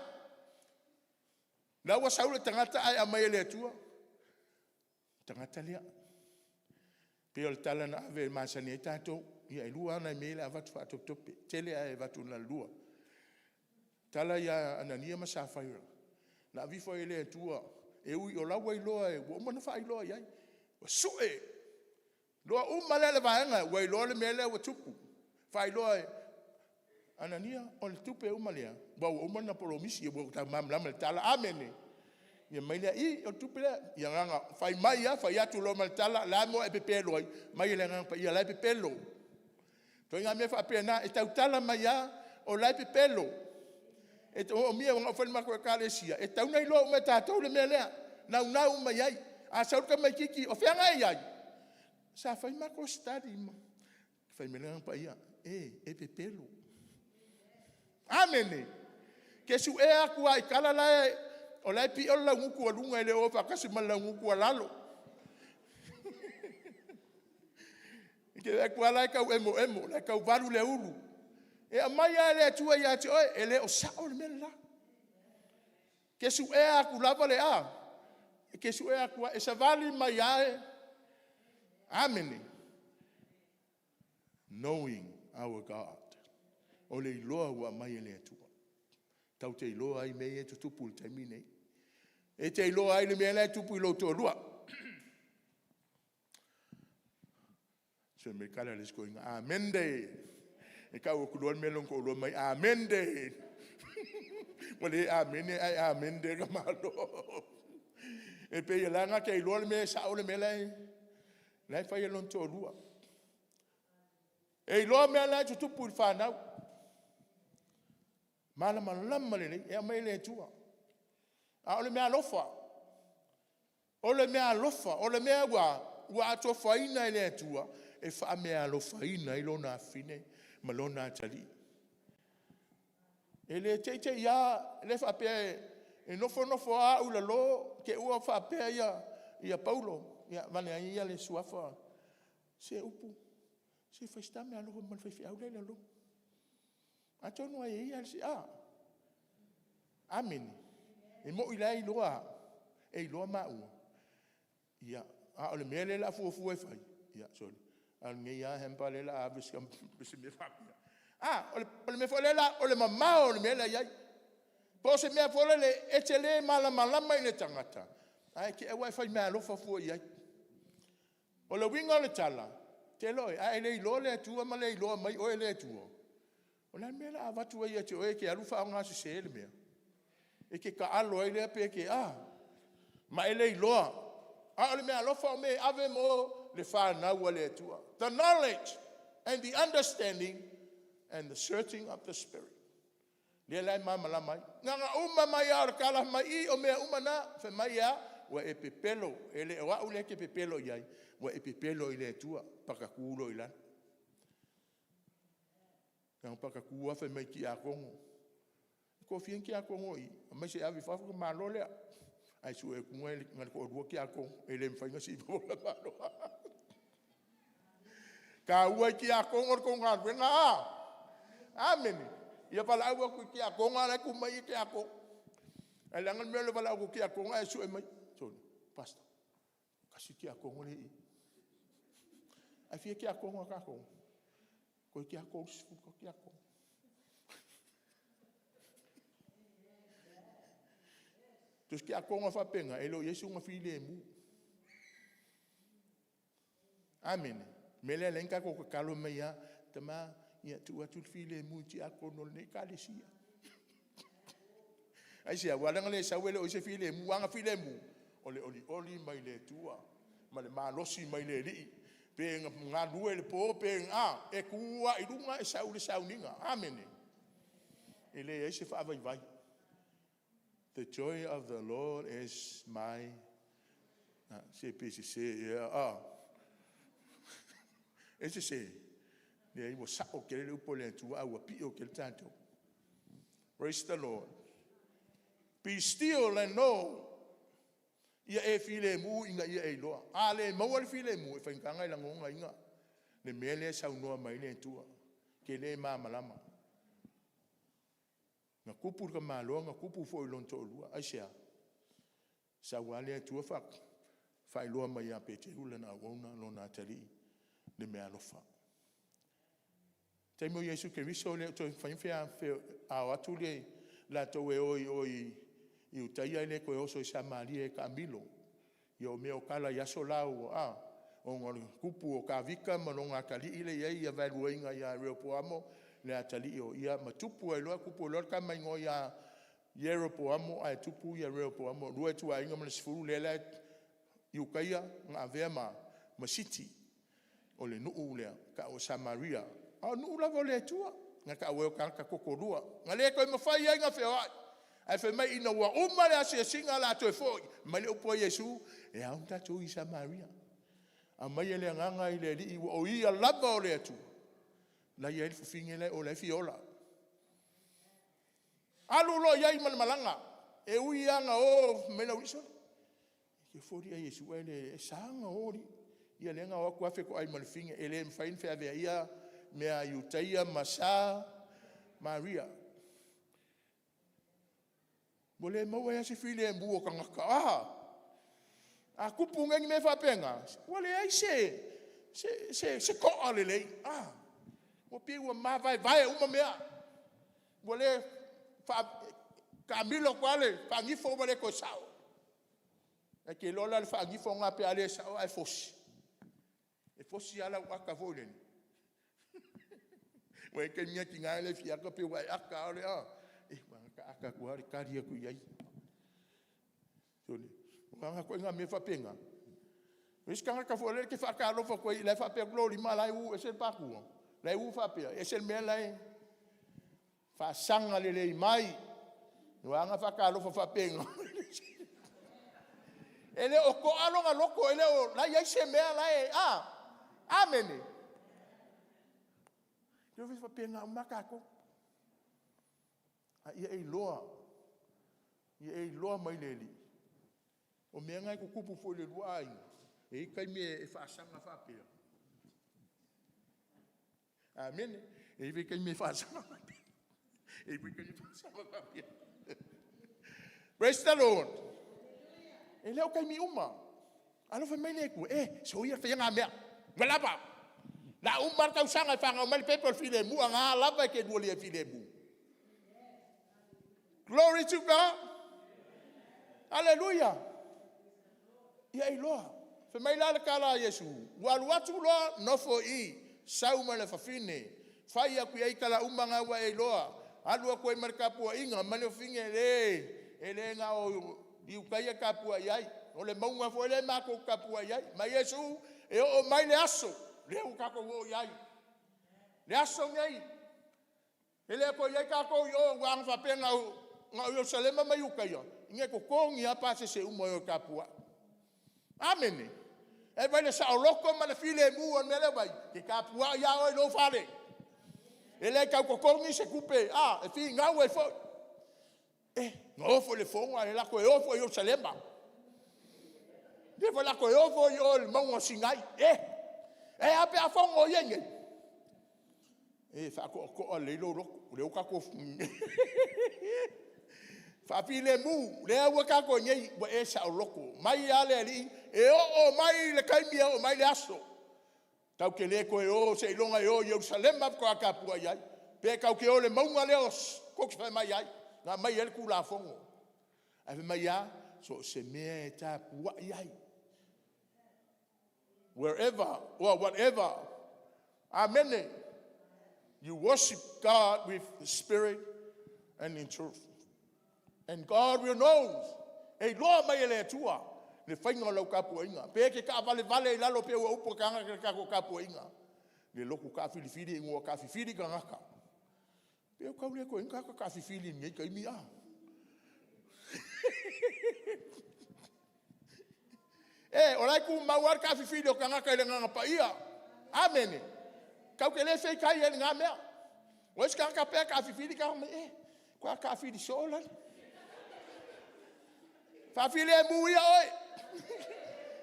o la ua sau le tagata ae aumai e le Atua, o le tagata lea. E pei o le tala na ave e masani ai tatou, ia e lua lava nai mea ia o le a avatu faatopetope, e tele ae avatu na o le lua. Tala ia Anania ma Safira, na ave ifo ai e le Atua, e ui o la e ua iloa ua uma ona faailoa i ai, ua sue, iloa uma lava e le vaega ua iloa le mea lea ua tupu. Faailoa e Anania, o le tupe uma lea, aua ua uma ona polomisi, ua ta malamalama i le tala. Amene. Ona fai mai lea, ii, o le tupe lea. Ia na ona fai mai lava fai atu loa ma le tala, o le a le mea ua e pepelo ai? Fai mai le Agaga Paia o la e pepelo. O ituaiga mea faapena, e tautala mai lava o la e pepelo. E manaomia ona oo foi i le matou ekalesia, e tatau ona iloa uma e tatou le mea lea, naunau uma i ai. A sau le tamaitiiti, o fea na e i ai? Sa fai matou study ma… Fai mai le Agaga Paia, e, e pepelo. Amene. E te sue atu lava i tala la e… o la e pio le laugutu a luga e le o o faatasi ma le laugutu a lalo. E te vaai atu lava o la e tau emoemo, o la e tau valu le ulu. E aumai lava e le Atua ia te oe, e le o sao le mea le la. E te suea atu lava le a? E te sue atu lava, e savali mai lava, amene. Knowing our God. O le iloa ua aumai e le Atua, tatou te iloa ai mea ia e tutupu i le taimi lenei. E te iloa ai le mea la e tupu i lou toalua. Se i fai mai le tala a le isi toeaina, amende. E tau atu loa le mea i lona toalua, fai mai, amende. Ua le amene ae amende le tamaloa. E pei o la na te iloa le mea e sao le mea la e, la e fai e lona toalua. E iloa mea la e tutupu i le fanau. Malamalama lelei e aumai e le Atua. A o le meaalofa, o le meaalofa, o le mea ua atofaina e le Atua e faameaalofaina ai lona afafine ma lona atalii. E le te i te i lava le faapea e nofonofo lava au i lalo te i ua faapea Paulo, ia avane ai ia le suafa, se Upu, se fai si ta meaalofa ma le faifeau la e i lalo. Atonu e i ai lava si… Amene. E moni la e iloa au, e iloa maua, ia a o le mea lea o le a fuafua e fai, ia sole, a o lenei lava hamper lea o le a ave i se mea faapea. A, o le mea foi lea o le mamao o le mea la e i ai. Po o se mea foi lele e te le malamalama i le tagata, ae te i lava ua e fai meaalofa fua i ai. O le uiga o le tala, Telo a e le iloa le Atua ma le iloa mai oe e le Atua, o le a le mea o le a avatu ai ia te oe e te alu faaaoga sese le mea? E te taalo ai lea pe te a, ma e le iloa. A o le meaalofa o mea e ave mo le fanau a le Atua. The knowledge and the understanding and the searching of the spirit. Lea la e malamalama ai. Na ona uma mai lava o le tala fai mai, i, o mea uma na. Fai mai e a? Ua e pepelo, e le o au lea e te pepelo i ai, ua e pepelo i le Atua. Patatu loa i lalo. Na patatu lava fai mai i le tiakono, e toafia ni tiakono i i? Fai mai se i ave i fafo ona malo lea. Ae sue atu na o le toalua tiakono, e le mafai ona sii i fafo. E taua i tiakono la outou galuega a? Amene. Ia valaau atu i tiakono a o la e tumai lava tiakono. Ae leaga le mea o le valaau atu o tiakono ae sue mai, sole, Pastor, e tasi le tiakono lea e i i. Ae fia tiakono a tatou? Toeitiiti lava 30 tiakono. So o se tiakono lava faapena, e le o i ai sona filemu. Amene. O le mea lea e ala ai ona tatou tatalo mai lava, tama, ia tuu atu le filemu i tiakono o lenei ekalesia. Aisea? Ua ala ona le sau e le o i ai se filemu. A na filemu, o le olioli mai le Atua ma le malosi mai le Alii. Pe na galue i le po pe a, e tu lava i luga e sau le sauniga. Amene. E leai se faavaivai. The joy of the Lord is my, se pe sese ea a? E sese? Leai ua sao tele le upu a le Atua ae ua pio tele tatou. Praise the Lord. Be still and know, ia e filemu ina ia e iloa. A le maua le filemu, e faigata ona e lagonaina le mea lea e saunoa mai ai le Atua. E te le malamalama. Na tupu i le tamaloa na tupu foi i lona toalua. Aisea? Sau lava le Atua faailoa mai ia Peteru lana auauna, lona atalii le meaalofa. O le taimi o Iesu Keriso e le o toe mafai ona a o atu latou e o i o i Iutaia e le toe oso i Samaria e taamilo. Ia o mea o tala i aso la ona o le tupu o Tavita ma lona atalii lea e i ai le vaeluaina ia Reopoamo le atalii o ia ma tupu ai loa tupu ai loa le tama igoa ia Ieropoamo ae tupu Reopoamo, e lua ituaiga ma le 10 lea la e i Iutaia na avea ma city o le nuu lea e tau o Samaria. A o nuu lava o le Atua na tau ai o tagata toto-lua. Na le toe mafai ai ona feoai. Ae fai mai ina ua uma le asiasiga o le a toe foi, fai mai le upu a Iesu, e ao ona tatou o i Samaria. Aumai le agaga i le Alii aua o Ia lava o le Atua la e i ai le fafine la e i o la e fia ola. Alu loa i ai ma le malaga. E ui lava ina o fai mai le aualii, sole, e te ofo alii ia Iesu ae le… e sa ona o alii. Ia lea na o atu lava fetoai ma le fafine, e le mafai ona feaveaia mea a Iutaia ma Samaria. Ua le maua ai lava se filemu o tagata, a! A tupu nei mea faapena, ua leai se toa lelei, ua pei ua mavaevae uma mea, ua le taamilo atu lava le faagifo ua le toe sao. Ae te iloa la le faagifo lena pe a le sao ae fosi, e fosi lava lau ata foi lele. Ua i ai taimi e tiga ona e fia ata pei ua e ata lava, e na ona ta ata atu lava o le tali atu i ai. Sole, Aga koe mea faapena. O isi tagata foi lea e te faatalofa atu ai o la e faapea atu lou lima a o la e uu ese le patu. La e uu faapea, e ese le mea la e faasaga lelei mai. Aua a faatalofa faapena, e le o toa lona loto, e le o la e i ai se mea la e… a? Amene. E faapena uma lava tatou. A ia e iloa, ia e iloa mai le Alii, o mea na e tutupu foi i le lua aiga, e i ai taimi e faasaga faapea. Amene. E i ai foi taimi e faasaga faapea. E i ai foi taimi e faasaga faapea. Praise the Lord. E le o taimi uma. Alofa mai le Atua, e soia le faia na mea. Ua lava. O le a uma lava le tausaga e fanau mai le pepe o le filemu, a o lena lava e te lua le filemu. Glory to God. Aleluia. Ia e iloa. Fai mai la le tala a Iesu, ua alu atu loa nofo i i, sau ma le afafine, fai atu i ai tala uma na ua e iloa, alu atu ai ma le tapuaiga ma le afafine, e le, e le na o Iutaia e tapuai ai, o le mauga foi lea matou te tapuai ai. Ma Iesu, e oo mai le aso lea ua tatou oo i ai, le aso lenei, e le toe i ai tatou i o aua ana faapea na o Ierusalema ma Iutaia, ia e totogi lava pasese uma e o e tapuai. Amene. Ae vaai i le saoloto ma le filemu o le mea lea e ua i ai? E te tapuai lava oe i lou fale. E le tau totogi se tupe, a, e finau ai foi. Eh, na o foi i le Fono ae o le a toe o foi i Ierusalema. O lea foi o le a toe o foi i o i le mauga o Sinai. Eh, ae a pe a fono ia i inei? E faatoatoa lelei lou loto, o lea ua tatou faafilemu, lea ua tatou i inei ua e saoloto. Mai lava le Alii e oo mai le taimi e oo mai le aso, tatou te le toe o seiloga e o i Ierusalema faatoa tapuai ai, pe tatou te o i le mauga lea tou te fai mai ai, na aumai ai le Tulafono. Ae fai mai e a? So o se mea e tapuai ai. Wherever or whatever. Amene. You worship God with the spirit and in truth. And God will know. E iloa mai e le Atua le faiga o lau tapuaiga. Pe e te taavalevale i lalo pei ua upu e tagata i le tatou tapuaiga. Le lotu taafilifili ina ua taafifili tagata. Pe ua tau le toe i ai ni tagata taafifili i lenei taimi a? E, o la e tumau lava le taafifili o tagata i le Agaga Paia. Amene. Tatou te le feitai ai i lena mea. O isi tagata pei a taafifili, fai mai, e, matua taafili soo lale. Faafilemu ia oe.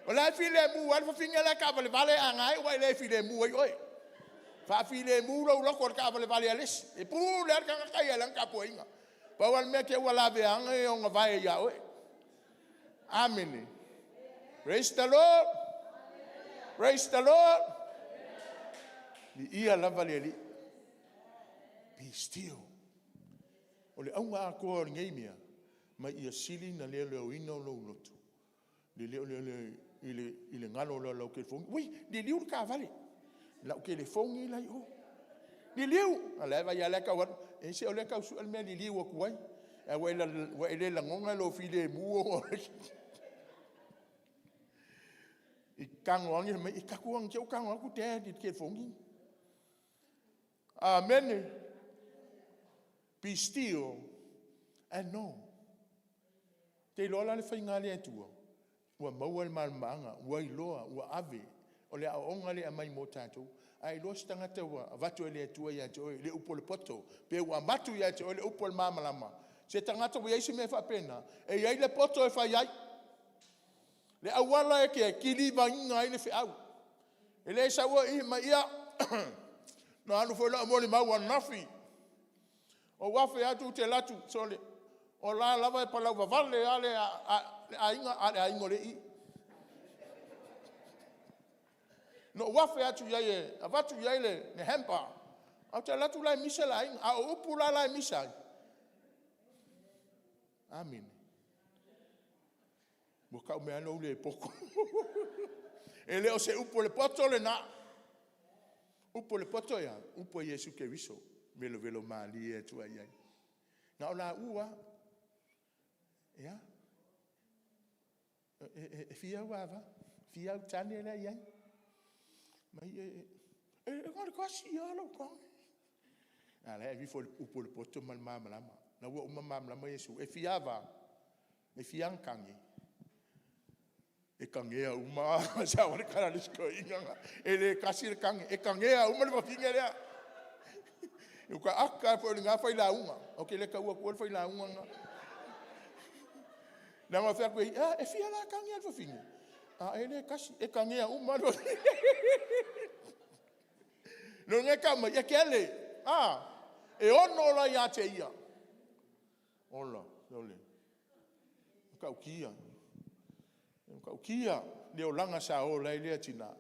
O la e filemu lava le fafine la e taavalevale ae na ua e le filemu ai oe. Faafilemu lou loto i le taavalevale a le isi. E pule lava le tagata ia i lana tapuaiga. Pau lava le mea te i ua lavea ane ona vae ia oe. Amene. Praise the Lord. Praise the Lord. Viia lava le Alii. Be still. O le auga atoa o lenei mea, ma ia sili ona leoleoina o lou loto, le leo lea i le galo loa o lau telefoni, ui, liliu le taavale, lau telefoni la e i o. Liliu! A o la e vaai lava o la e tau alu. Se o lea e tau sue le mea e liliu atu ai. Ae ua e le lagona lou filemu ona o le i tago ane fai mai, e tago ane te i ua tago atu dad i le telefoni. Amene. Be still and know. Te iloa la le faiga a le Atua, ua maua le malamalamaaga, ua iloa, ua ave. O le aoaoga lea e aumai mo tatou. A iloa se tagata ua avatu e le Atua ia te oe le upu o le poto, pe ua avatu ia te oe le upu o le malamalama, se tagata ua i ai se mea faapena, e i ai le poto e fai ai, le auala e te kilivaina ai le feau. E le sau ai i ma ia, na alu foi lau molimau ananafi, ou afe atu ou te alu atu, sole, o la e lava e palauvavale lava le aiga, a o le aiga o lea e i i. Na ou afe atu i ai e avatu i ai le hamper, ae ou te alu atu o la e misa le aiga. A o upu la la e misa ai, Amene. Ua tau mai lava lou le poto. E le o se upu a le poto lena. Upu a le poto e a? Upu a Iesu Keriso, velovelo malie atu ai i ai. Na o laua lava. Ia. E fia au ava? Fia au tane la e i ai? Mai e, e, e na o le tasi lava lou tane. A la e aveifo le upu o le poto ma le malamalama. La ua uma malamalama Iesu. E fia ava? E fia ana tane? E tagea uma lava. Sa le tala a le isi toeaina lena. E le tasi le tane, e tagea uma le fafine lea. Ua ta ata lava foi o lena failauga. Ou te le tau atua le failauga lena. Leaga na fai atu e ia, e fia la tane a le fafine? A e le tasi, e tagea uma lava le fafine. Lona e tau mai, e tele, a, e ono la ia te ia. Ola, sole, matautia, matautia le olaga sa ola ai lea tina.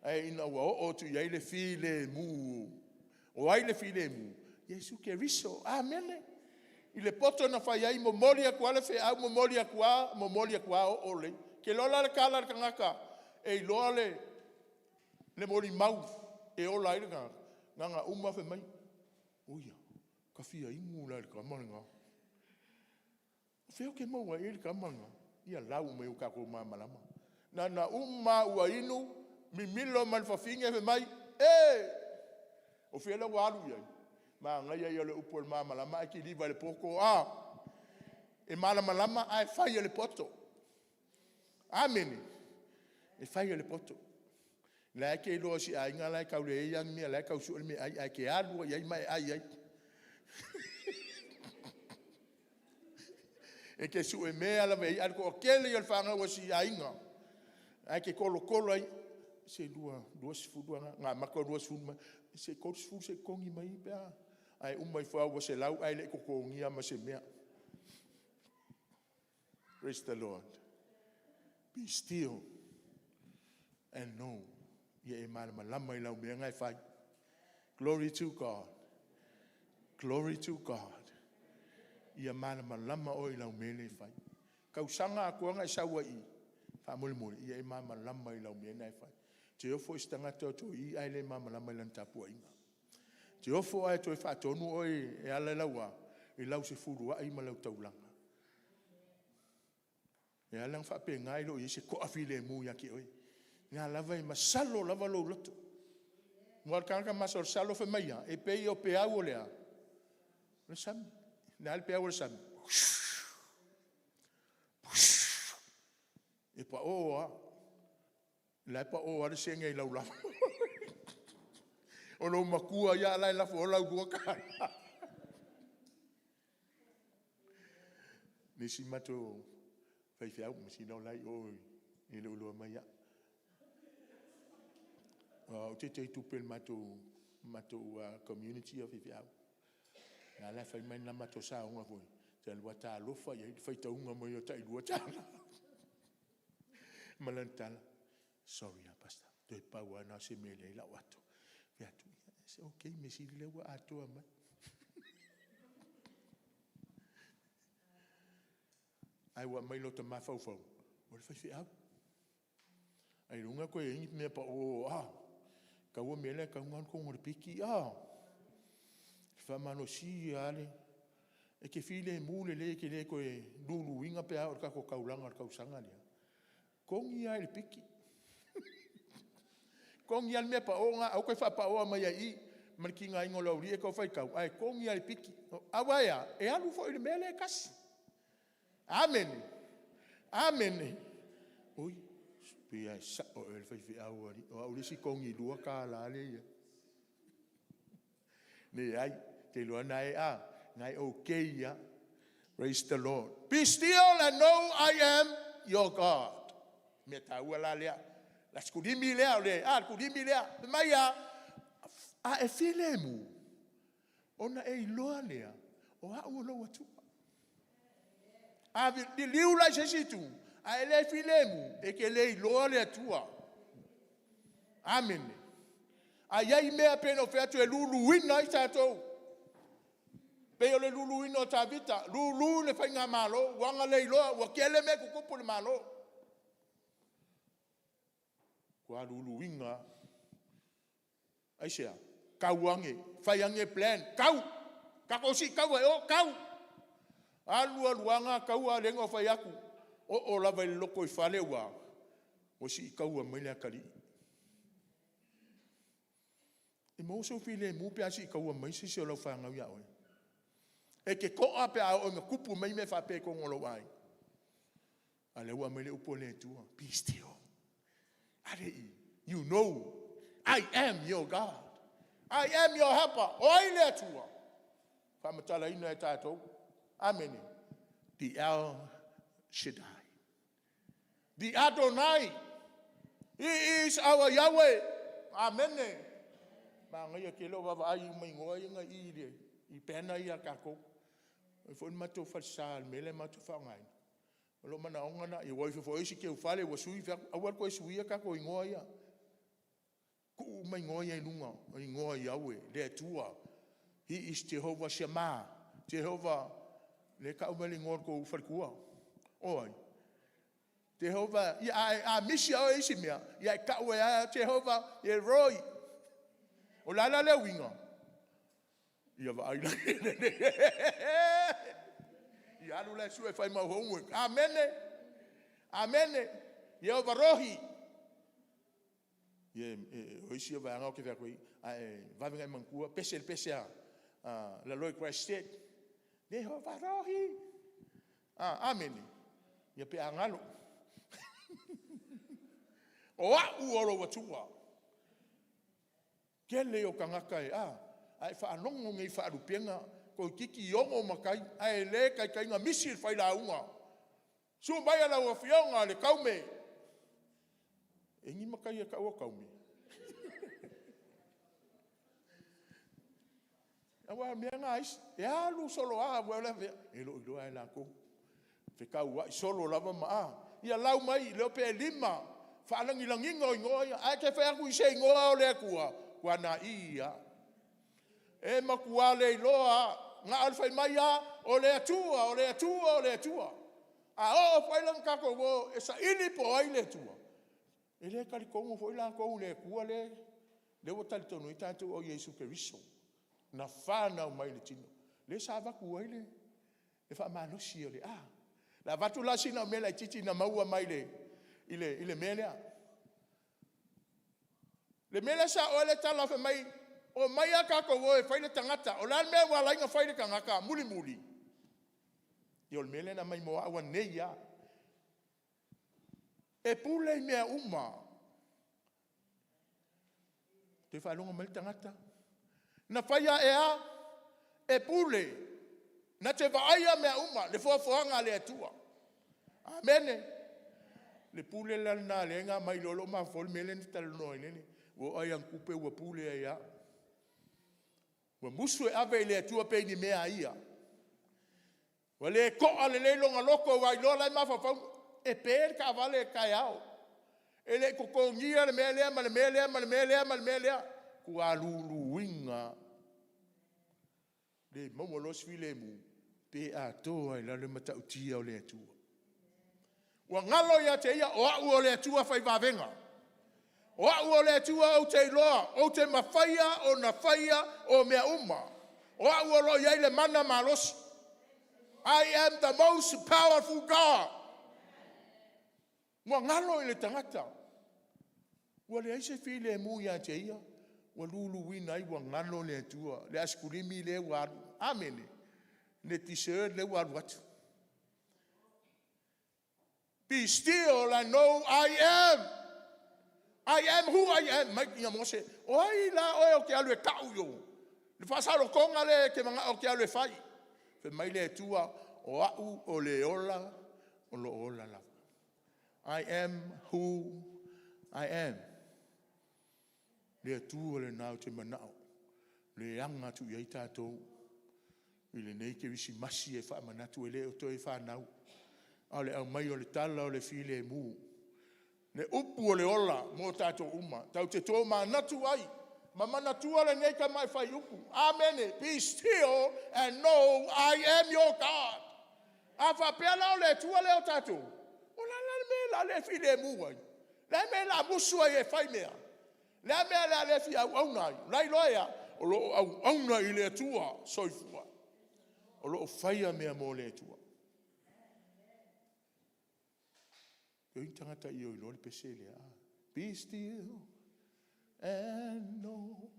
Ae ina ua oo atu i ai le filemu. O ai le filemu? Iesu Keriso. Amene. I le poto na fai ai, momoli atu lava le feau, momoli atu lava, momoli atu lava, oo lelei. E te iloa la le tala a le tagata e iloa le molimau e ola ai le tagata? Na ona uma lava fai mai, oi ia, ta fia inu la i le tama lena. O fea ou te maua ai le tama lena? Ia lau mai o tatou malamalama. Na ona uma lava ua inu, mimilo ma le fafine fai mai, e! O fea la ua alu i ai? Manaia ia o le upu a le malamalama ae kiliva i le poto, a? E malamalama ae fai e le poto. Amene. E fai e le poto. O la e te iloa i si aiga la e tau leai lava ni mea o la e tau sue le meaai ae te alu lava i ai ma e ai ai. E te suemea lava i ai, a o le toatele ia o le fanau a si aiga, ae te tolotolo ai, se 20 lava, na amata le 20 mai, se 30 se i totogi mai pe a… Ae uma ifo lava ua 100 ae le i totogia lava ma se mea. Praise the Lord. Be still and know. Ia e malamalama i lau mea na e fai. Glory to God. Glory to God. Ia malamalama oe i lau mea lea e fai. Tausaga atoa na e sau ai i i, faamolemole, ia e malamalama i lau mea lena e fai. E te ofo i se tagata o toe i ae le malamalama i lana tapuaiga. E te ofo ae toe faatonu oe e ala lau a? I lau sefuluai ma lau taulaga. E ala ona faapena e le o i ai se toafilemu ia te oe. O lena lava e masalo lava lou loto. Aua o le tagata masalosalo fai mai a, e pei o peau o le a? O le sami. O le a le peau o le sami? E pao lava. O la e pao lava le sene i lau lalo. O lou matua ia a o la e lafo lau $2. Le isi matou faifeau, measili o la e i o e le o iloa mai au. O au ou te tei tupe i le matou community ia o faifeau. O la la e fai mai le matou saoga foi, ou te alu atu, talofa i ai i le faitauga mai o le tai $2. Ma lana tala, sorry lah pastor, toe pau lava lena o se mea e leai ai lau ato. Ou fai atu, it's okay, mea sili o lea ua atoa mai. Ae ua aumai lota mafaufau, o le faifeau. Ailoga e toe i ai ni mea pao, a, tau le mea la e tatau ona alu i totonu o le piki, a. E faamalosia lava le… E te filemu lelei e te le toe luluina pe a oo i le tatou taulaga i le tausaga lea, togi lava i le piki. Togi lava le mea pao lena, aua le toe faapaoina maia i i ma le tigaina o le aualii ia e tau faitau, ae togi lava i le piki. Aua e a? E alu foi i le mea lea e tasi. Amene. Amene. Oi, pei lava e sao ea le faifeau a alii, o au le isi togi $2 lea e i ai. Leai, ou te iloa o lena e, a, o lena e okay lava. Praise the Lord. Be still and know I am your God. Mea taua la lea. La si kulimi lea o le, a, le kulimi lea. Fai mai a, a e filemu, ona e iloa lea, o au o lou Atua. A liliu la i se isi itu, a e le filemu, e te le iloa le Atua. Amene. A i ai mea pei ona ou fai atu e luluina ai tatou, pei o le luluina o Tavita, lulu le faigamalo, ua agalelei ua tele mea tutupu i le Malo. Matua luluina lava. Aisea? Tau ane, fai ane plan, tau, tatou sii taua i o, tau. Alu alu lava taua lea na ou fai atu. Oo lava i le lotoifale ua siitaua mai le atalii. E maua sou filemu pe a siitaua mai se isi o lau fanau ia oe? E te toa pe a oo ina tupu mai mea faapea i totonu o lou aiga? A o lea ua aumai le upu a le Atua, be still, alii, you know I am your God, I am your helper. O ai le Atua? Faamatalaina e tatou. Amene. The El Shaddai. The Adonai. He is our Yahweh. Amene. Manaia tele lou vaavaai uma i igoa ia na i i i banner ia a tatou. E i ai foi le matou falesa i le mea lea matou te faaaogaina, o lou manaoga lena, ua o ifo foi isi teu fale ua sui, fai atu, aua le toe suia tatou igoa ia, tuu uma igoa ia i luga, o igoa o Yahweh, le Atua. He is Jehovah Shammah, Jehovah, lea e tau mai le igoa o le tou faletua. O ai? Jehovah, ia a misi ia oe i isi mea, ia e tau ai lava Jehovah Roy. O le a la le uiga? Ia vaai la i ai? Ia alu la e sue e fai mau homework. Amene! Amene! Ieova Rohi. Ia, o isi ia vaega ou te fai atu ai, a e vave ona e manatua, pese le pese a le Christ. Ieova Rohi. Amene. Ia pe a galo. O au o lou Atua. Tele ia o tagata e a, a e faalogo nei i faalupega, toeitiiti ono matai ae le taitai ona misi le failauga, susu maia lau Afioga i le Taume. E i ai ni matai e taua o Taume? Aua o mea na a isi, e alu solo lava, e le o iloa lava e latou, fetauai solo lava ma a, ia lau mai, le iloa pe lima faalagilagiga o igoa ia. Ae e te fai atu i se igoa o le Atua, matua naii lava. E matua le iloa lava, na o le fai mai lava, o le Atua, o le Atua, o le Atua. A oo foi la ina tatou o e saili po o ai le Atua, e le talitonu foi latou i le Atua lea ua talitonu ai tatou o Iesu Keriso na fanau mai i le tino, lea sa avatu ai le faamalosi o le… O le a avatu la sina au mea laitiiti na maua mai i le mea lea. Le mea lea e sao ai le tala fai mai, omai tatou o e fai le tagata. O le a le mea ua ala ai ona fai le tagata mulimuli? Ia o le mea lea na aumai mo au anei lava. E pule i mea uma. Toe faalogo mai le tagata, na faia e a? E pule, na te vaaia mea uma, le foafoaga a le Atua. Amene. Le pule la lena lea na aumai loa lou mafaufau i le mea lea na ta talanoa ai lele, ua oo lava ia tupe ua pule ai lava. Ua musu e ave i le Atua pei ni mea a ia. Ua le to'a lelei lona loto aua ua iloa o la e mafaufau, e pe le taavale taeao, e le i totogia le mea lea ma le mea lea ma le mea lea ma le mea lea. Matua luluina lava, le maua loa se filemu, pe atoa ai i lalo le matautia o le Atua. Ua galo ia te ia, o au o le Atua fai vavega. O au o le Atua ou te iloa, ou te mafaia ona faia o mea uma. O au o lo o i ai le mana malosi. I am the most powerful God. Ua galo i le tagata, ua leai se filemu ia te ia, ua luluina ai ua galo le Atua, le asikulimi lea ua alu. Amene. Le dessert lea ua alu atu. Be still and know I am. I am who I am. Mai ia Mose, o ai la oe ou te alu e tau i o? Le faasaolotoga lea e te manao ou te alu e fai. Fai mai le Atua, o au o le ola o lo o ola lava. I am who I am. Le Atua lena ou te manao e aga atu i ai tatou i lenei Kerisimasi e faamanatu e le o toe fanau, a o le aumai o le tala o le filemu, le upu o le ola mo tatou uma, tatou te tomanatu ai ma manatua lenei tamai fuaiupu. Amene. Be still and know I am your God. A faapea la o le Atua lea o tatou, o le a la le mea o le a le filemu ai? O le a le mea o le a musu ai e fai mea? O le a le mea o le a le fia auauna ai? O la e iloa e a? O lo o auauna i le Atua Soifua. O lo o faia mea mo le Atua. Pe o ai ni tagata i o iloa le pese lea? Be still and know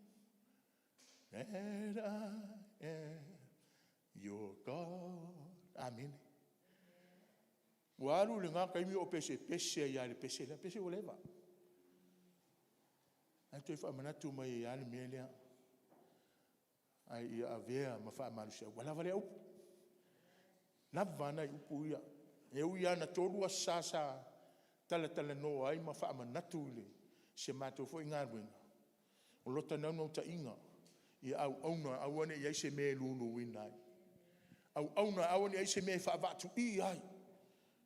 that I am your God. Amene. Ua alu lena taimi o pesepese ai lava i le pese lea, pese ua leva. Ae toe faamanatu mai ai lava le mea lea. Ae ia avea ma faamalosiau. Ua lava lea upu, lava a nai upu ia. E ui lava ina 3 Aso Sa sa talatalanoa ai ma faamanatu i si a matou foi galuega, o lota naunautaiga, ia auauna aua ne i i ai se mea e luluina ai, auauna aua ne i i ai se mea e faavaatuia ai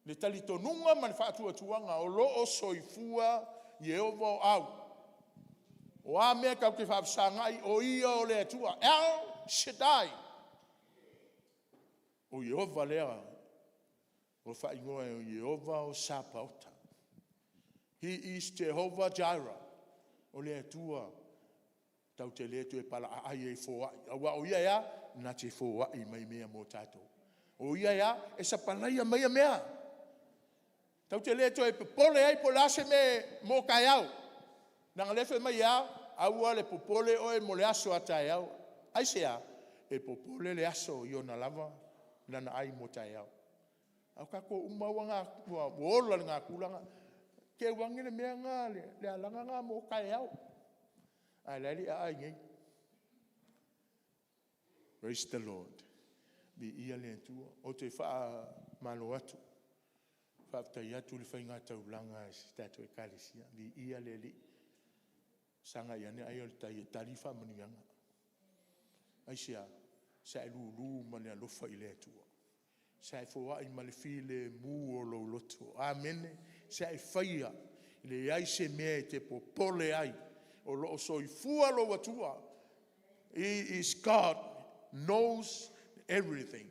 le talitonuga ma le faatuatuaga o lo o soifua Ieova o Au. O a mea tatou te faafesagai, o Ia o le Atua, El Shaddai, o Ieova lea ua faaigoa o Ieova o Sapaota. He is Jehovah Jireh, o le Atua tatou te le toe palaaai ai e foai, aua o Ia e a? Na te foai mai mea mo tatou. O Ia e a? E sapalaia mai ia mea. Tatou te le toe popole ai po o le a se mea mo taeao, leaga o lea e fai mai e a? Aua le popole oe mo le aso a taeao. Aisea? E popole le aso i ona lava lana ai mo taeao. A o tatou uma lava ua ola i le natura lena. Teu ane le mea lena, le alaga lena mo taeao, a o la e le i aai nei. Praise the Lord. Viia le Atua. Ou te faamalo atu, faafetai atu i le faigataulaga a si a tatou Ekalesia. Viia le Alii. Sagai ane ai o le tai e tali faamanuiaga. Aisea? Sa e lulu ma le alofa i le Atua. Sa e foai ma le filemu o lou loto. Amene. Sa e faia, e leai se mea e te popole ai, o lo o soifua lou Atua. He is God knows everything.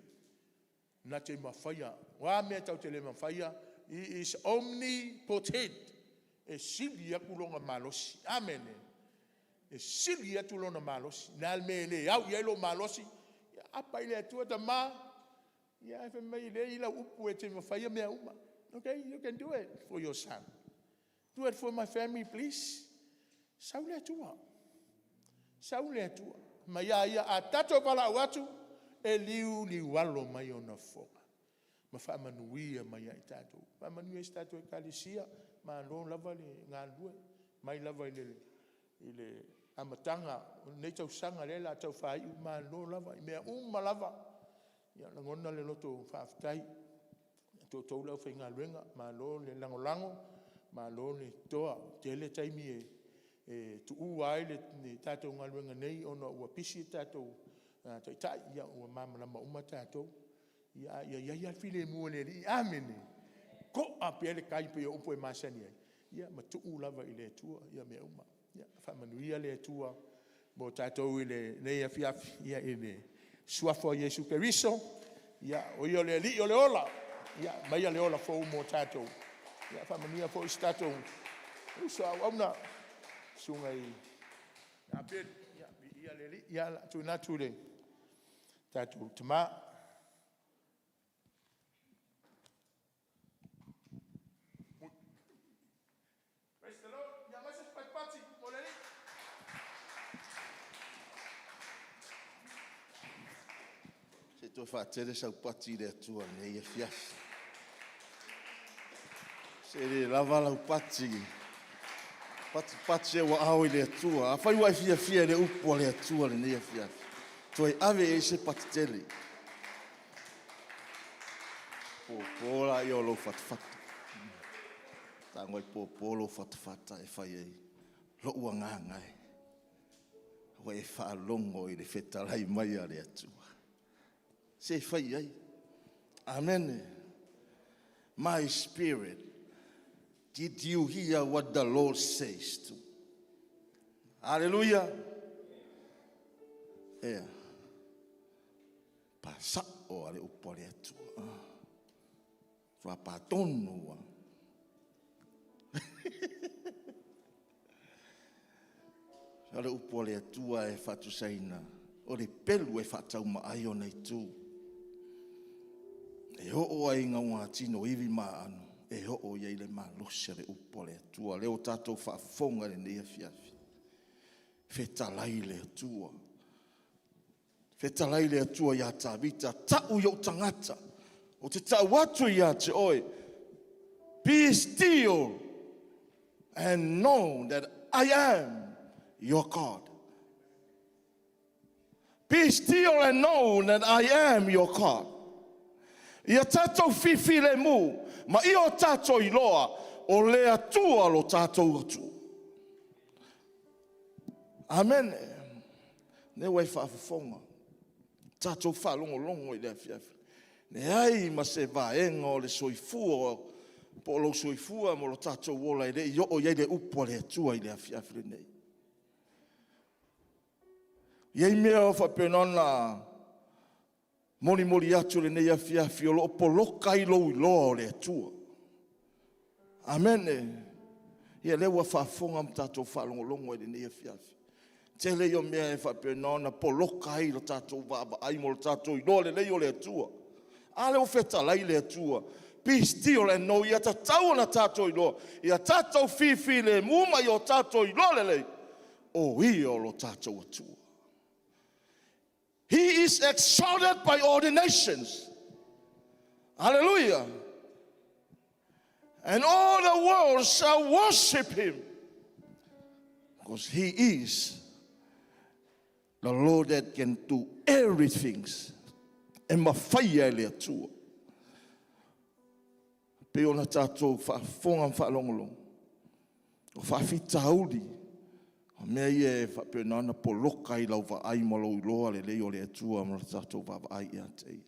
Na te mafaia. O a mea tatou te le mafaia, He is omnipotent. E sili atu Lona malosi. Amene. E sili atu Lona malosi. O le a le mea e le au i ai lou malosi? Ia aapa i le Atua, Tama, ia ae fai mai e leai lau upu e te mafaia mea uma. Okay, you can do it for your son. Do it for my family, please. Sau le Atua, sau le Atua. Mai a ia, a tatou valaau atu, e liuliualo mai ona fofoga ma faamanuia mai ia i tatou. Faamanuia i si a tatou Ekalesia, malo lava le galulue, mai lava i le amataga o lenei tausaga lea o le a tau faaiu, malo lava i mea uma lava. E lagona le loto faafetai ia te outou le aufaigaluega, malo le lagolago, malo le toa. E tele taimi e tuua ai le tatou galuega nei ona ua pisi le tatou Taitai, ia ua malamalama uma tatou. Ae ia i ai lava le filemu o le Alii. Amene. To'a pea le tai pei o upu e masani ai, ia ma tuu lava i le Atua mea uma. Ia faamanuia le Atua mo tatou i lenei afiafi i le Suafa o Iesu Keriso, o Ia o le Alii o le ola, ia aumaia le ola fou mo tatou. Ia faamanuia foi i si tatou uso a auauna le susuga ia Ape. Viia le Alii. Ia o le a tuuina atu i le tatou tama. Praise the Lord. Ia aumai se isi patipati mo le Alii. Se i toe faatele sau pati i le Atua i lenei afiafi. Se le lava lau pati, patipati ou aao i le Atua. Afai ua e fiafia i le upu a le Atua i lenei afiafi, toe ave i ai se pati tele. Popo laia o lou fatafata. Tago e popo lou fatafata e fai ai, lou agaga e, ua e faalogo i le fetalai mai a le Atua. Se fai i ai. Amene. My spirit, did you hear what the Lord says to? Hallelujah. Ea. Pasa'o a le upu a le Atua. Faapatonu lava. O le upu a le Atua e faatusaina, o le pelu e faataumaai ona itu, e oo lava i gagatino o ivi ma aano. E oo i ai le malosi o le upu a le Atua. Lea ua tatou faafofoga i lenei afiafi. Fetalai le Atua. Fetalai le Atua ia Tavita, tau i ou tagata, ou te tau atu ia te oe, be still and know that I am your God. Be still and know that I am your God. Ia tatou fifilemu ma ia o tatou iloa o le Atua lo tatou Atua. Amene. Lea ua e faafofoga, tatou faalogologo i le afiafi. Leai ma se vaega o le soifua po o lou soifua ma lo tatou ola e le i oo i ai le upu a le Atua i le afiafi lenei. E i ai mea o faapena ona molimoli atu i lenei afiafi o lo o poloka ai lou iloa o le Atua. Amene. Ia lea ua faafofoga ma tatou faalogologo i lenei afiafi. Tele ia o mea e faapena ona poloka ai lo tatou vaavaai ma lo tatou iloa lelei o le Atua. A lea ua fetalai le Atua, be still and know, ia tatau ona tatou iloa, ia tatou fifilemu ma ia o tatou iloa lelei, o Ia o lo tatou Atua. He is exalted by all the nations. Hallelujah. And all the world shall worship him. Because he is the Lord that can do everything. E mafai e le Atua. Pei ona tatou faafofoga ma faalogologo, o faafitauli, o mea ia e faapena ona poloka ai lau vaai ma lou iloa lelei o le Atua ma le tatou vaavaai ia te Ia.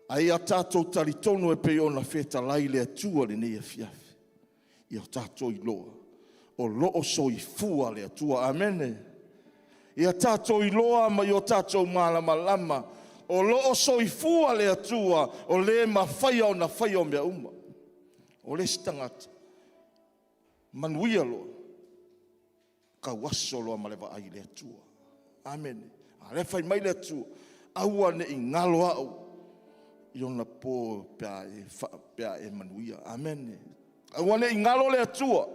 A ia tatou talitonu e pei ona fetalai le Atua i lenei afiafi, ia o tatou iloa o lo o soifua le Atua. Amene. Ia tatou iloa ma ia o tatou malamalama o lo o soifua le Atua, o le mafaia ona faia o mea uma. O le isi tagata, manuia loa, tauaso loa ma le vaai i le Atua. Amene. A o lea e fai mai le Atua, aua ne i galo au i ona po pe a e manuia. Amene. Aua ne i galo le Atua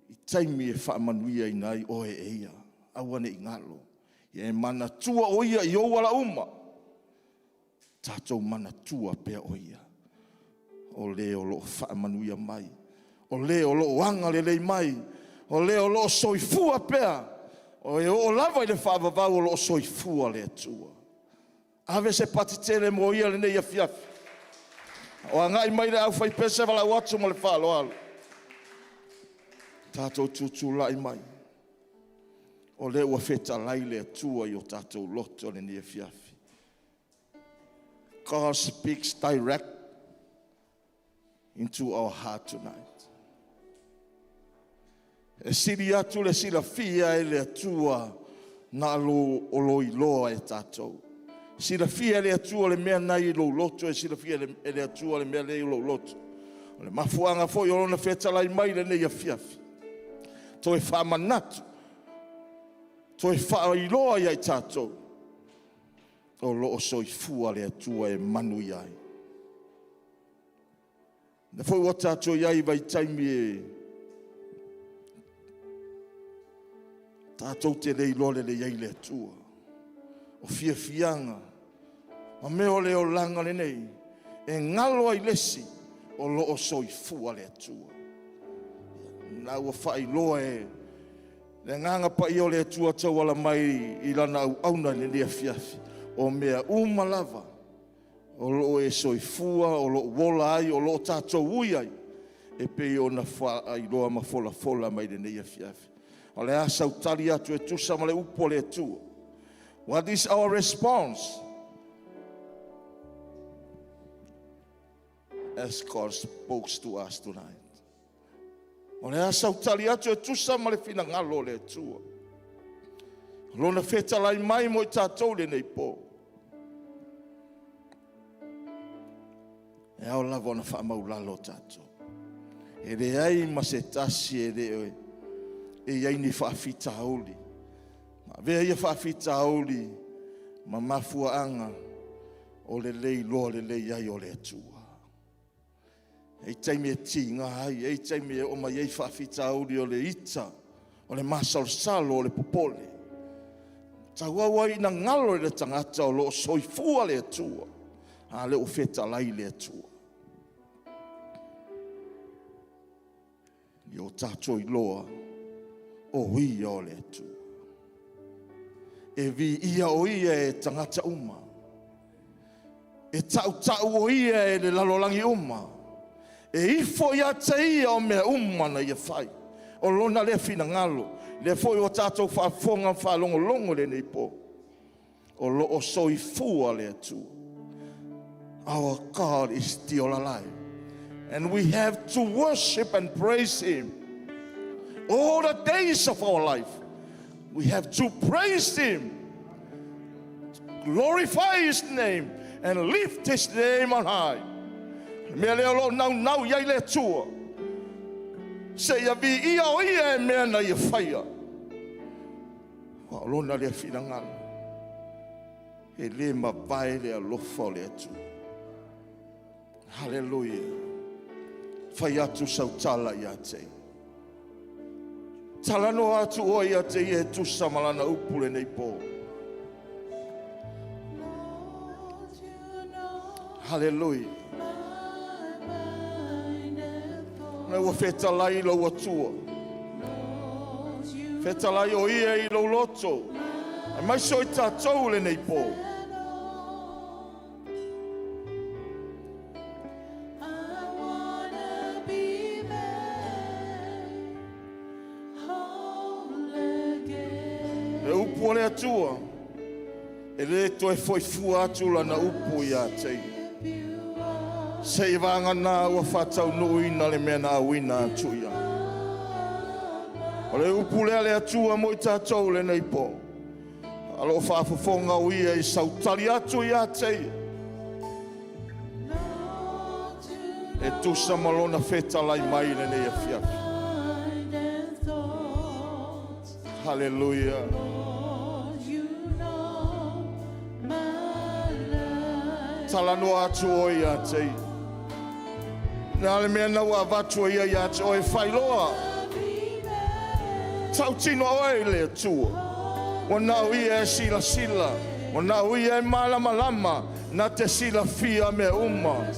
i taimi e faamanuiaina ai oe e Ia. Aua ne i galo. Ia e manatua o Ia i ou ala uma. Tatou manatua pea o Ia, o le o lo o faamanuia mai, o le o lo o agalelei mai, o le o lo o soifua pea, o e oo lava i le faavavau o lo o soifua le Atua. Ave se pati tele mo ia lenei afiafi. O agai mai le aufaipese valaau atu ma le faaaloalo. Tatou tutulai mai, o lea ua fetalai le Atua i o tatou loto lenei afiafi. God speaks direct into our heart tonight. E sili atu le silafia e le Atua na lo o lo iloa e tatou. Silafia e le Atua le mea na i lou loto, e silafia e le Atua le mea lea i lou loto. O le mafuaaga foi o lona fetalai mai lenei afiafi. Toe faamanatu, toe faailoa ia i tatou, o lo o soifua le Atua e manuia ai. Na foi ua tatou i ai i vaitaimi e tatou te le iloa lelei ai le Atua. O fiafiaga ma mea o le olaga lenei, e galo ai le isi o lo o soifua le Atua. Na ua faailoa e le agaga paia o le Atua tauala mai i lana auauna i lenei afiafi, o mea uma lava o lo o e soifua, o lo o ola ai, o lo o tatou ui ai, e pei ona faailoa ma folafola mai lenei afiafi. O le a sautali atu e tusa ma le upu a le Atua. What is our response as God spoke to us tonight? O le a sautali atu e tusa ma le finagalo o le Atua. Lona fetalai mai mo i tatou lenei po. E ao lava ona faamaulalo tatou. E leai ma se tasi e le e i ai ni faafitauli. Ma avea ia faafitauli ma mafuaaga o le le iloa lelei ai o le Atua. E i ai taimi e tiga ai, e i ai taimi e oo mai ai faafitauli o le ita, o le masalosalo, o le popole. Tauau ai ina galo i le tagata o lo o soifua le Atua, a lea ua fetalai le Atua. Ia o tatou iloa o Ia o le Atua. E viia o Ia e tagata uma. E tautau o Ia e le lalolagi uma. E ifo ia te Ia o mea uma na Ia fai. O Lona lea finagalo, lea foi ua tatou faafofoga ma faalogologo i lenei po, o lo o soifua le Atua. Our God is still alive. And we have to worship and praise Him all the days of our life. We have to praise Him, glorify His name, and lift His name on high. Mea lea o lo o naunau i ai le Atua. Seia viia o Ia e mea na Ia faia. Ua o lona lea finagalo. E le mavae le alofa o le Atua. Haleluia. Fai atu sau tala ia te ia. Talanoa atu oe ia te ia e tusa ma lana upu lenei po. Lord, you know Haleluia. my mind and thoughts. Na ua fetalai lou Atua. Lord, you Fetalai o ia i lou loto. E mai so i tatou lenei po. know. I wanna be made whole again. Le upu o le Atua. E le toe foifua atu lana upu ia te ia. You are Se i vāga nā ua whātaunuuina le mea na auina atu ia. O le upu lea le Atua mo i tatou lenei po. Alo o faafofoga o ia i sautali atu ia te ia. Lord, you E tusa ma lona fetalai mai lenei afiafi. mind and thoughts. Hallelujah. Lord, you know my life. Talanoa atu oe ia te ia. Na le mea na ua avatu ia ia te oe whailoa. Be made Tautino oe i le Atua. Ua nau ia e sila sila. Ua nau ia e malama lama. Na te sila fia mea uma.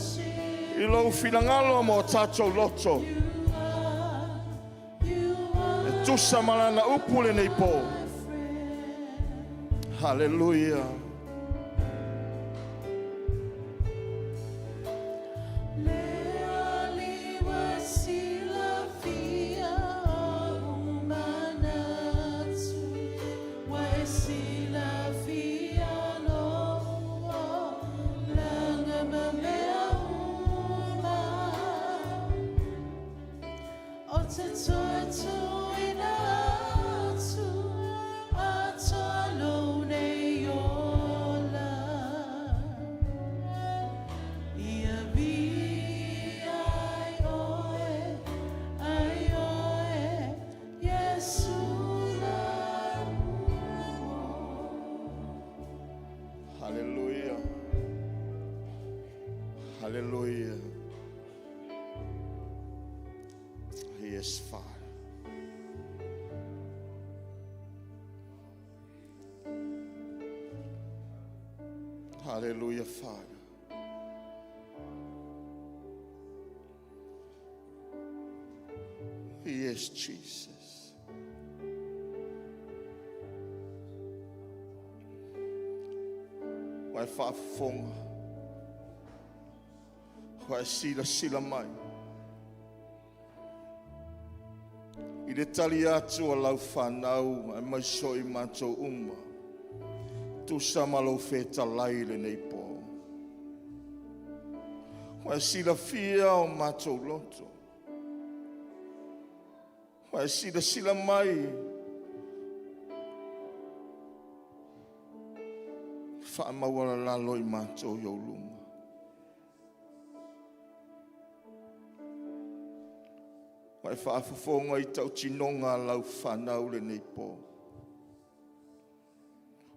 I lou finagalo mo tātou loto. You are E tusa malana upu lenei po. my friend. Hallelujah. Le aliwa silafia o manatu wa silafia lo langa mamea uma o te toe tuina atu atoa lou nei ola. Ia vi ai oe, ai oe, Yesu la Hallelujah. Hallelujah. He is Father. Hallelujah, Father. He is Jesus. Wai faafofoga. Wai sila sila mai. I le tali atu o lau whanau ai mai so i mātou uma. Tusa ma lou fetalai lenei po. Wai silafia o mātou loto. Wai sila sila mai. Whaamaualalalo i mātou i o luma. Wai faafofoga i tautinoga a lau whanau lenei po.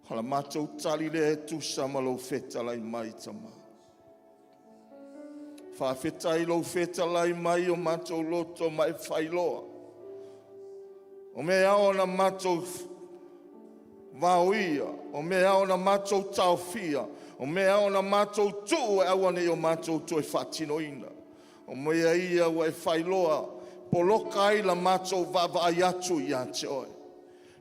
O la mātou tali le e tusa ma lou fetalai mai tama. Faafetai i lou fetalai mai o matou loto ma e faailoa. O mea ao ona matou vaoia, o mea ao ona matou taofia, o mea ao ona matou tuu e aua ne i o matou toe faatinoina. O mea ia ua e faailoa, poloka ai la matou vaavaai atu ia te Oe,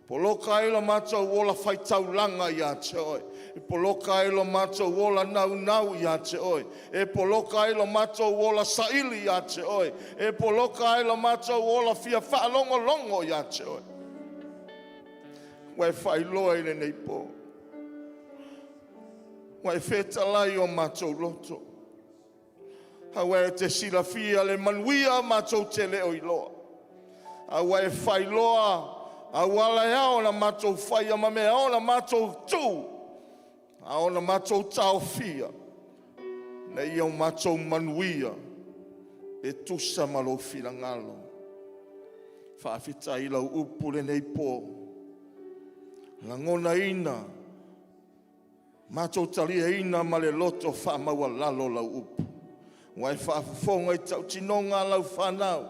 poloka ai lo matou ola faitaulaga ia te Oe, e poloka ai lo matou ola naunau ia te Oe, e poloka ai lo matou ola saili ia te Oe, e poloka ai lo matou ola fia faalogologo ia te Oe. Ua e faailoa i lenei po, ua e fetalai i o matou loto, aua e te silafia le manuia matou te le o iloa, a ua e faailoa auala e ao ona matou faia ma mea e ao ona matou tuu, a ona matou taofia, ina ia o matou manuia e tusa ma lou finagalo. Faafetai i lau upu lenei po, lagonaina, matou taliaina ma le loto faamaualalo lau upu. Ua e faafofoga i tautinoga a lau fanau,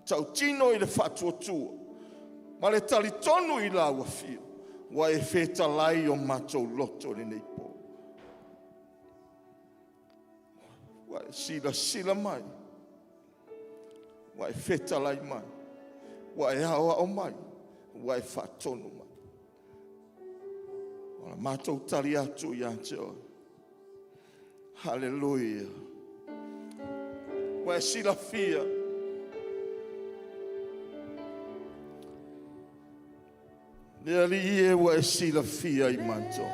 tautino i le faatuatua ma le talitonu i lau afio, ua e fetalai i o matou loto i lenei po. Ua e silasila mai, ua e fetalai mai, ua e aoao mai, ua e faatonu mai. O le matou tali atu ia te oe, Haleluia! Ua e silafia Le Alii e, ua e silafia i matou.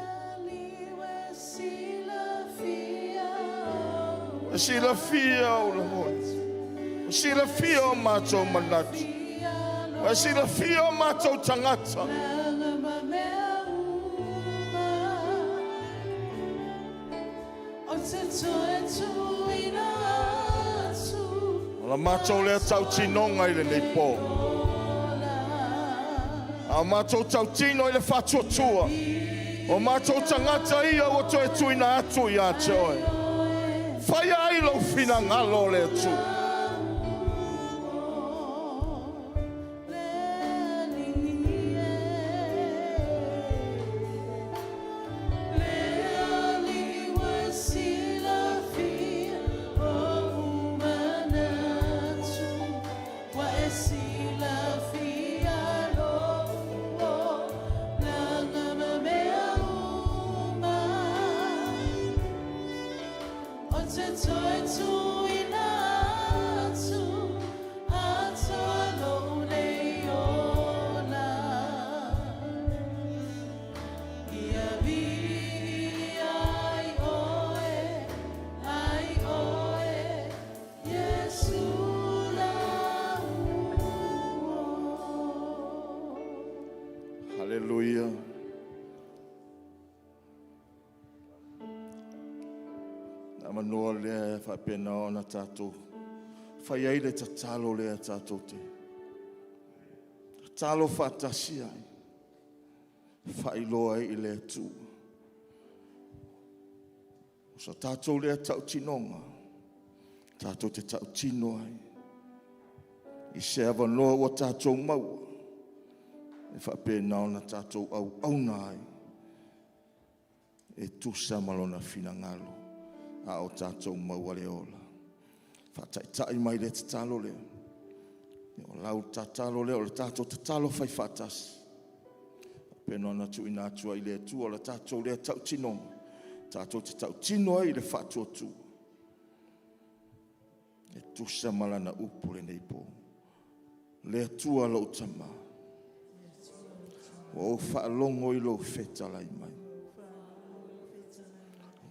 Ua e silafia ou lagona. Ua silafia o matou manatu. Ua e silafia o matou tagata. O la matou lea tautinoga i lenei po. A o matou tautino i le faatuatua, o matou tagata ia ua toe tuuina atu ia te Oe. Faia ai lou finagalo o le Atua. Haleluia. Le avanoa lea e faapena ona tatou fai ai le tatalo lea tatou te tatalo faatasi ai, faailoa ai i le Atua. O so tatou lea tautinoga, tatou te tautino ai i se avanoa ua tatou maua e faapena ona tatou auauna ai e tusa ma lona finagalo, a o tatou maua le ola. Faataitai mai le tatalo lea. O lau tatalo lea, o le tatou tatalo fai faatasi. Faapena ona tuuina atu ai i le Atua le tatou lea tautinoga, tatou te tautino ai i le faatuatua e tusa ma lana upu lenei po. Le Atua lou Tama, ua ou faalogo i lou fetalai mai.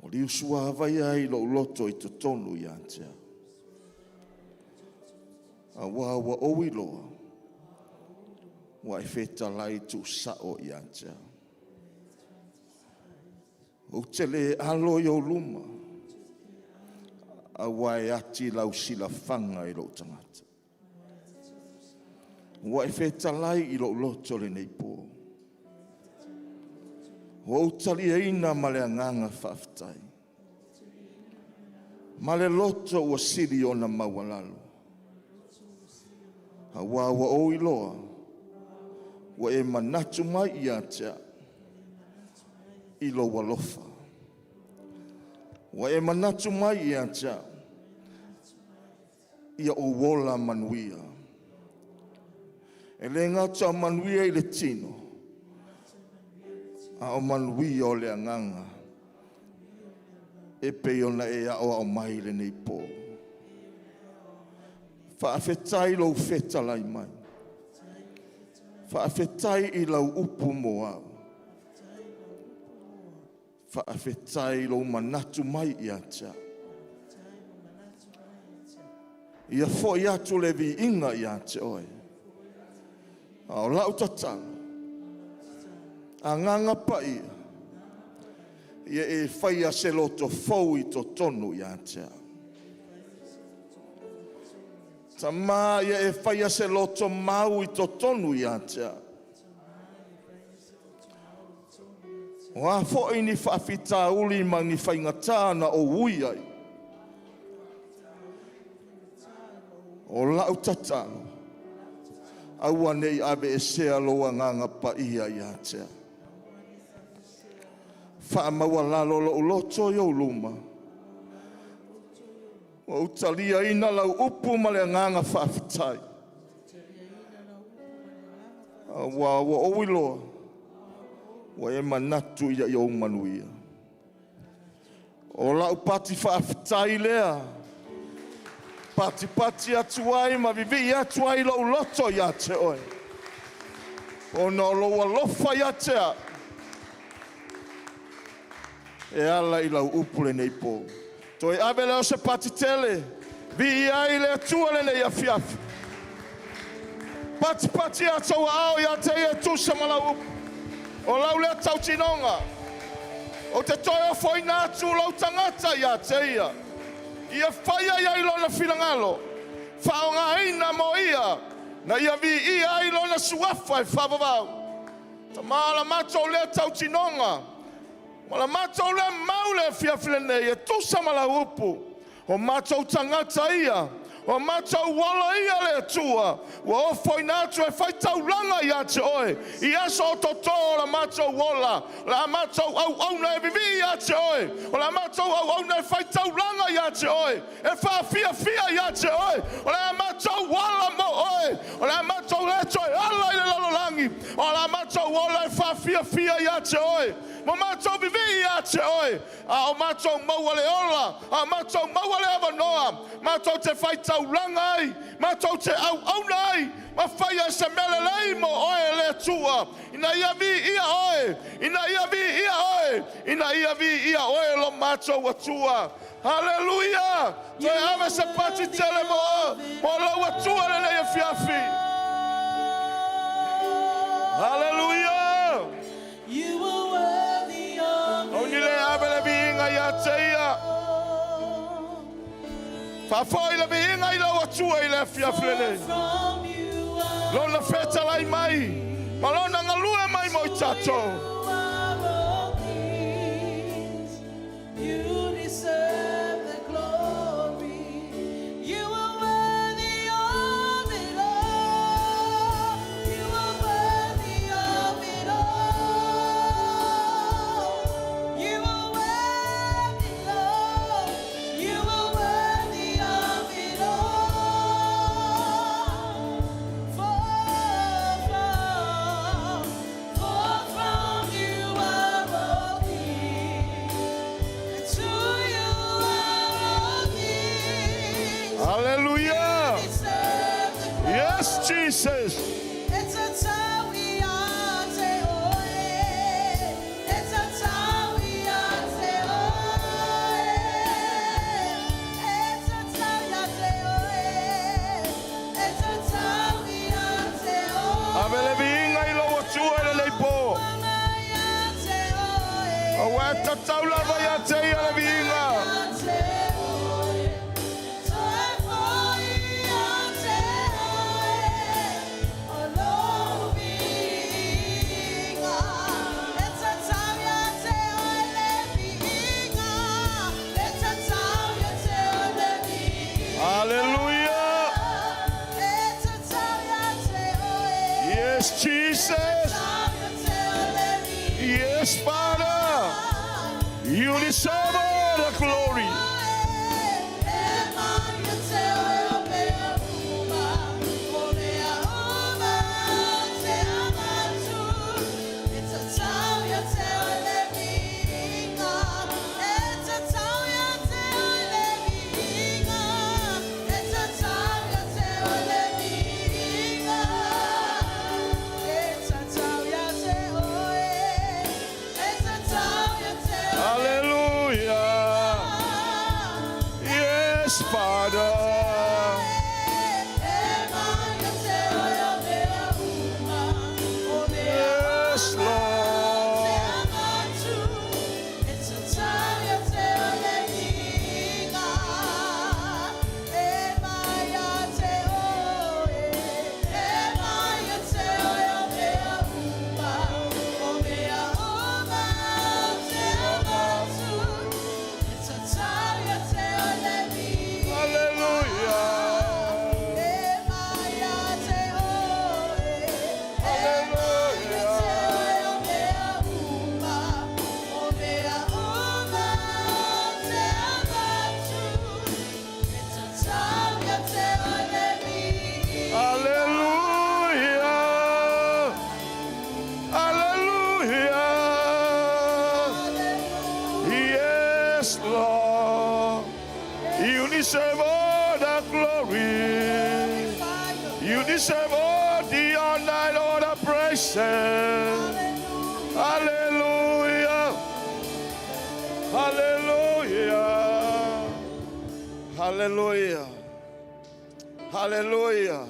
Ua liusuavai ai lou loto i totonu ia te au. Aua ua ou iloa, ua e fetalai tuusao ia te au. Ou te le alo i ou luma, aua e ati lau silafaga i lou tagata. Ua e fetalai i lou loto lenei po. Ua ou taliaina ma le agaga faafetai. Ma le loto ua sili ona maualalo. Auā ua ou iloa, ua e manatu mai ia te au i lou alofa. Ua e manatu mai ia te au, ia ou ola manuia. E le gata o manuia i le tino, a o manuia o le agaga e pei ona e aoao mai lenei po. Faafetai lou fetalai mai. Faafetai i lau upu mo au. Faafetai lou manatu mai ia te au. Ia foi atu le viiga ia te oe. A o lau tatalo, agaga paia, ia e faia se loto fou i totonu ia te au. Tama, ia e faia se loto mau i totonu ia te au. O a foi ni faafitauli ma ni faigata na ou ui ai, o lau tatalo, aua ne i aveesea lou agaga paia ia te au. Faamaualalo lou loto i ou luma. Ua ou taliaina lau upu ma le agaga faafetai. Auā ua ou iloa, ua e manatu ia i ou manuia. O lau pati faafetai lea, patipati atu ai ma vivii atu ai lou loto ia te oe. Ona o lou alofa ia te au, e ala i lau upu lenei po. Toe ave lea o se pati tele, viia ai le Atua lenei afiafi. Patipati atu aao ia te ia e tusa ma lau upu. O lau lea tautinoga. Ou te toe ofoina atu lou tagata ia te ia. Ia faia i ai lona finagalo. Faaaogaina mo ia. Na ia viia ai lona suafa e faavavau. Tama la matou lea tautinoga. Ma la matou lea mau le afiafi lenei e tusa ma lau upu. O matou tagata ia, o matou ola ia le Atua, ua ofoina atu e faitaulaga ia te oe, i aso o totō o la matou ola, o la matou auauna e vivii ia te oe, o la matou auauna e faitaulaga ia te oe, e faafiafia ia te oe, o la matou ola mo oe, o la matou le toe ola i le lalolagi, o la matou ola e faafiafia ia te oe, ma matou vivii ia te oe, a o matou maua le ola, a o matou maua le avanoa, matou te faitaulaga ai, matou te auauna ai, ma faia se mea lelei mo oe le Atua, ina ia viia oe, ina ia viia oe, ina ia viia oe lo matou Atua. Haleluia! Toe ave se pati tele mo mo lau Atua lenei afiafi. Haleluia! You are worthy of O ni le ave le viiga ia te ia. all. Faafoi le viiga i lau Atua i le afiafi lenei. From you are Lona fetalai mai, ma lona galue mai mo i tatou. you are all things. You deserve the glory. You are worthy of it all. You are worthy of it all. You are worthy, Lord. You are worthy of it all. For from you are all things, and to you are all things. Haleluia! Deserve the glory. Yes, Jesus! It's a time we are te oe. It's a time we are te oe. It's a time ya te oe. It's a time we are te oe. Ave le viiga i lau Atua i lenei po. Aua e tatau lava ia te ia le viiga. Yes, Jesus. Yes, Father. You deserve all the glory. Hallelujah. Yes, Father. Yes, Lord. Hallelujah. Hallelujah. Hallelujah. Hallelujah. Yes, Lord. You deserve all the glory. You deserve all the honor and all the praises. Hallelujah. Hallelujah. Hallelujah. Hallelujah.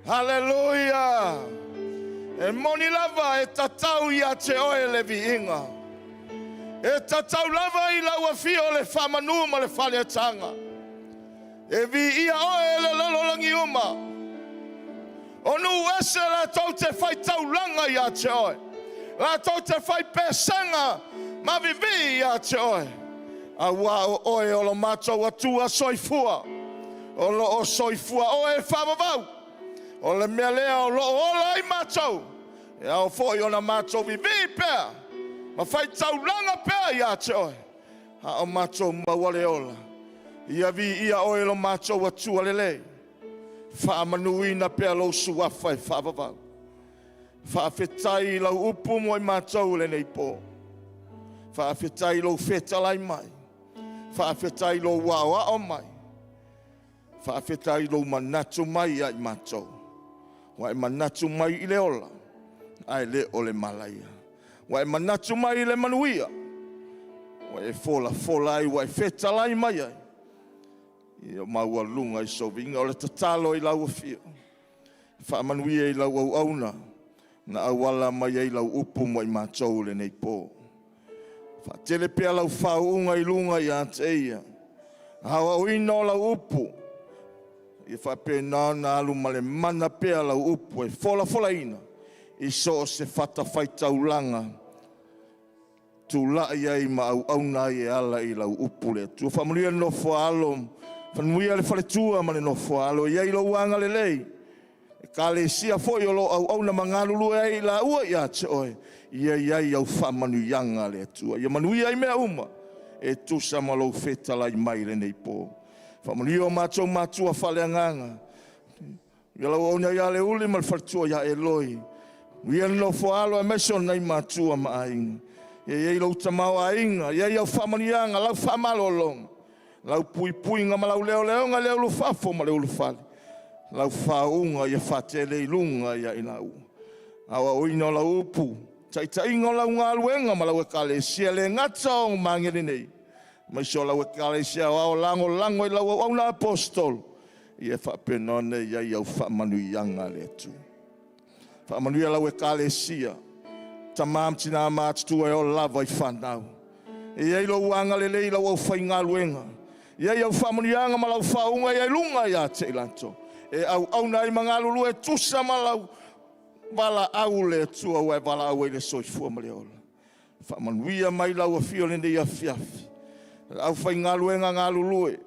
Hallelujah. E moni lava e tatau ia te oe le viiga. E tatau lava i lau afio le faamanu ma le faleataga. E viia oe e le lalolagi uma. O nuu ese latou te faitaulaga ia te oe. Latou te faipesega ma vivii ia te oe. Auā o oe o lo matou Atua soifua. O lo o soifua oe e faavavau. O le mea lea o lo o ola ai matou. E ao foi ona matou vivii pea. Ma faitaulaga pea ia te oe. A o matou maua le ola. Ia viia oe lo matou Atua lelei. Faamanuina pea lou suafa e faavavau. Faafetai i lau upu mo i matou lenei po. Faafetai i lou fetalai mai. Faafetai i lou aoao mai. Faafetai i lou manatu mai ia i matou. Ua e manatu mai i le ola, ae le o le malaia. Ua e manatu mai i le manuia. Ua e folafola ai, ua e fetalai mai ai. Ia maualuga i sou viiga o le tatalo i lau afio. Faamanuia i lau auauna na auala mai ai lau upu mo i matou lenei po. Faatele pea lau faauuga i luga ia te ia. Aoaoina o lau upu. Ia faapena ona alu ma le mana pea lau upu e folafolaina i so o se fatafaitaulaga tulai ai ma auauna ai e ala i lau upu le Atua. Faamanuia le nofo a alo, faamanuia le faletua ma le nofo a alo, i ai lou agalelei. Ekalesia foi o lo o auauna ma galulue ai i laua ia te oe, ia i ai au faamanuiaga a le Atua. Ia manuia i mea uma e tusa ma lou fetalai mai lenei po. Faamanuia o matou matua faaleagaga. Ia lau auauna ia Leuli ma le faletua ia Eloi. Ia le nofo a alo aemaise o nai matua ma aiga. Ia i ai lou tamaoaiga, ia i au faamanuiaga, lau faamalologa, lau puipuiga ma lau leoleoga, le ulufafo ma le ulufale. Lau faauuga ia faatele i luga ia i lau. Aoaoina o lau upu, taitaiga o lau galuega ma lau ekalesia le gata o Magele nei. Aemaise o lau ekalesia o ao lagolago i lau auauna apostolo. Ia faapena ona i ai au faamanuiaga a le Atua. Faamanuia lau ekalesia, tama ma tina matutua e ola lava i fanau. E i ai lou agalelei i lau aufaigaluega. E i ai au faamanuiaga ma lau faauuga ia i luga ia te i latou. E auauna ai ma galulue tusa ma lau valaau le Atua ua e valaau ai le soifua ma le ola. Faamanuia mai lau afio lenei afiafi. Le aufaigaluega galulue.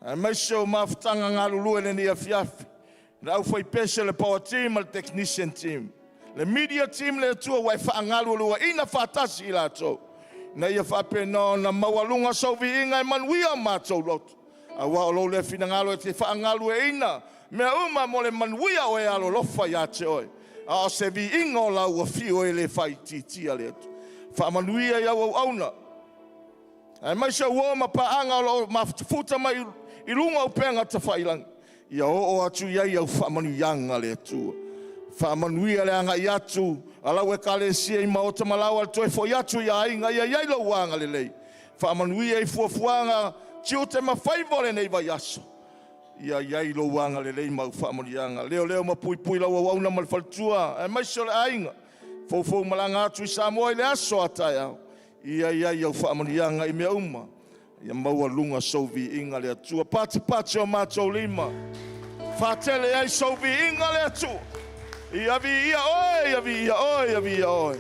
Aemaise o mafutaga galulue lenei afiafi. Le aufaipese, le power team ma le technician team, le media team, le Atua ua e faagalualuaina faatasi i latou, ina ia faapena ona maualuga sou viiga e manuia o matou loto, auā o lou lea finagalo e te faagalueina mea uma mo le manuia o e alolofa iā te oe, a o se viiga o lau afio e le faaitiitia. Le Atua, faamanuia i au auauna aemaise uō ma paaga o lo o mafutafuta mai i luga o upega tafailagi. Ia oo atu i ai au faamanuiaga. Le Atua, faamanuia le agai atu a lau Ekalesia i maota ma laoa, le toe foi atu i aiga. Ia i ai lou agalelei, faamanuia i fuafuaga, tiute ma faiva o lenei vaiaso. Ia i ai lou agalelei ma au faamanuiaga. Leoleo ma puipui lau auauna ma le faletua aemaise o le aiga foufou malaga atu i Samoa i le aso a taeao. Ia i ai au faamanuiaga i mea uma, ia maualuga sou viiga. Le Atua, patipati o matou lima, faatele ai sou viiga. Le Atua, ia viia oe, ia viia oe, ia viia oe.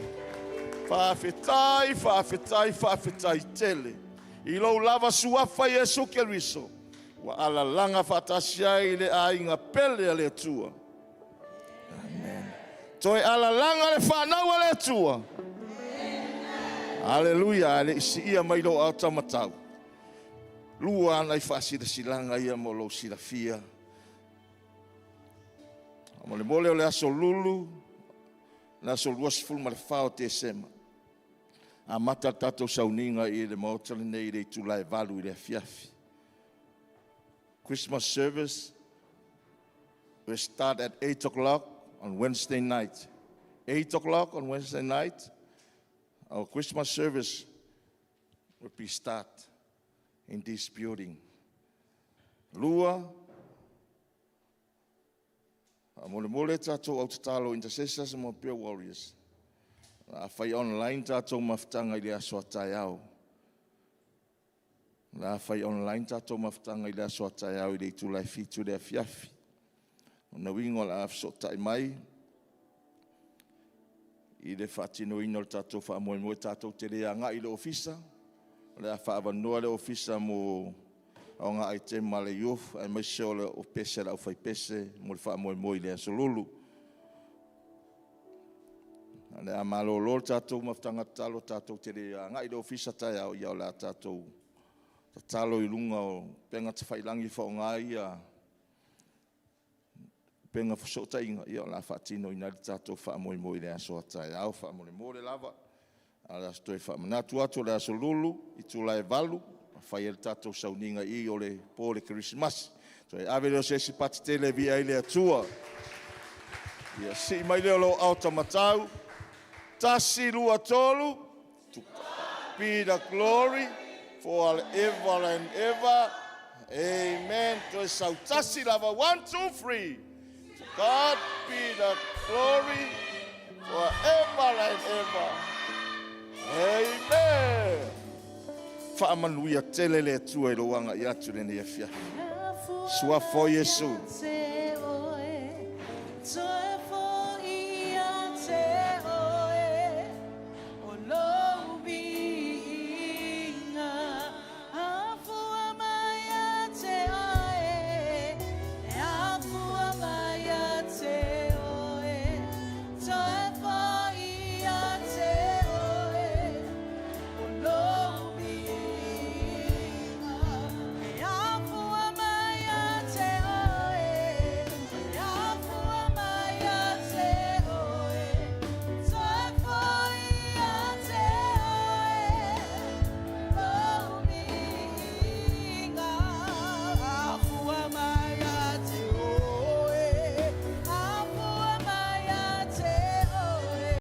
Faafetai, faafetai, faafetai tele i lou lava suafa Iesu Keriso ua alalaga faatasi ai le aiga pele a le Atua. Amen. Toe alalaga le fanau a le Atua. Aleluia. A le i siia mai lou aotamatau, lua ana i faasilasilaga ia mo lou silafia. Mo le o le aso Lulu, le aso 24 o Tesema, amata le tatou sauniga i le maota lenei i le itula e 8 i le afiafi. Christmas service will start at 8 o'clock on Wednesday night. 8 o'clock on Wednesday night, our Christmas service will be start in this building. Lua, mo le tatou au tatalo, intercessors mo prayer warriors. A fai online tatou mafutaga i le aso a taeao. La fai online tatou mafutaga i le aso a taeao i le itula e 7 le afiafi. O na uiga o le a fesootai mai i le faatinoina o le tatou faamoemoe tatou te le agai i le ofisa. O le a faaavanoa le ofisa mo aoga aitema a le youth aemaise o le pese a le aufaipese mo le faamoemoe i le aso Lulu. O le a malolo le tatou mafutaga tatalo, tatou te le agai i le ofisa taeao, ia o le a tatou tatalo i luga o upega tafailagi e faaaoga ia upega fesootaiga, ia o le a faatinoina ai le tatou faamoemoe i le aso a taeao faamolemole lava. A o le a toe faamanatu atu, o le aso Lulu, itula e 8, fai ai le tatou sauniga i o le po o le Kerisimasi. Toe ave lea o se isi pati tele e viia ai le Atua. Ia sii mai lea o lou aotamatau. Tasi, lua, tolu. To God be the glory forever and ever. Amen. Toe sautasi lava. One, two, three. To God be the glory forever and ever. Amen. Faamanuia tele le Atua i lou agai atu lenei afiafi. Suafa o Iesu.